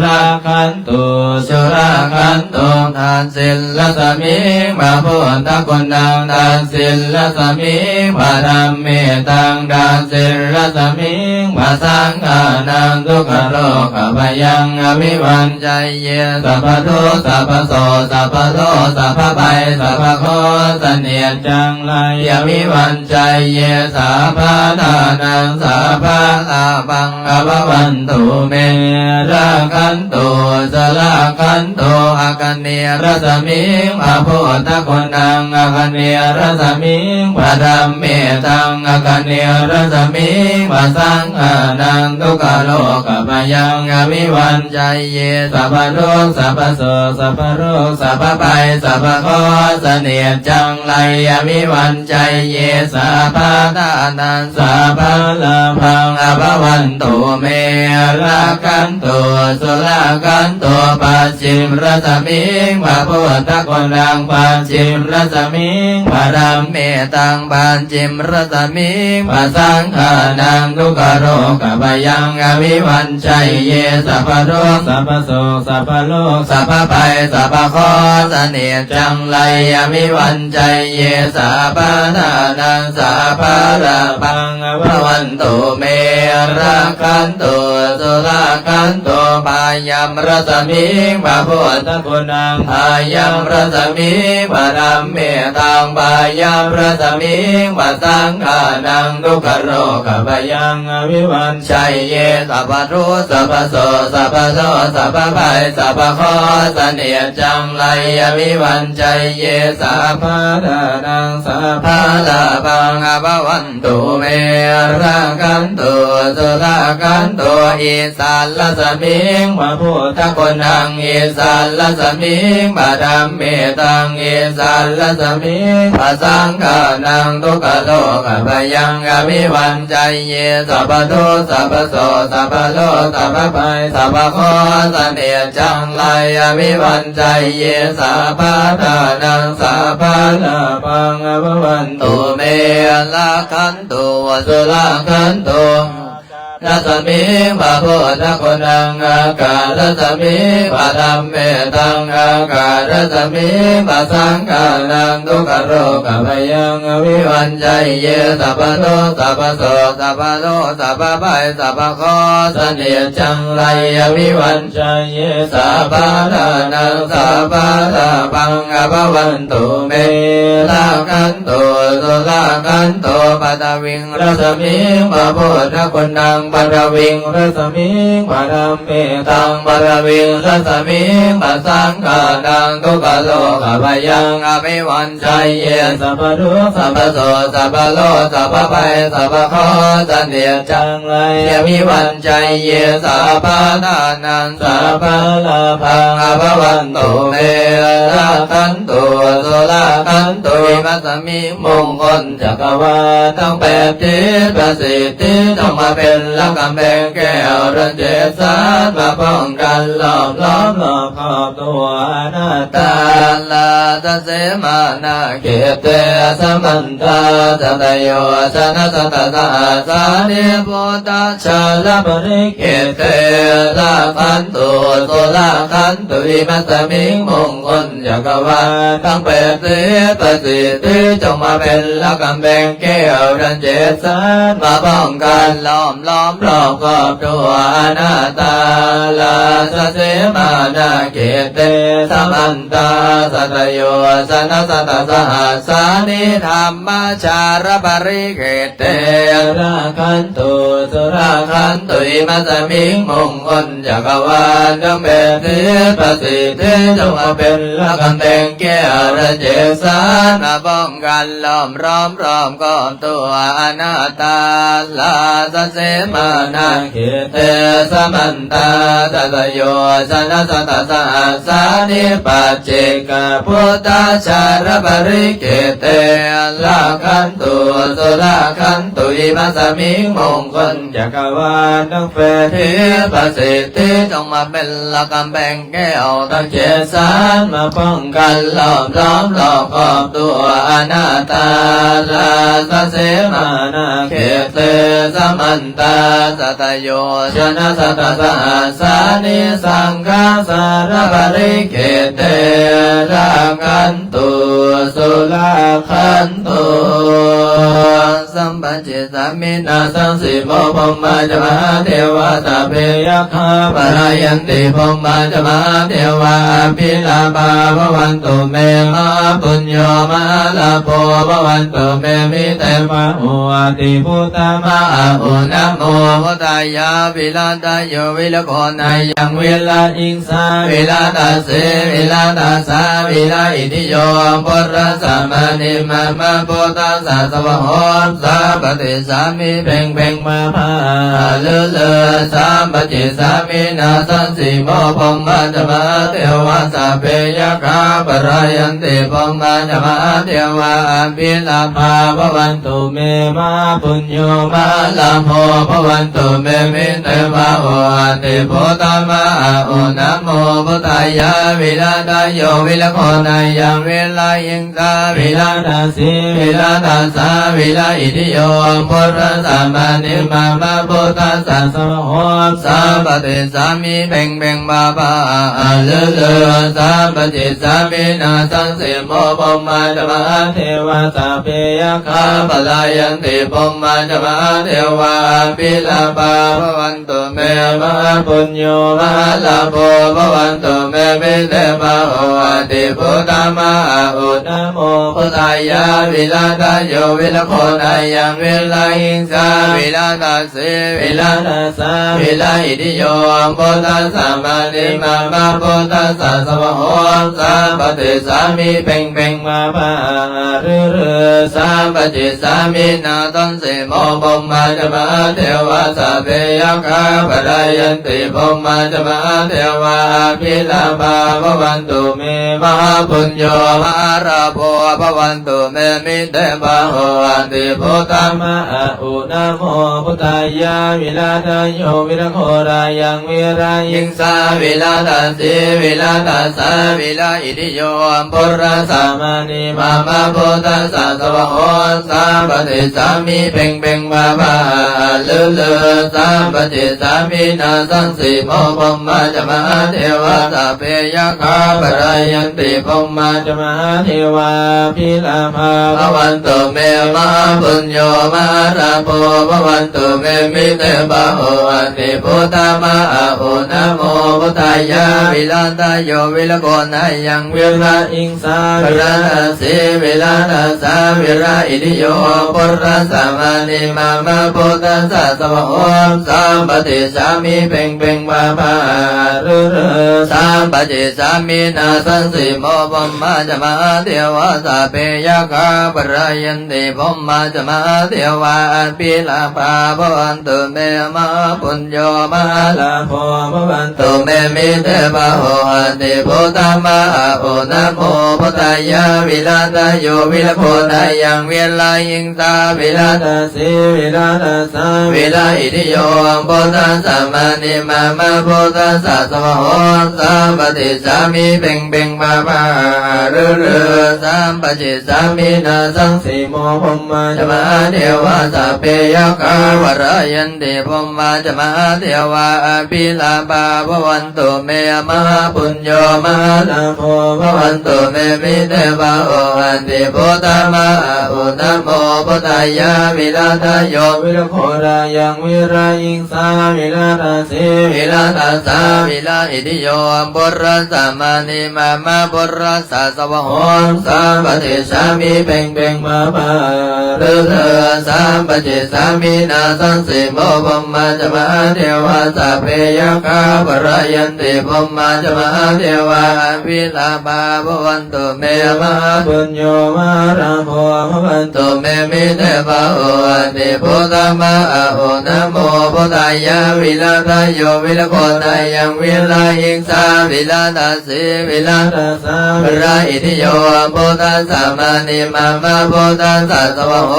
รักขันตุ สุรักขันตุ ทานศีลรัสมิง พระพุทธคุณัง ทานศีลรัสมิง พระธัมเมตัง ทานศีลรัสมิง พระสังฆานัง ทุกขโรคภัยยัง อภิวัญชัยเย สัพพะทุกข์ สัพพะโศก สัพพะโรค สัพพะภัย สัพพะเคราะห์ เสนียดจังไร อภิวัญชัยเย สัพพะทานัง สัพพะลาภัง อภะวันตุเม รักขันตุ สุรักขันตุ อัคคเนรัสมิง พระพุทธคุณัง อัคคเนรัสมิง พระธัมเมตัง อัคคเนรัสมิง พระสังฆานัง ทุกขโรคภัยยัง อภิวัญชัยเย สัพพะทุกข์ สัพพะโศก สัพพะโรค สัพพะภัย สัพพะเคราะห์ เสนียดจังไร อภิวัญชัยเย สัพพะทานัง สัพพะลาภัง อภะวันตุเม รักขันตุ สุรักขันตุ ปัจฉิม ລັດສະມິງ ພະພຸດທະຄຸນນັງ ປັດຈິມລັດສະມິງ ພະທຳເມຕັງ ປັດຈິມລັດສະມິງ ພະສັງຄານັງ ທຸກຂະໂລກະພະຍັງ ອະວິວັນໄຊເຍ ສັບພະທຸກ ສັບພະໂສກ ສັບພະໂລກ ສັບພະໄພ ສັບພະເຄາະ ສະເໜດຈັງໄລ ອະວິວັນໄຊເຍ ສັບພະທານັງ ສັບພະລາພັງ ອະພະວັນຕຸເມ ລັກຂັນຕຸ ສຸລາຄັນຕຸ ພະຍັມລັດສະມິງ ພະພຸດທະຄຸນນັງ ພະຍັມລັດສະມິງ ພະທຳເມຕັງ ພະຍັມລັດສະມິງ ພະສັງຄານັງ ທຸກຂະໂລກະພະຍັງ ອະວິວັນໄຊເຍ ສັບພະທຸກ ສັບພະໂສກ ສັບພະໂລກ ສັບພະໄພ ສັບພະເຄາະ ສະເໜດຈັງໄລ ອະວິວັນໄຊເຍ ສັບພະທານັງ ສັບພະລາພັງ ອະພະວັນ ຕຸເມ ລັກຂັນຕຸ ສຸລາຄັນຕຸ ອີສານລັດສະມິງ ພະພຸດທະຄຸນນັງ ອີສານລັດສະມິງ ພະທຳເມຕັງ ອີສານລັດສະມິງ ພະສັງຄານັງ ທຸກຂະໂລກະພະຍັງ ອະວິວັນໄຊເຍ ສັບພະທຸກ ສັບພະໂສກ ສັບພະໂລກ ສັບພະໄພ ສັບພະເຄາະ ສະເໜດຈັງໄລ ອະວິວັນໄຊເຍ ສັບພະທານັງ ສັບພະລາພັງ ອະພະວັນ ຕຸເມ ລັກຂັນຕຸ ສຸລາຄັນຕຸ ລັດສະມິງ ພະພຸດທະຄຸນນັງ ອາກາດລັດສະມິງ ພະທຳເມຕັງ ອາກາດລັດສະມິງ ພະສັງຄານັງ ທຸກຂະໂລກະພະຍັງ ອະວິວັນໄຊເຍ ສັບພະທຸກ ສັບພະໂສກ ສັບພະໂລກ ສັບພະໄພ ສັບພະເຄາະ ສະເໜດຈັງໄລ ອະວິວັນໄຊເຍ ສັບພະທານັງ ສັບພະລາພັງ ອະພະວັນຕຸເມ ລັກຂັນຕຸ ສຸລາຄັນຕຸ ປະທະວິງ ລັດສະມິງ ພະພຸດທະຄຸນນັງ ປະທະວິງ ລັດສະມິງ ພະທຳເມຕັງ ປະທະວິງ ລັດສະມິງ ພະສັງຄານັງ ທຸກຂະໂລກະພະຍັງ ອະວິວັນໄຊເຍ ສັບພະທຸກ ສັບພະໂສກ ສັບພະໂລກ ສັບພະໄພ ສັບພະເຄາະ ສະເໜດຈັງໄລ ອະວິວັນໄຊເຍ ສັບພະທານັງ ສັບພະລາພັງ ອະພະວັນຕຸເມ ລັກຂັນຕຸ ສຸລາຄັນຕຸ ອິມະສະມິ ມຸງຄຸນຈັກກະວານທັງແປດທິດ ປະສິດທິຈົ່ງມາເປັນລະກຳແພງແກ້ວທັງເຈັດສານ ມາປ້ອງກັນລ້ອມລອມລອບຂອບຕົວອະນາຕາ ລາຊະເສມານາເຂດເຕ ສະມັນຕາ ສັດຕະໂຍຊະນະຊະຕະສະຫັດສານິ ພຸດທະຊາລະປະລິເຂດເຕ ລັກຂັນຕຸ ສຸລາຄັນຕຸ ອິມະສະມິງ ມຸງຄຸນ ຈັກກະວານທັງແປດທິດ ປະສິດທິຈົ່ງມາເປັນລະກຳແພງແກ້ວທັງເຈັດສານ ມາປ້ອງກັນລ້ອມລອມລອບຂອບຕົວອະນາຕາ ລາຊະເສມານາເຂດເຕ ສະມັນຕາ ສັດຕະໂຍຊະນະຊະຕະສະຫັດສານິ ທຳມະຊາລະປະລິເຂດເຕ ລັກຂັນຕຸ ສຸລາຄັນຕຸ ອິມະສະມິງ ມຸງຄຸນ ຈັກກະວານທັງແປດທິດ ປະສິດທິຈົ່ງມາເປັນລະກຳແພງແກ້ວທັງເຈັດສານ ມາປ້ອງກັນລ້ອມລອມລອບຂອບຕົວອະນາຕາ ລາຊະເສມານາເຂດເຕ ສະມັນຕາ ສັດຕະໂຍຊະນະຊະຕະສະຫັດສານິ ປັດເຈກະພຸດທະຊາລະປະລິເຂດເຕ ລັກຂັນຕຸ ສຸລາຄັນຕຸ ອິມະສະມິງ ມຸງຄຸນ ຈັກກະວານທັງແປດທິດ ປະສິດທິຈົ່ງມາເປັນລະກຳແພງແກ້ວທັງເຈັດສານ ມາປ້ອງກັນລ້ອມລອບລອບຂອບຕົວອະນາຕາ ລາຊະເສມານາເຂດເຕ ສະມັນຕາ ສັດຕະໂຍຊະນະຊະຕະສະຫັດສານິ ສັງຄະຊາລະປະລິເຂດເຕ ລັກຂັນຕຸ ສຸລາຄັນຕຸ ສຳປະ ເຈສາມິນາສັງ ສີໂມ ພົມມາຈະ ມະຫາເທວາ ສັບເພ ຍັກຂາ ພະລາຍັນຕິ ພົມມາຈະ ມະຫາເທວາ ອະພິລາພາ ພະວັນຕຸ ເມ ມະຫາປຸນໂຍ ມະຫາລາໂພ ພະວັນຕຸ ເມ ມີແຕ່ພະໂຫ ອະຕິພຸດທາ ມະຫາໂຫ ນະໂມ ພຸດທາຍາ ວິລະຕະໂຍ ວິລະໂຄ ນາຍັງ ວິລະອິງ ສາ ວິລະຕະເສ ວິລະຕະສາ ວິລະອິດທິໂຍ ພຸດທະສະມານິ ມະມະ ພຸດທະສະສະວະໂຫ ສາ ສຳປະຕິສາມິ ເພັງເພັງມາພາລືລື ສຳປະຈິດສາມິ ນາສັງສີໂມ ພົມມະຈະມະຫາເທວະ ສັບເພຍັກຂາ ປະລາຍັນຕິ ພົມມະຈະມະຫາເທວະ ອະພິລາພາ ພະວັນຕຸເມ ມະຫາປຸນໂຍ ມະຫາລາໂພ ພະວັນຕຸເມ ມິເຕບາໂຫອະຕິ ພຸດທະມະຫາອຸ ນະໂມພຸດທາຍະ ວິລາທະໂຍ ວິລະໂຄນາຍັງ ວິລະຫິງ ສາ ວິລາທະສີ ວິລາທະສາ ວິລະອິທິໂຍ ພຸດທະສະມານິ ມາມະ ພຸດທະສະສະວະໂຫ ສຳປະຕິສາມິ ເພັງເພັງມາພາລືລື ສຳປະຈິດສາມິ ນາສັງສີໂມ ພົມມະຈະມະຫາເທວະ ສັບເພຍັກຂາ ປະລາຍັນຕິ ພົມມະຈະມະຫາເທວະ ອະພິລາພາ ພະວັນ ຕຸເມ ມະຫາປຸນໂຍ ມະຫາລາໂພ ພະວັນຕຸເມ ມິເຕບາໂຫອະຕິ ພຸດທະມະຫາອຸ ນະໂມພຸດທາຍະ ວິລາທະໂຍ ວິລະໂຄນາຍັງ ວິລະຫິງສາ ວິລາທະສີ ວິລາທະສາ ວິລະອິທິໂຍ ພຸດທະສະມານິ ມາມະ ພຸດທະສະສະວະໂຫ ສຳປະຕິສາມິ ເພັງເພັງມາພາລືລື ສຳປະຈິດສາມິ ນາສັງ ສີໂມ ພົມມະຈະມະຫາເທວະ ສັບເພຍັກຂາ ປະລາຍັນຕິ ພົມມະຈະມະຫາເທວະ ອະພິລາພາ ພະວັນຕຸເມ ມະຫາປຸນໂຍ ມະຫາລາໂພ ພະວັນຕຸເມ ມິເຕບາໂຫອະຕິ ພຸດທະມະຫາອຸ ນະໂມພຸດທາຍະ ວິລາທະໂຍ ວິລະໂຄນາຍັງ ວິລະຫິງສາ ວິລາທະສີ ວິລາທະສາ ວິລະອິທິໂຍ ພຸດທະສະມານິ ມາມະ ພຸດທະສະສະວະໂຫ ສຳປະຕິສາມິ ເພັງເພັງມາພາລືລື ສຳປະຈິດສາມິ ນາສັງສີໂມ ພົມມະຈະມະຫາເທວະ ສັບເພຍັກຂາ ປະລາຍັນຕິ ພົມມະຈະມະຫາເທວາ ອະພິລາພາ ພະວັນຕຸເມ ມະຫາປຸນໂຍ ມະຫາລາໂພ ພະວັນຕຸເມ ມິເຕບາໂຫອະຕິ ພຸດທະມະຫາອຸ ນະໂມພຸດທາຍະ ວິລາທະໂຍ ວິລະໂຄນາຍັງ ວິລະຫິງ ສາ ວິລາທະສີ ວິລາທະສາ ວິລະອິທິໂຍ ພຸດທະສະມານິ ມາມະ ພຸດທະສະສະວະໂຫ ສຳປະຕິສາມິ ເພັງເພັງມາພາລືລື ສຳປະຈິດສາມິ ນາສັງສີໂມ ພົມມະຈະມະຫາເທວະ ສັບເພຍັກຂາ ປະລາຍັນຕິ ພົມມະຈະມະຫາເທວະ ອະພິລາພາ ພະວັນຕຸເມ ມະຫາປຸນໂຍ ມະຫາລາໂພ ພະວັນຕຸເມ ມິເຕບາໂຫອະຕິ ພຸດທະມະຫາອຸ ນະໂມພຸດທາຍະ ວິລາທະໂຍ ວິລະໂຄນາຍັງ ວິລະຫິງສາ ວິລາທະສີ ວິລາທະສາ ວິລະອິທິໂຍ ພຸດທະສະມານິ ມາມະ ພຸດທະສະສະວະໂຫ ສຳປະຕິສາມິ ເພັງເພັງມາພາລືລື ສຳປະຈິດສາມິ ນາສັງສີໂມ ພົມມະຈະມະຫາເທວະ ສັບເພຍັກຂາ ປະລາຍັນຕິ ພົມມະຈະມະຫາເທວະ ອະພິລາພາ ພະວັນຕຸເມ ມະຫາປຸນໂຍ ມະຫາລາໂພ ພະວັນຕຸເມ ມິເຕບາໂຫອະຕິ ພຸດທະມະຫາອຸ ນະໂມພຸດທາຍະ ວິລາທະໂຍ ວິລະໂຄນາຍັງ ວິລະຫິງສາ ວິລາທະສີ ວິລາທະສາ ວິລະອິທິໂຍ ພຸດທະສະມານິ ມາມະ ພຸດທະສະສະວະໂຫ ສຳປະຕິສາມິ ເພັງເພັງມາພາລືລື ສຳປະຈິດສາມິ ນາສັງສີໂມ ພົມມະຈະມະຫາເທວະ ສັບເພຍັກຂາ ປະລາຍັນຕິ ພົມມະຈະມະຫາເທວະ ອະພິລາພາ ພະວັນ ຕຸເມ ມະຫາປຸນໂຍ ມະຫາລາໂພ ພະວັນຕຸເມ ມິເຕບາໂຫອະຕິ ພຸດທະມະຫາອຸ ນະໂມ ພຸດທາຍະ ວິລາທະໂຍ ວິລະໂຄນາຍັງ ວິລະຫິງສາ ວິລາທະສີ ວິລາທະສາ ວິລະອິທິໂຍ ພຸດທະສະມານິ ມາມະ ພຸດທະສະສະວະໂຫ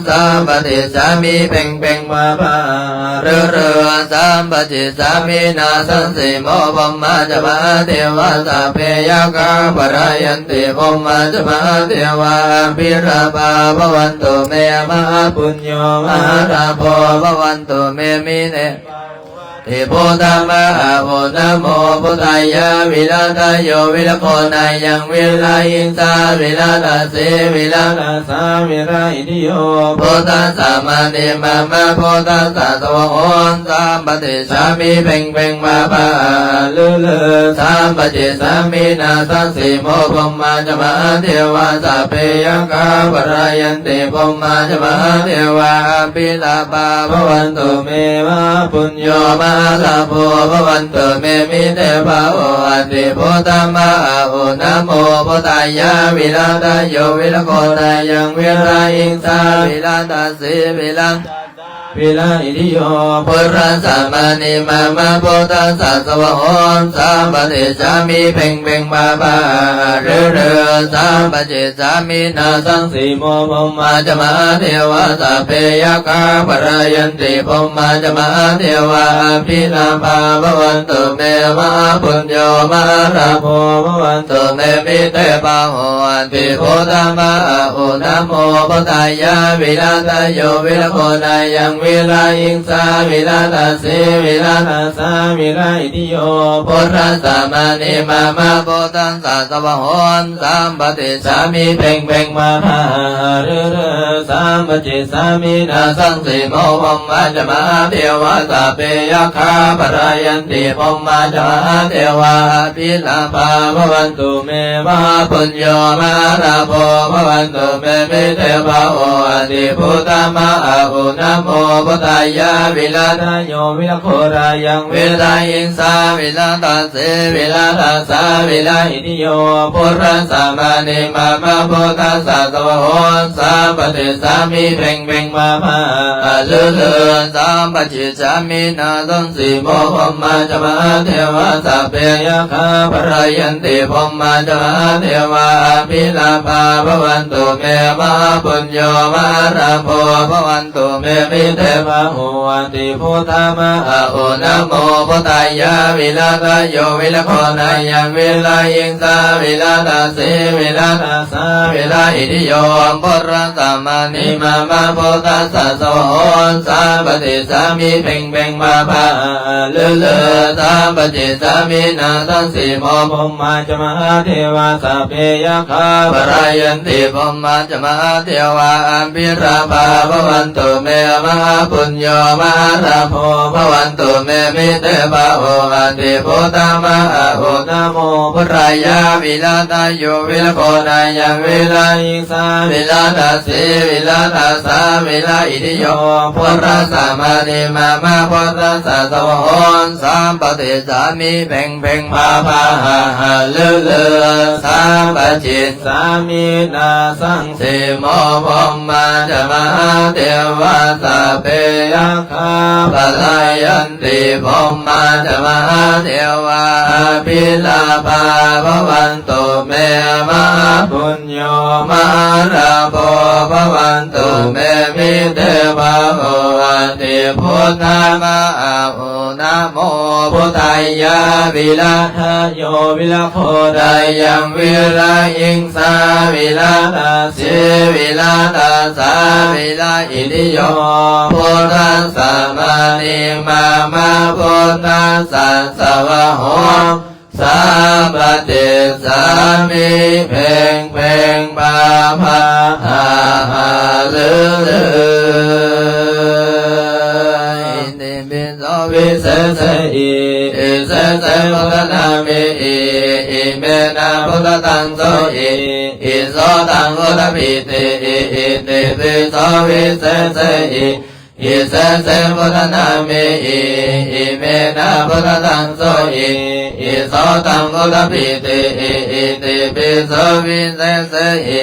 ສຳປະຕິສາມິ ເພັງເພັງມາພາລືລື ສຳປະຈິດສາມິ ນາສັງສີໂມ ພົມມະຈະມະຫາເທວະ ສັບເພຍັກຂາ ປະລາຍັນຕິ ພົມມະຈະມະຫາເທວາ ອະພິລາພາ ພະວັນຕຸເມ ມະຫາປຸນໂຍ ມະຫາລາໂພ ພະວັນຕຸເມ ມິເຕ ຕິ ພຸດທະມະຫາໂອ ນະໂມ ພຸດທາຍະ ວິລາທະໂຍ ວິລະໂຄນາຍັງ ວິລະຫິງສາ ວິລາທະສີ ວິລາທະສາ ວິລະອິທິໂຍ ພຸດທະສະມານິ ມາມະ ພຸດທະສະ ສະວະໂຫ ສຳປະຕິສາມິ ເພັງເພັງ ມາພາ ລືລື ສຳປະຈິດສາມິ ນາສັງສີໂມ ພົມມະຈະມະຫາເທວາ ສັບເພຍັກຂາ ປະລາຍັນຕິ ພົມມະຈະມະຫາເທວາ ອະພິລາພາ ພະວັນຕຸເມ ມະຫາປຸນໂຍ ມະ ລາໂພ ພະວັນຕຸ ເມ ມິເຕ ພະໂຫ ອັດຖິ ພຸດທະມະ ຫະໂອ ນະໂມ ພຸດທາຍະ ວິລະທະໂຍ ວິລະໂຄ ທາຍັງ ວິລະອິງສາ ວິລະຕະສີ ວິລະ ວິລະອິທິໂຍ ພຸດທະສະມານິ ມາມະ ພຸດທະສະ ສະວະໂຫ ສາມປະຕິສາມິ ເພັງເພັງ ພາພາ ຫະຫະ ລືລື ສາມປະຈິດສາມິ ນາສັງ ສີໂມ ພົມມາຈະ ມະຫາເທວາ ສັບເພ ຍັກຂາ ພະລາຍັນຕິ ພົມມາຈະ ມະຫາເທວາ ອະພິລາພາ ພະວັນຕຸ ເມ ມະຫາປຸນໂຍ ມະຫາລາໂພ ພະວັນຕຸ ເມ ມິເຕ ພະໂຫ ອັດຖິ ພຸດທະມະ ຫະໂອ ນະໂມ ພຸດທາຍະ ວິລະທະໂຍ ວິລະໂຄ ທາຍັງ ວິລະອິງສາ ວິລະຕະສີ ວິລະຕະສາ ວິລະອິທິໂຍ ພຸດທະສະມານິ ມາມະ ພຸດທະສະ ສະວະໂຫ ສາມປະຕິສາມິ ເພັງເພັງ ພາພາ ຫະຫະ ລືລື ສາມປະຈິດສາມິ ນາສັງ ສີໂມ ພົມມາຈະ ມະຫາເທວາ ສັບເພ ຍັກຂາ ພະລາຍັນຕິ ພົມມາຈະ ມະຫາເທວາ ອະພິລາພາ ພະວັນຕຸ ເມ ມະຫາປຸນໂຍ ມະຫາລາໂພ ພະວັນຕຸ ເມ ມິເຕ ພະໂຫ ອັດຖິ ພຸດທະມະ ຫະໂອ ນະໂມ ພຸດທາຍະ ວິລະທະໂຍ ວິລະໂຄ ທາຍັງ ວິລະອິງສາ ວິລະຕະສີ ວິລະຕະສາ ວິລະອິທິໂຍ ພຸດທະສະມານິ ມາມະ ພຸດທະສະ ສະວະໂຫ ສາມປະຕິສາມິ ເພັງເພັງ ພາພາ ຫະຫະ ລືລື ສາມປະຈິດສາມິ ນາສັງ ສີໂມ ພົມມາຈະ ມະຫາເທວາ ສັບເພ ຍັກຂາ ພະລາຍັນຕິ ພົມມາຈະ ມະຫາເທວາ ອະພິລາພາ ພະວັນຕຸ ເມ ມະຫາປຸນໂຍ ມະຫາລາໂພ ພະວັນຕຸ ເມ ມິເຕ ພະໂຫ ອັດຖິ ພຸດທະມະ ຫະໂອ ນະໂມ ພຸດທາຍະ ວິລະທະໂຍ ວິລະໂຄ ທາຍັງ ວິລະອິງສາ ວິລະຕະສີ ວິລະຕະສາ ວິລະອິທິໂຍ ພຸດທະສະມານິ ມາມະ ພຸດທະສະ ສະວະໂຫ ສາມປະຕິສາມິ ເພັງເພັງ ພາພາ ຫະຫະ ລືລື ສາມປະຈິດສາມິ ນາສັງ ສີໂມ ພົມມາຈະ ມະຫາເທວາ ສັບເພ ຍັກຂາ ພະລາຍັນຕິ ພົມມາຈະ ມະຫາເທວາ ອະພິລາພາ ພະວັນຕຸ ເມ ມະຫາປຸນໂຍ ມະຫາລາໂພ ພະວັນຕຸ ເມ ມິເຕ ພະໂຫ ອັດຖິ ພຸດທະມະ ຫະໂອ ນະໂມ ພຸດທາຍະ ວິລະທະໂຍ ວິລະໂຄ ທາຍັງ ວິລະອິງສາ ວິລະຕະສີ ວິລະຕະສາ ວິລະອິທິໂຍ ພຸດທະສະມານິ ມາມະ ພຸດທະສະ ສະວະໂຫ ສາມປະຕິສາມິ ເພັງເພັງ ພາພາ ຫະຫະ ລືລື ສາມປະຈິດສາມິ ນາສັງ ສີໂມ ພົມມາຈະ ມະຫາເທວາ ສັບເພ ຍັກຂາ ພະລາຍັນຕິ ພົມມາຈະ ມະຫາເທວາ ອະພິລາພາ ພະວັນຕຸ ເມ ມະຫາປຸນໂຍ ມະຫາລາໂພ ພະວັນຕຸ ເມ ມິເຕ ພະໂຫ ອັດຖິ ພຸດທະມະ ຫະໂອ ນະໂມ ພຸດທາຍະ ວິລະທະໂຍ ວິລະໂຄ ທາຍັງ ວິລະອິງສາ ວິລະຕະສີ ວິລະຕະສາ ວິລະອິທິໂຍ ພຸດທະສະມານິ ມາມະ ພຸດທະສະ ສະວະໂຫ ສາມປະຕິສາມິ ເພັງເພັງ ພາພາ ຫະຫະ ລືລື ອິຕິປິໂສ ວິເສເສ ອິ ອິເສເສ ພຸດທະນາມິ ອິ ອິເມນະ ພຸດທະຕັງ ໂສ ອິ ອິໂສຕັງ ອຸດຖະປິຕິ ອິ ອິຕິປິໂສ ວິເສເສ ອິ ອິເສເສ ພຸດທະນາມິ ອິ ອິເມນະ ພຸດທະຕັງ ໂສ ອິ ອິໂສຕັງ ອຸດຖະປິຕິ ອິ ອິຕິປິໂສ ວິເສເສ ອິ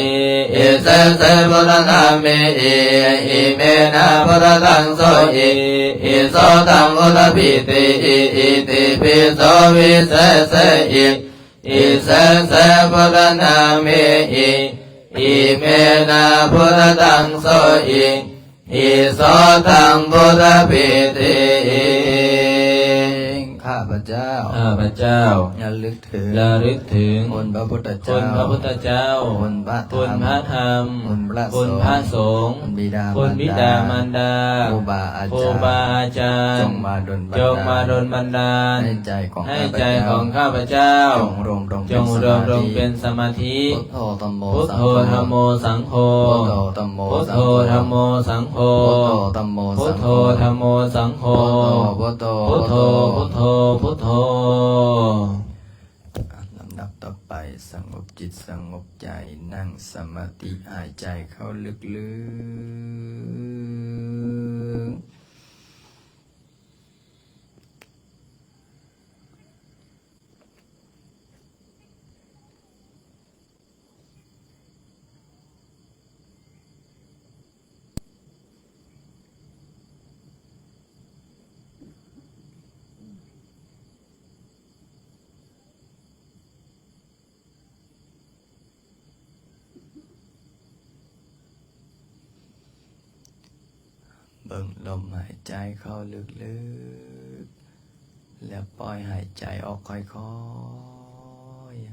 ອິເສເສ ພຸດທະນາມິ ອິ ອິເມນະ ພຸດທະຕັງ ໂສ ອິ ອິໂສຕັງ ອຸດຖະປິຕິ ອິ ອິຕິປິໂສ ວິເສເສ ອິ ອິເສເສ ພຸດທະນາມິ ອິ ອິເມນະ ພຸດທະຕັງ ໂສ ອິ ອິໂສຕັງ ພຸດຖະປິຕິ ຂ້າພະເຈົ້າ ຂ້າພະເຈົ້າ ລະລຶກເຖິງ ລະລຶກເຖິງ ຄຸນພະພຸດທະເຈົ້າ ຄຸນພະພຸດທະເຈົ້າ ຄຸນພະທຳ ຄຸນພະທຳ ຄຸນພະສົງ ຄຸນພະສົງ ຄຸນບິດາ ຄຸນບິດາມານດາ ມານດາ ຄູບາອາຈານ ຄູບາອາຈານ ຈົ່ງມາດົນບັນດານ ຈົ່ງມາດົນບັນດານ ໃນໃຈຂອງ ໃນໃຈຂອງຂ້າພະເຈົ້າ ຂ້າພະເຈົ້າ ຈົ່ງໂຮມລົງ ຈົ່ງໂຮມລົງເປັນສະມາທິ ເປັນສະມາທິ ພຸດໂທ ທຳໂມ ສັງໂຄ ພຸດໂທ ທຳໂມ ພຸດໂທ ທຳໂມ ສັງໂຄ ພຸດໂທ ທຳໂມ ສັງໂຄ ພຸດໂທ ທຳໂມ ສັງໂຄ ພຸດໂທ ພຸດໂທ ພຸດໂທ ພຸດໂທ ພຸດໂທ ລຳດັບຕໍ່ໄປ ສະຫງົບຈິດ ສະຫງົບໃຈ ນັ່ງສະມາທິ ຫາຍໃຈເຂົ້າລຶກໆ. ເບິ່ງລົມຫາຍໃຈເຂົ້າເລິກໆ ແລ້ວປ່ອຍຫາຍໃຈອອກຄ່ອຍໆ.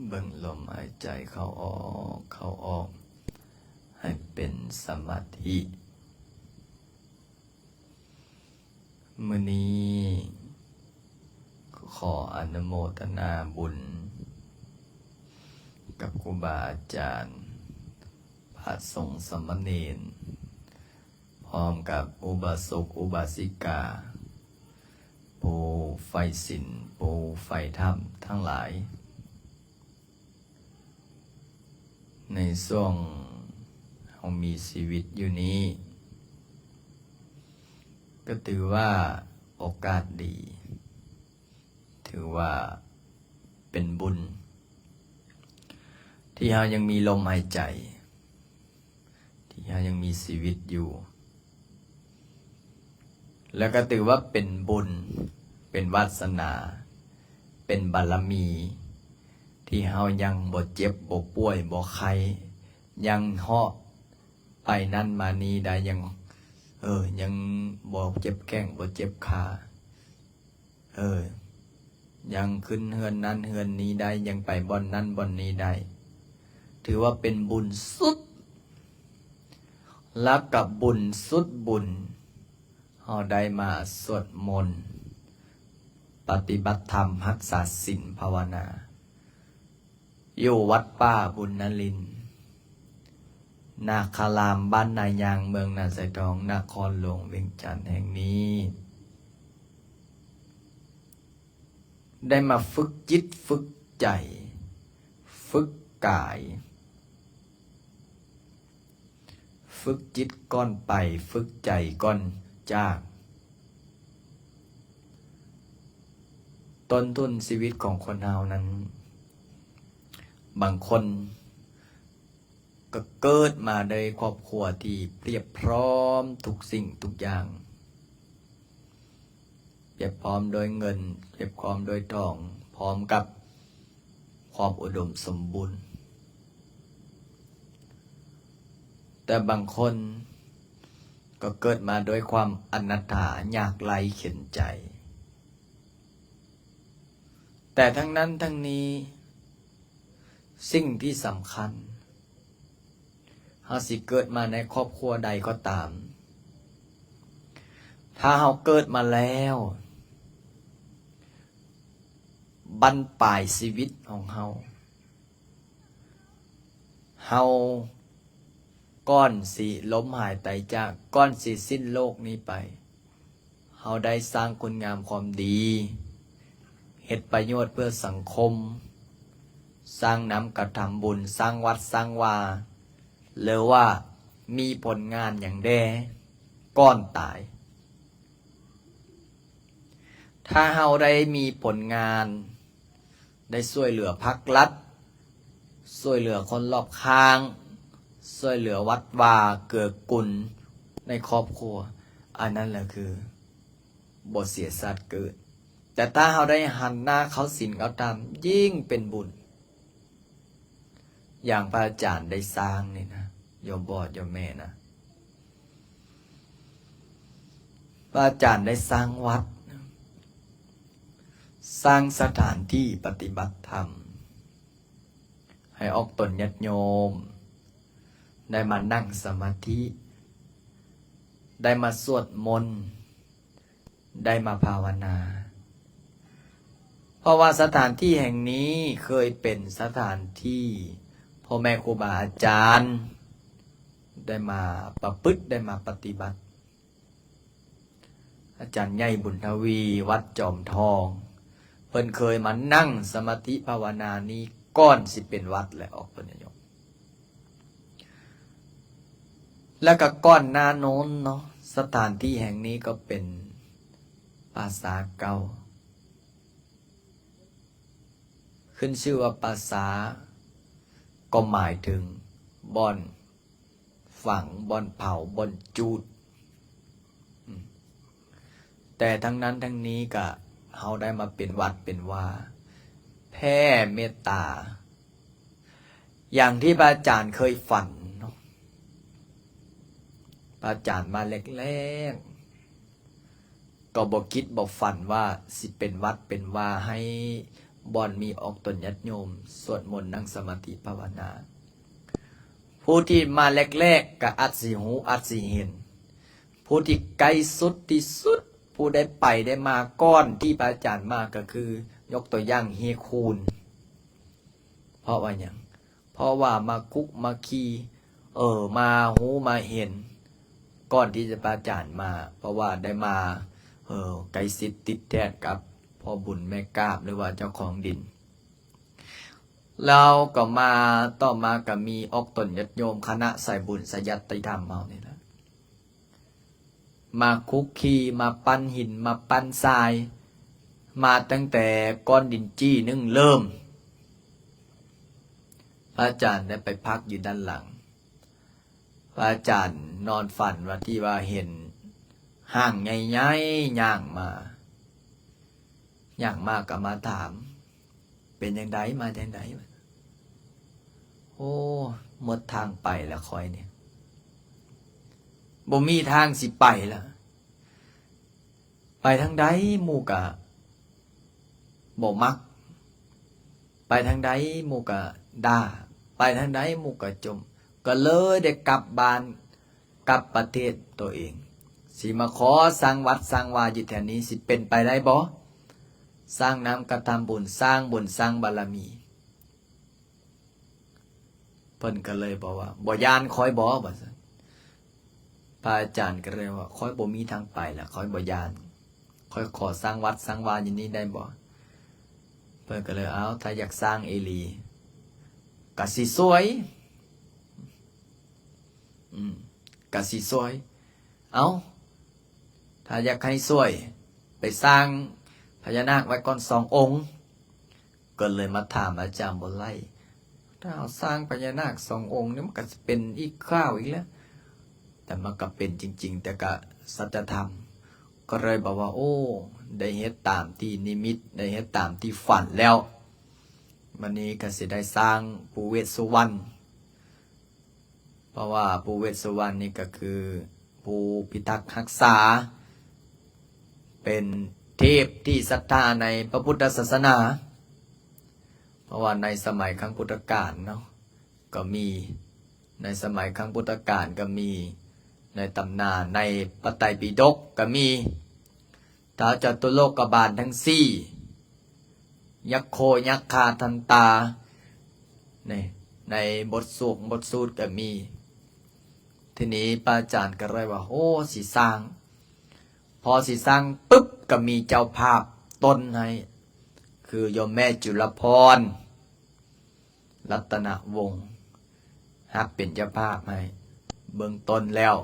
ເບິ່ງລົມຫາຍໃຈເຂົ້າອອກ, ເຂົ້າອອກ ໃຫ້ເປັນສະມາທິ. ມື້ນີ້ຂໍອະນຸໂມທະນາບຸນກັບຄູບາອາຈານ, ພະສົງສາມະເນນ, ພ້ອມກັບອຸບາສົກອຸບາສິກາ ຜູ້ໃຝ່ສິນ, ຜູ້ໃຝ່ທຳທັງຫຼາຍ. ໃນຊ່ວງເຮົາມີຊີວິດຢູ່ນີ້ ກໍຖືວ່າໂອກາດດີ, ຖືວ່າເປັນບຸນ ທີ່ເຮົາຍັງມີລົມຫາຍໃຈ, ທີ່ເຮົາຍັງມີຊີວິດຢູ່. ແລ້ວກໍຖືວ່າເປັນບຸນ, ເປັນວາສະໜາ, ເປັນບາລະມີ ທີ່ເຮົາຍັງບໍ່ເຈັບ, ບໍ່ປ່ວຍ, ບໍ່ໄຂ້, ຍັງເຫາະໄປນັ້ນມານີ້ໄດ້, ຍັງ, ເອີ, ຍັງບໍ່ເຈັບແຂ້ງ, ບໍ່ເຈັບຂາ. ເອີ, ຍັງຂຶ້ນເຮືອນນັ້ນເຮືອນນີ້ໄດ້, ຍັງໄປບ່ອນນັ້ນບ່ອນນີ້ໄດ້, ຖືວ່າເປັນບຸນສຸດ. ແລ້ວກໍບຸນສຸດບຸນ, ເຮົາໄດ້ມາສວດມົນ, ປະຕິບັດທຳ, ຮັກສາສິນ, ພາວະນາ ຢູ່ວັດປ່າບຸນນະລິນ ນາຄາລາມ ບ້ານນາຍາງ ເມືອງນາຊາຍທອງ ນະຄອນຫຼວງວຽງຈັນແຫ່ງນີ້ ໄດ້ມາຝຶກຈິດຝຶກໃຈ, ຝຶກກາຍ, ຝຶກຈິດກ່ອນໄປ, ຝຶກໃຈກ່ອນຈາກ. ຕົ້ນທຶນຊີວິດຂອງຄົນເຮົານັ້ນ, ບາງຄົນກໍເກີດມາໃນຄອບຄົວທີ່ພຽບພ້ອມທຸກສິ່ງທຸກຢ່າງ, ພຽບພ້ອມດ້ວຍເງິນ, ພຽບພ້ອມດ້ວຍທອງ, ພ້ອມກັບຄວາມອຸດົມສົມບູນ. ແຕ່ບາງຄົນກໍເກີດມາດ້ວຍຄວາມອະນາດຖາ, ຍາກໄຮ້ເຂັນໃຈ. ແຕ່ທັງນັ້ນທັງນີ້, ສິ່ງທີ່ສຳຄັນ, ເຮົາຊິເກີດມາໃນຄອບຄົວໃດກໍຕາມ, ຖ້າເຮົາເກີດມາແລ້ວ, ບັ້ນປາຍຊີວິດຂອງເຮົາ, ເຮົາ ກ່ອນຊິລົ້ມຫາຍຕາຍຈາກ, ກ່ອນຊິສິ້ນໂລກນີ້ໄປ, ເຮົາໄດ້ສ້າງຄຸນງາມຄວາມດີ, ເຮັດປະໂຫຍດເພື່ອສັງຄົມ, ສ້າງນຳກະທຳບຸນ, ສ້າງວັດສ້າງວາ, ຫຼືວ່າມີຜົນງານຫຍັງແດ່ກ່ອນຕາຍ? ຖ້າເຮົາໄດ້ມີຜົນງານ, ໄດ້ຊ່ວຍເຫຼືອພັກລັດ, ຊ່ວຍເຫຼືອຄົນລອບຂ້າງ, ຊ່ວຍເຫຼືອວັດວາເກືອກຸນໃນຄອບຄົວ, ອັນນັ້ນລະຄືບໍ່ເສຍຊາດເກີດ. ແຕ່ຖ້າເຮົາໄດ້ຫັນໜ້າເຂົ້າສິນເຂົ້າທຳ, ຍິ່ງເປັນບຸນ. ຢ່າງພະອາຈານໄດ້ສ້າງນີ້ນະ, ໂຍມພໍ່ໂຍມແມ່ນະ, ພະອາຈານໄດ້ສ້າງວັດ, ສ້າງສະຖານທີ່ປະຕິບັດທຳ ໃຫ້ອອກຕົນຍາດໂຍມ ໄດ້ມານັ່ງສະມາທິ, ໄດ້ມາສວດມົນ, ໄດ້ມາພາວະນາ. ເພາະວ່າສະຖານທີ່ແຫ່ງນີ້ເຄີຍເປັນສະຖານທີ່ພໍ່ແມ່ຄູບາອາຈານໄດ້ມາປະພຶດ, ໄດ້ມາປະຕິບັດ. ອາຈານໃຫຍ່ບຸນທະວີ ວັດຈອມທອງ ເພິ່ນເຄີຍມານັ່ງສະມາທິພາວະນານີ້ກ່ອນຊິເປັນວັດ ແລະ ອອກຕົນຍາດໂຍມ. ແລ້ວກໍກ່ອນໜ້າໂນ້ນເນາະ, ສະຖານທີ່ແຫ່ງນີ້ກໍເປັນປ່າຊ້າເກົ່າ, ຂຶ້ນຊື່ວ່າປ່າຊ້າກໍໝາຍເຖິງບ່ອນຝັງ, ບ່ອນເຜົາ, ບ່ອນຈູດ. ອືມ ແຕ່ທັງນັ້ນທັງນີ້ກະເຮົາໄດ້ມາເປັນວັດເປັນວາ ແຜ່ເມດຕາ ຢ່າງທີ່ພະອາຈານເຄີຍຝັນເນາະ, ພະອາຈານມາແລກໆ ກໍບໍ່ຄິດບໍ່ຝັນວ່າຊິເປັນວັດເປັນວາໃຫ້ບ່ອນມີອອກຕົນຍາດໂຍມສວດມົນ ນັ່ງສະມາທິພາວະນາ. ຜູ້ທີ່ມາແລກໆ ກໍອາດຊິຮູ້ອາດຊິເຫັນ, ຜູ້ທີ່ໃກ້ສຸດທີ່ສຸດ ຜູ້ໄດ້ໄປໄດ້ມາກ່ອນທີ່ພະອາຈານມາ ກໍຄື ຍົກຕົວຢ່າງ ເຮຄູນ. ເພາະວ່າຫຍັງ? ເພາະວ່າມາຄຸກມາຄີ ເອີ ມາຮູ້ມາເຫັນກ່ອນທີ່ຈະພະອາຈານມາ, ເພາະວ່າໄດ້ມາ ເອີ ໃກ້ຊິດຕິດແທດກັບພໍ່ບຸນແມ່ກາບ ຫຼືວ່າເຈົ້າຂອງດິນ. ແລ້ວກໍມາ ຕໍ່ມາກໍມີອອກຕົນຍາດໂຍມຄະນະສາຍບຸນສາຍຍັດຕິທຳເຮົານີ້ແຫຼະ ມາຄຸກຄີ ມາປັ້ນຫີນ ມາປັ້ນຊາຍ ມາຕັ້ງແຕ່ກ້ອນດິນຈີ່ໜຶ່ງເລີ່ມ. ພະອາຈານໄດ້ໄປພັກຢູ່ດ້ານຫຼັງ. ພະອາຈານນອນຝັນວ່າ ທີ່ວ່າເຫັນຮ່າງໃຫຍ່ໆຍ່າງມາ, ຍ່າງມາກໍມາຖາມ ເປັນຈັ່ງໃດ ມາຈັ່ງໃດ? ໂອ້ ໝົດທາງໄປແລ້ວຂ້ອຍນີ້ ບໍ່ມີທາງຊິໄປແລ້ວ. ໄປທາງໃດໝູ່ກະບໍ່ມັກ, ໄປທາງໃດໝູ່ກະດ່າ, ໄປທາງໃດໝູ່ກະຈົ່ມ, ກໍເລີຍໄດ້ກັບບ້ານ ກັບປະເທດໂຕເອງ. ຊິມາຂໍສ້າງວັດສ້າງວາຢູ່ແຖວນີ້ ຊິເປັນໄປໄດ້ບໍ່? ສ້າງນ້ຳກະທຳບຸນ, ສ້າງບຸນສ້າງບາລະມີ. ເພິ່ນກໍເລີຍບອກວ່າ ບໍ່ຢ້ານຂ້ອຍບໍ່? ວ່າຊັ້ນ. ພະອາຈານກໍເລີຍວ່າ ຂ້ອຍບໍ່ມີທາງໄປລະ, ຂ້ອຍບໍ່ຢ້ານ. ຂ້ອຍຂໍສ້າງວັດສ້າງວາຢູ່ນີ້ໄດ້ບໍ່? ເພິ່ນກໍເລີຍ ເອົ້າ ຖ້າຢາກສ້າງອີ່ຫຼີ ກະຊິຊ່ວຍ. ອືມ ກະຊິຊ່ວຍ. ເອົ້າ ຖ້າຢາກໃຫ້ຊ່ວຍ ໄປສ້າງພະຍານາກໄວ້ກ່ອນສອງອົງ. ກໍເລີຍມາຖາມອາຈານບຸນໄຫຼ, ຖ້າເຮົາສ້າງພະຍານາກສອງອົງນີ້ ມັນກໍຊິເປັນອີກຂ່າວອີກແລ້ວ. ແຕ່ມັນກໍເປັນຈິງໆ ແຕ່ກໍສັດຈະທຳ. ກໍເລີຍບອກວ່າ ໂອ້ ໄດ້ເຮັດຕາມທີ່ນິມິດ, ໄດ້ເຮັດຕາມທີ່ຝັນແລ້ວ. ບັດນີ້ກໍຊິໄດ້ສ້າງພູເວດສຸວັນ. ເພາະວ່າພູເວດສຸວັນນີ້ກໍຄືຜູ້ພິທັກຮັກສາ, ເປັນເທບທີ່ສັດທາໃນພະພຸດທະສາສະໜາ. ເພາະວ່າໃນສະໄໝຄັ້ງພຸດທະການເນາະ ກໍມີ, ໃນສະໄໝຄັ້ງພຸດທະການກໍມີ, ໃນຕຳນານໃນພະໄຕປິດົກກໍມີ. ທ້າວຈະຕຸໂລກະບານທັງສີ່ ຍັກໂຄ ຍັກຄາ ທັນຕາ ໃນ ໃນບົດສວງບົດສູດກໍມີ. ທີນີ້ພະອາຈານກໍເລີຍວ່າ ໂອ້ ຊິສ້າງ, ພໍຊິສ້າງປຶບ ກໍມີເຈົ້າພາບຕົ້ນໃຫ້ ຄືໂຍມແມ່ຈຸລະພອນ ລັດຕະນະວົງ ຮັບເປັນເຈົ້າພາບໃຫ້ເບື້ອງຕົ້ນແລ້ວ.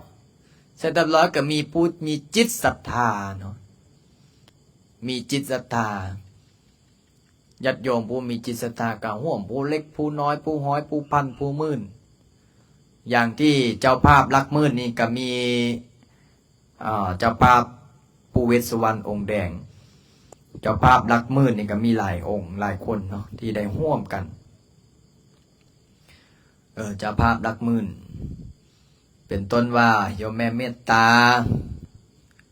ເສັດຮຽບຮ້ອຍກໍມີຜູ້ມີຈິດສັດທາເນາະ, ມີຈິດສັດທາ, ຍາດໂຍມຜູ້ມີຈິດສັດທາກໍຮ່ວມ, ຜູ້ເລັກຜູ້ນ້ອຍ, ຜູ້ຮ້ອຍ, ຜູ້ພັນ, ຜູ້ໝື່ນ. ຢ່າງທີ່ເຈົ້າພາບຫຼັກໝື່ນນີ້ກໍມີ ອ່າ ເຈົ້າພາບພູເວດສຸວັນອົງແດງ, ເຈົ້າພາບຫຼັກໝື່ນນີ້ກໍມີຫຼາຍອົງຫຼາຍຄົນເນາະ ທີ່ໄດ້ຮ່ວມກັນ. ເອີ ເຈົ້າພາບຫຼັກໝື່ນ ເປັນຕົ້ນວ່າ ໂຍມແມ່ເມດຕາ,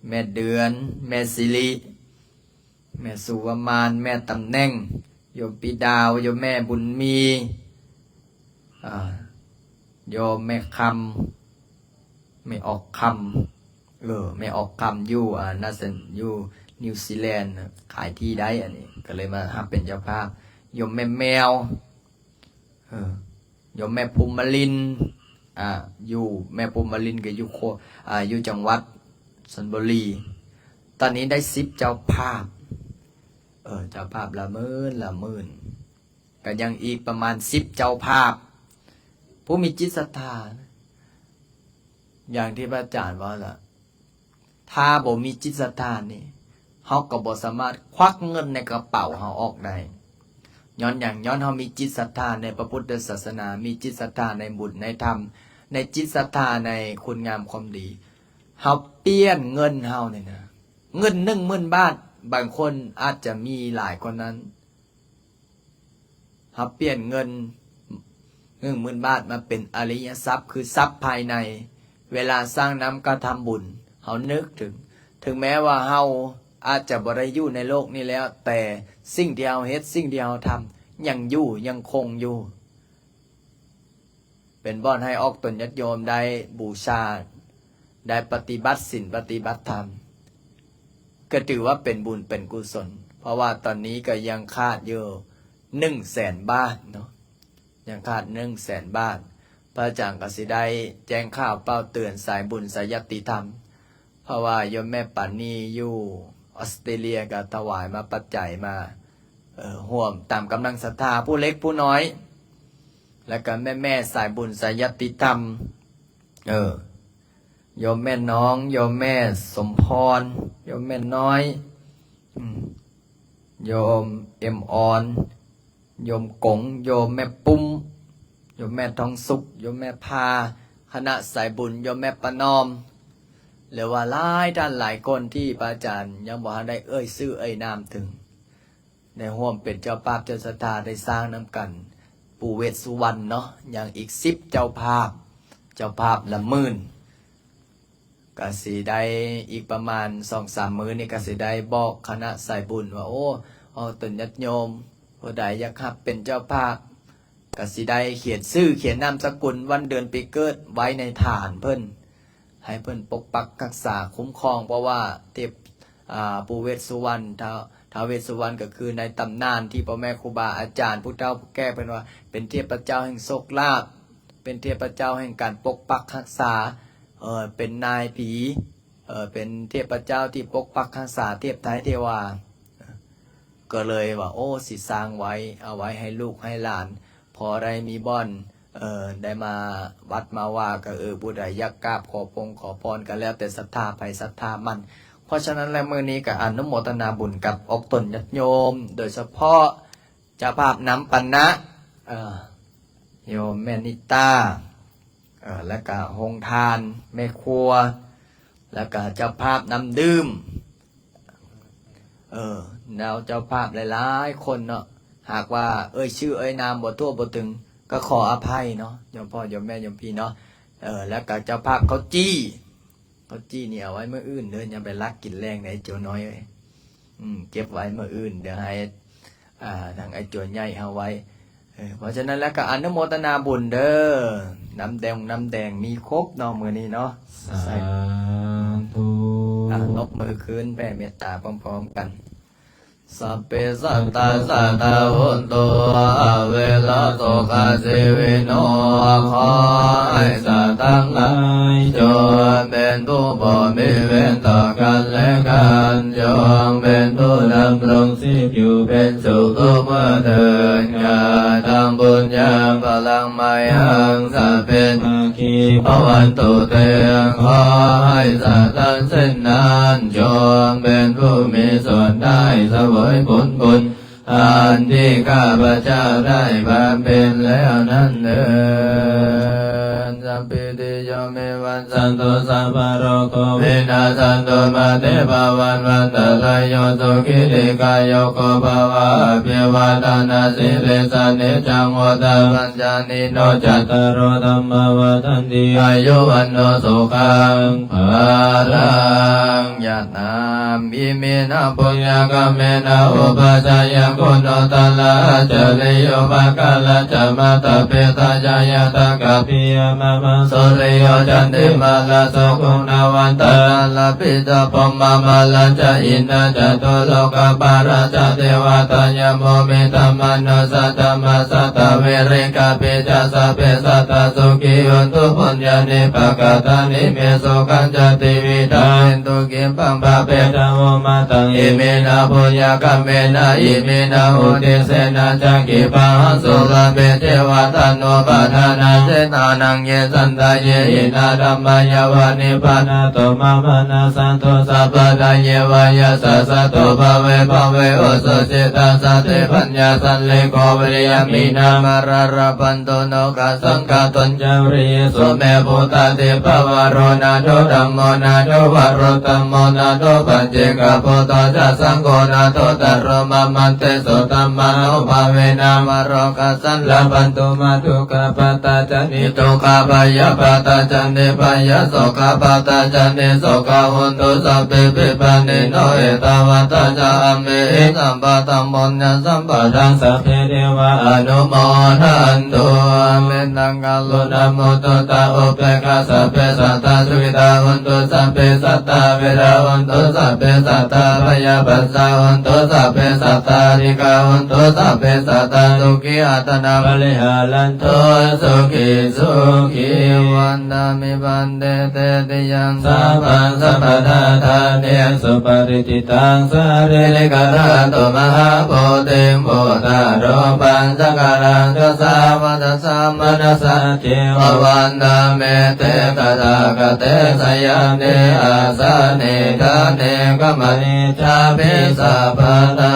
ແມ່ເດືອນ, ແມ່ສິລິ, ແມ່ສຸວະມານ, ແມ່ຕຳແໜ່ງ, ໂຍມປີດາວ, ໂຍມແມ່ບຸນມີ, ອ່າ ໂຍມແມ່ຄຳ, ແມ່ອອກຄຳ, ເອີ ແມ່ອອກຄຳຢູ່ ອ່າ ນາສັນ ຢູ່ນິວຊີແລນ ຂາຍທີ່ໄດ້ ອັນນີ້ກໍເລີຍມາຮັບເປັນເຈົ້າພາບ. ໂຍມແມ່ແມວ, ເອີ ໂຍມແມ່ພູມມະລິນ, ອ່າ ຢູ່ ແມ່ພູມມະລິນກໍຢູ່ໂຄ ອ່າ ຢູ່ຈັງຫວັດຊົນບຸລີ. ຕອນນີ້ໄດ້ສິບເຈົ້າພາບ, ເອີ ເຈົ້າພາບລະໝື່ນ ລະໝື່ນ. ກໍຍັງອີກປະມານສິບເຈົ້າພາບ ຜູ້ມີຈິດສັດທາ. ຢ່າງທີ່ພະອາຈານເວົ້າລະ ຖ້າບໍ່ມີຈິດສັດທານີ້ ເຮົາກໍບໍ່ສາມາດຄວັກເງິນໃນກະເປົາເຮົາອອກໄດ້. ຍ້ອນຫຍັງ? ຍ້ອນເຮົາມີຈິດສັດທາໃນພະພຸດທະສາສະໜາ, ມີຈິດສັດທາໃນບຸນໃນທຳ, ໃນຈິດສັດທາໃນຄຸນງາມຄວາມດີ. ເຮົາປ່ຽນເງິນເຮົານີ້ນະ, ເງິນໜຶ່ງໝື່ນບາດ, ບາງຄົນອາດຈະມີຫຼາຍກວ່ານັ້ນ. ເຮົາປ່ຽນເງິນ, ເ ໜຶ່ງໝື່ນບາດມາເປັນອະລິຍະຊັບ ຄືຊັບພາຍໃນ. ເວລາສ້າງນ້ຳກະທຳບຸນ ເຮົານຶກເຖິງ ເຖິງແມ້ວ່າເຮົາອາດຈະບໍ່ໄດ້ຢູ່ໃນໂລກນີ້ແລ້ວ ແຕ່ສິ່ງທີ່ເຮົາເຮັດ ສິ່ງທີ່ເຮົາທຳ ຍັງຢູ່ ຍັງຄົງຢູ່ ເປັນບ່ອນໃຫ້ອອກຕົນຍາດໂຍມໄດ້ບູຊາ ໄດ້ປະຕິບັດສິນ ປະຕິບັດທຳ ກໍຖືວ່າເປັນບຸນເປັນກຸສົນ ເພາະວ່າຕອນນີ້ກໍຍັງຂາດຢູ່ໜຶ່ງແສນບາດເນາະ ຍັງຂາດໜຶ່ງແສນບາດ. ພະອາຈານກໍຊິໄດ້ແຈ້ງຂ່າວເປົ່າເຕືອນສາຍບຸນສາຍຍາດຕິທຳ ເພາະວ່າໂຍມແມ່ປານີຢູ່ອອສເຕຣເລຍກໍຖວາຍມາປັດໄຈມາ ເອີ ຮ່ວມຕາມກຳລັງສັດທາ ຜູ້ເລັກຜູ້ນ້ອຍ ແລ້ວກໍແມ່ໆສາຍບຸນສາຍຍາດຕິທຳ ເອີ ໂຍມແມ່ນ້ອງ ໂຍມແມ່ສົມພອນ ໂຍມແມ່ນ້ອຍ ອືມ ໂຍມເອັມອອນ ໂຍມກົງ ໂຍມແມ່ປຸ້ມ ໂຍມແມ່ທອງສຸກ ໂຍມແມ່ພາ ຄະນະສາຍບຸນ ໂຍມແມ່ປະນອມ ຫຼືວ່າຫຼາຍທ່ານຫຼາຍຄົນທີ່ພະອາຈານຍັງບໍ່ທັນໄດ້ເອີ່ຍຊື່ເອີ່ຍນາມເຖິງ ໄດ້ຮ່ວມເປັນເຈົ້າພາບເຈົ້າສັດທາ ໄດ້ສ້າງນຳກັນ ປູ່ເວດສຸວັນເນາະ ຍັງອີກສິບເຈົ້າພາບ ເຈົ້າພາບລະໝື່ນ ກະຊິໄດ້ອີກປະມານສອງສາມມື້ນີ້ ກະຊິໄດ້ບອກຄະນະສາຍບຸນວ່າ ໂອ້ ອອກຕົນຍາດໂຍມ ຜູ້ໃດຢາກຮັບເປັນເຈົ້າພາບ ກະຊິໄດ້ຂຽນຊື່ ຂຽນນາມສະກຸນ ວັນເດືອນປີເກີດໄວ້ໃນຖານເພິ່ນ ໃຫ້ເພິ່ນປົກປັກຮັກສາຄຸ້ມຄອງ ເພາະວ່າເທບ ອ່າ ປູ່ເວດສຸວັນ ທ້າວ ທ້າວເວດສຸວັນ ກໍຄືໃນຕຳນານທີ່ພໍ່ແມ່ຄູບາອາຈານ ຜູ້ເຖົ້າຜູ້ແກ່ເພິ່ນວ່າ ເປັນເທບພະເຈົ້າແຫ່ງໂຊກລາບ ເປັນເທບພະເຈົ້າແຫ່ງການປົກປັກຮັກສາ ເອີ ເປັນນາຍຜີ ເອີ ເປັນເທບພະເຈົ້າທີ່ປົກປັກຮັກສາເທບໄທເທວາ ກໍເລີຍວ່າ ໂອ້ ຊິສ້າງໄວ້ ເອົາໄວ້ໃຫ້ລູກໃຫ້ຫຼານ ພໍໄດ້ມີບ່ອນ ເອີ ໄດ້ມາວັດມາວາ ກໍ ເອີ ຜູ້ໃດຢາກກາບຂໍພົງຂໍພອນ ກໍແລ້ວແຕ່ສັດທາໃຜສັດທາມັນ. ເພາະສະນັ້ນແລ້ວ ມື້ນີ້ກໍອະນຸໂມທະນາບຸນກັບອອກຕົນຍາດໂຍມ ໂດຍສະເພາະເຈົ້າພາບນຳປະນະ ເອີ ໂຍມແມ່ນິຕາ ເອີ ແລ້ວກະໂຮງທານ ແມ່ຄົວ ແລ້ວກະເຈົ້າພາບນ້ຳດື່ມ ເອີ ແລ້ວເຈົ້າພາບຫຼາຍໆຄົນເນາະ ຫາກວ່າເອີ່ຍຊື່ເອີ່ຍນາມບໍ່ທົ່ວບໍ່ເຖິງ ກໍຂໍອະໄພເນາະ ໂຍມພໍ່ໂຍມແມ່ໂຍມພີ່ເນາະ. ເອີ ແລ້ວກະເຈົ້າພາບເຂົ້າຈີ່ ເຂົ້າຈີ່ນີ້ເອົາໄວ້ມື້ອື່ນເດີ ຢ່າໄປລັກກິນແລງໃດ໋ ໂຈນ້ອຍເອີຍ. ອືມ ເກັບໄວ້ມື້ອື່ນ ດຽວໃຫ້ ອ່າ ທາງໄອ້ໂຈໃຫຍ່ເຮົາໄວ້. ເອີ ເພາະສະນັ້ນແລ້ວກໍອະນຸໂມທະນາບຸນເດີ ນ້ຳແດງ ນ້ຳແດງມີຄົບເນາະ ມື້ນີ້ເນາະ. ສາທຸ. ອ່າ ນົບມືຂຶ້ນ ແຜ່ເມດຕາພ້ອມໆກັນ. Sabbe sattā sadā hontu, averā sokā sevinō. ຂໍໃຫ້ສັດທັງຫຼາຍ ຈົ່ງເປັນຜູ້ບໍ່ມີເວນຕໍ່ກັນແລະກັນ, ຈົ່ງເປັນຜູ້ດຳລົງຊີບຢູ່ເປັນສຸກທຸກເມື່ອເທີ້ນ. Kataṃ puññaphalaṃ mayhaṃ sabbe bhāgī bhavantu te. ຂໍໃຫ້ສັດທັງ ເຊັ່ນນັ້ນ ຈົ່ງເປັນຜູ້ມີສ່ວນໄດ້ສະເຫວີຍຜົນບຸນ ອັນທີ່ຂ້າພະເຈົ້າໄດ້ບຳເພັນແລ້ວນັ້ນເທີ້ນ. Sabbītiyo vivajjantu, sabbarogo vinassatu, mā te bhavatvantarāyo, sukhī dīghāyuko bhava. Abhivādanasīlissa niccaṃ vuḍḍhāpacāyino, cattāro dhammā vaḍḍhanti: āyu vaṇṇo sukhaṃ balaṃ. ຍາດນ້ຳ. Iminā puññakammena upajjhāyā guṇuttarā ācariyūpakārā ca mātā pitā ca ñātakā piyā mamaṃ, suriyo candimā rājā guṇavantā narāpi ca, brahmamārā ca indā ca catulokapālā ca devatā, yamo mittā manussā ca majjhattā verikāpi ca, sabbe sattā sukhī hontu puññāni pakatāni me, sukhañca tividhaṃ dentu khippaṃ pāpetha vomataṃ. Iminā puññakammena iminā uddisena ca khippāhaṃ sulabhe ceva taṇhupādānachedanaṃ, ye Santaye hīnā dhammā yāva nibbānato mamaṃ nassantu sabbadā yeva yattha jāto bhave bhave ujucittaṃ satipaññā sallekho viriyamhinā mārā labhantu nokāsaṃ kātuñca viriyesu me. Buddhādhipavaro nātho dhammo nātho varuttamo nātho paccekabuddho ca saṅgho nāthottaro mamaṃ tesottamānubhāvena mārokāsaṃ labhantu mā dukkhappattā ca niddukkhā bhayappattā ca nibbhayā sokappattā ca nissokā hontu sabbepi pāṇino. Ettāvatā ca amhehi sambhataṃ puññasampadaṃ sabbe devānumodantu. Mettaṃ karuṇā muditā upekkhā sabbe sattā sukhitā hontu sabbe sattā averā hontu sabbe sattā abyāpajjhā hontu sabbe sattā anīghā hontu sabbe sattā sukhī attānaṃ pariharantu. Sukhī sukhī. Vandāmi bhante tetiyaṃ sabbaṃ sabbaṭṭhānesu parittitaṃ sārīrikadhātu mahābodhiṃ buddharūpaṃ sakalaṃ ceva vacasā manasā ceva vandāmete tathāgate sayane āsane ṭhāne gamane cāpi sabbadā.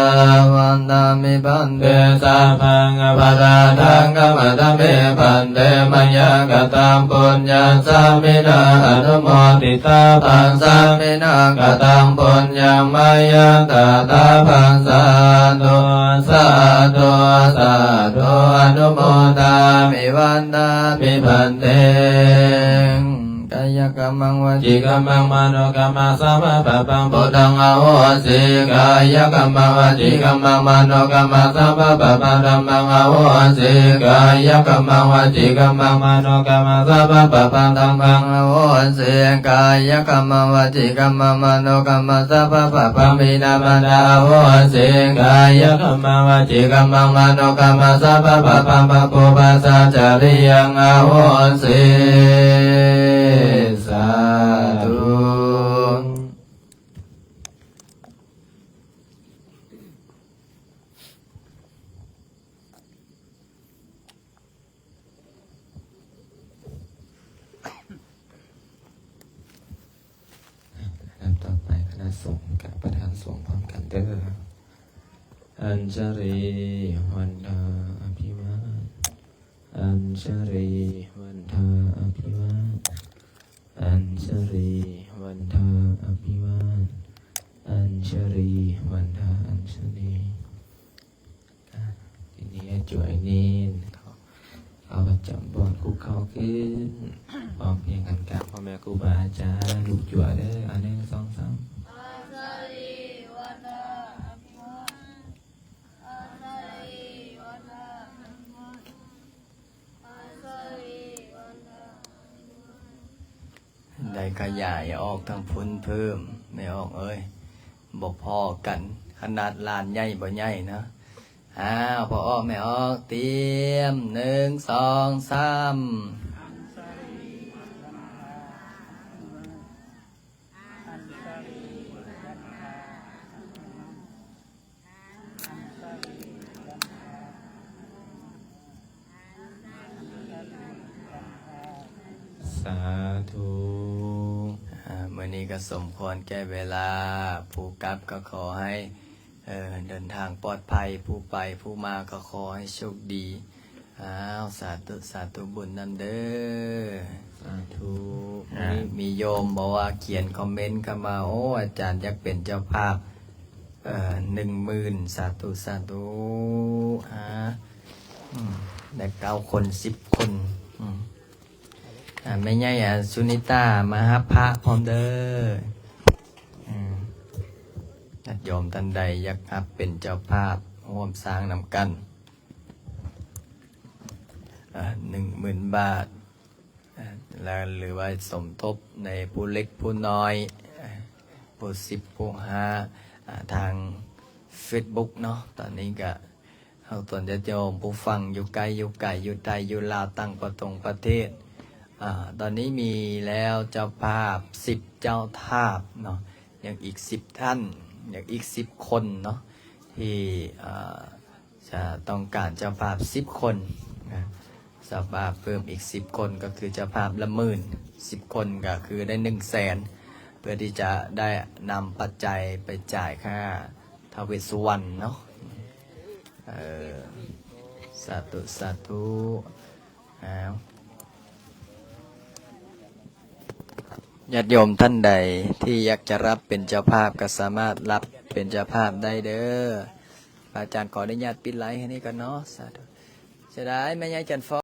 Vandāmi bhante sabbaṃ aparādhaṃ khamatha me bhante mayā kataṃ puññaṃ sāminā anumoditabbaṃ sāminā kataṃ puññaṃ mayhaṃ dātabbaṃ sādhu sādhu sādhu anumodāmi vandāmi bhante. Kāyakammaṃ vacīkammaṃ manokammaṃ sabbapāpaṃ buddhaṃ ahosi. Kāyakammaṃ vacīkammaṃ manokammaṃ sabbapāpaṃ dhammaṃ ahosi. Kāyakammaṃ vacīkammaṃ manokammaṃ sabbapāpaṃ saṅghaṃ ahosi. Kāyakammaṃ vacīkammaṃ manokammaṃ sabbapāpaṃ bhikkhūnaṃ ahosi. Kāyakammaṃ vacīkammaṃ manokammaṃ sabbapāpaṃ bāhupajjhācariyaṃ ahosi. Sādhu. ລຳດັບຕໍ່ໄປຄະນະສົງກະປະທານສົງພ້ອມກັນເດີ້. Anjali vandhā abhivād, anjali vandhā abhivād, anjali vandhā abhivād, anjali vandhā anjali. ອ່າ ທີນີ້ໃຫ້ຈົວຍເນນເຂົ້າ ເຂົ້າປະຈຳບ່ອນຄຸກເຂົ່າຂຶ້ນ ພ້ອມພຽງກັນກັບພໍ່ແມ່ຄູບາອາຈານ ລູກຈົວເດີ້. ອ່າ ໜຶ່ງ ສອງ ສາມ. ໄດ້ຂະຫຍາຍອອກທາງພຸ້ນເພີ່ມ ແມ່ອອກເອີຍ ບໍ່ພໍ້ກັນ ຂະໜາດຫຼານໃຫຍ່ບໍ່ໃຫຍ່ນະ. ອ້າວ ພໍ່ອອກແມ່ອອກ ຕຽມ ໜຶ່ງ ສອງ ສາມ. ສາທຸ. ອ່າ ມື້ນີ້ກໍສົມຄວນແກ່ເວລາ ຜູ້ກັບກໍຂໍໃຫ້ ເອີ ເດີນທາງປອດໄພ ຜູ້ໄປຜູ້ມາກໍຂໍໃຫ້ໂຊກດີ. ອ້າວ ສາທຸ ສາທຸບຸນນຳເດີ້. ສາທຸ. ອ່າ ມີ ມີໂຍມບອກວ່າຂຽນຄອມເມັນເຂົ້າມາ ໂອ້ ອາຈານຢາກເປັນເຈົ້າພາບ ເອີ ໜຶ່ງໝື່ນ. ສາທຸ ສາທຸ. ອ່າ ອືມ ໄດ້ເກົ້າຄົນ ສິບຄົນ. ອືມ ອ່າ ແມ່ໃຫຍ່ ອ່າ ສຸນິຕາ ມາຮັບພະພ້ອມເດີ້. ອືມ ຍາດໂຍມທ່ານໃດຢາກຮັບເປັນເຈົ້າພາບຮ່ວມສ້າງນຳກັນ ອ່າ ໜຶ່ງໝື່ນບາດ ອ່າ ແລະ ຫຼືວ່າສົມທົບໃນຜູ້ເລັກຜູ້ນ້ອຍ ອ່າ ຜູ້ສິບຜູ້ຫ້າ ອ່າ ທາງເຟສບຸກເນາະ. ຕອນນີ້ກະ ເຮົາຕວນຍາດໂຍມຜູ້ຟັງຢູ່ໃກ້ຢູ່ໄກ ຢູ່ໄທ ຢູ່ລາວ ຕ່າງປະຕົງປະເທດ ອ່າ ຕອນນີ້ມີແລ້ວເຈົ້າພາບສິບເຈົ້າພາບເນາະ ຍັງອີກສິບທ່ານ ຍັງອີກສິບຄົນເນາະ ທີ່ ອ່າ ຈະຕ້ອງການເຈົ້າພາບສິບຄົນນະ. ເຈົ້າພາບເພີ່ມອີກສິບຄົນ ກໍຄືເຈົ້າພາບລະໝື່ນ ສິບຄົນກໍຄືໄດ້ໜຶ່ງແສນ ເພື່ອທີ່ຈະໄດ້ນຳປັດໄຈໄປຈ່າຍຄ່າທ້າວເວດສຸວັນເນາະ. ເອີ ສາທຸ ສາທຸ. ອ້າວ ຍາດໂຍມທ່ານໃດທີ່ຢາກຈະຮັບເປັນເຈົ້າພາບ ກໍສາມາດຮັບເປັນເຈົ້າພາບໄດ້ເດີ. ພະອາຈານຂໍອະນຸຍາດປິດໄລຟ໌ໃຫ້ນີ້ກ່ອນເນາະ. ສາທຸ. ເສຍດາຍແມ່ໃຫຍ່ຈັນຟ້ອງ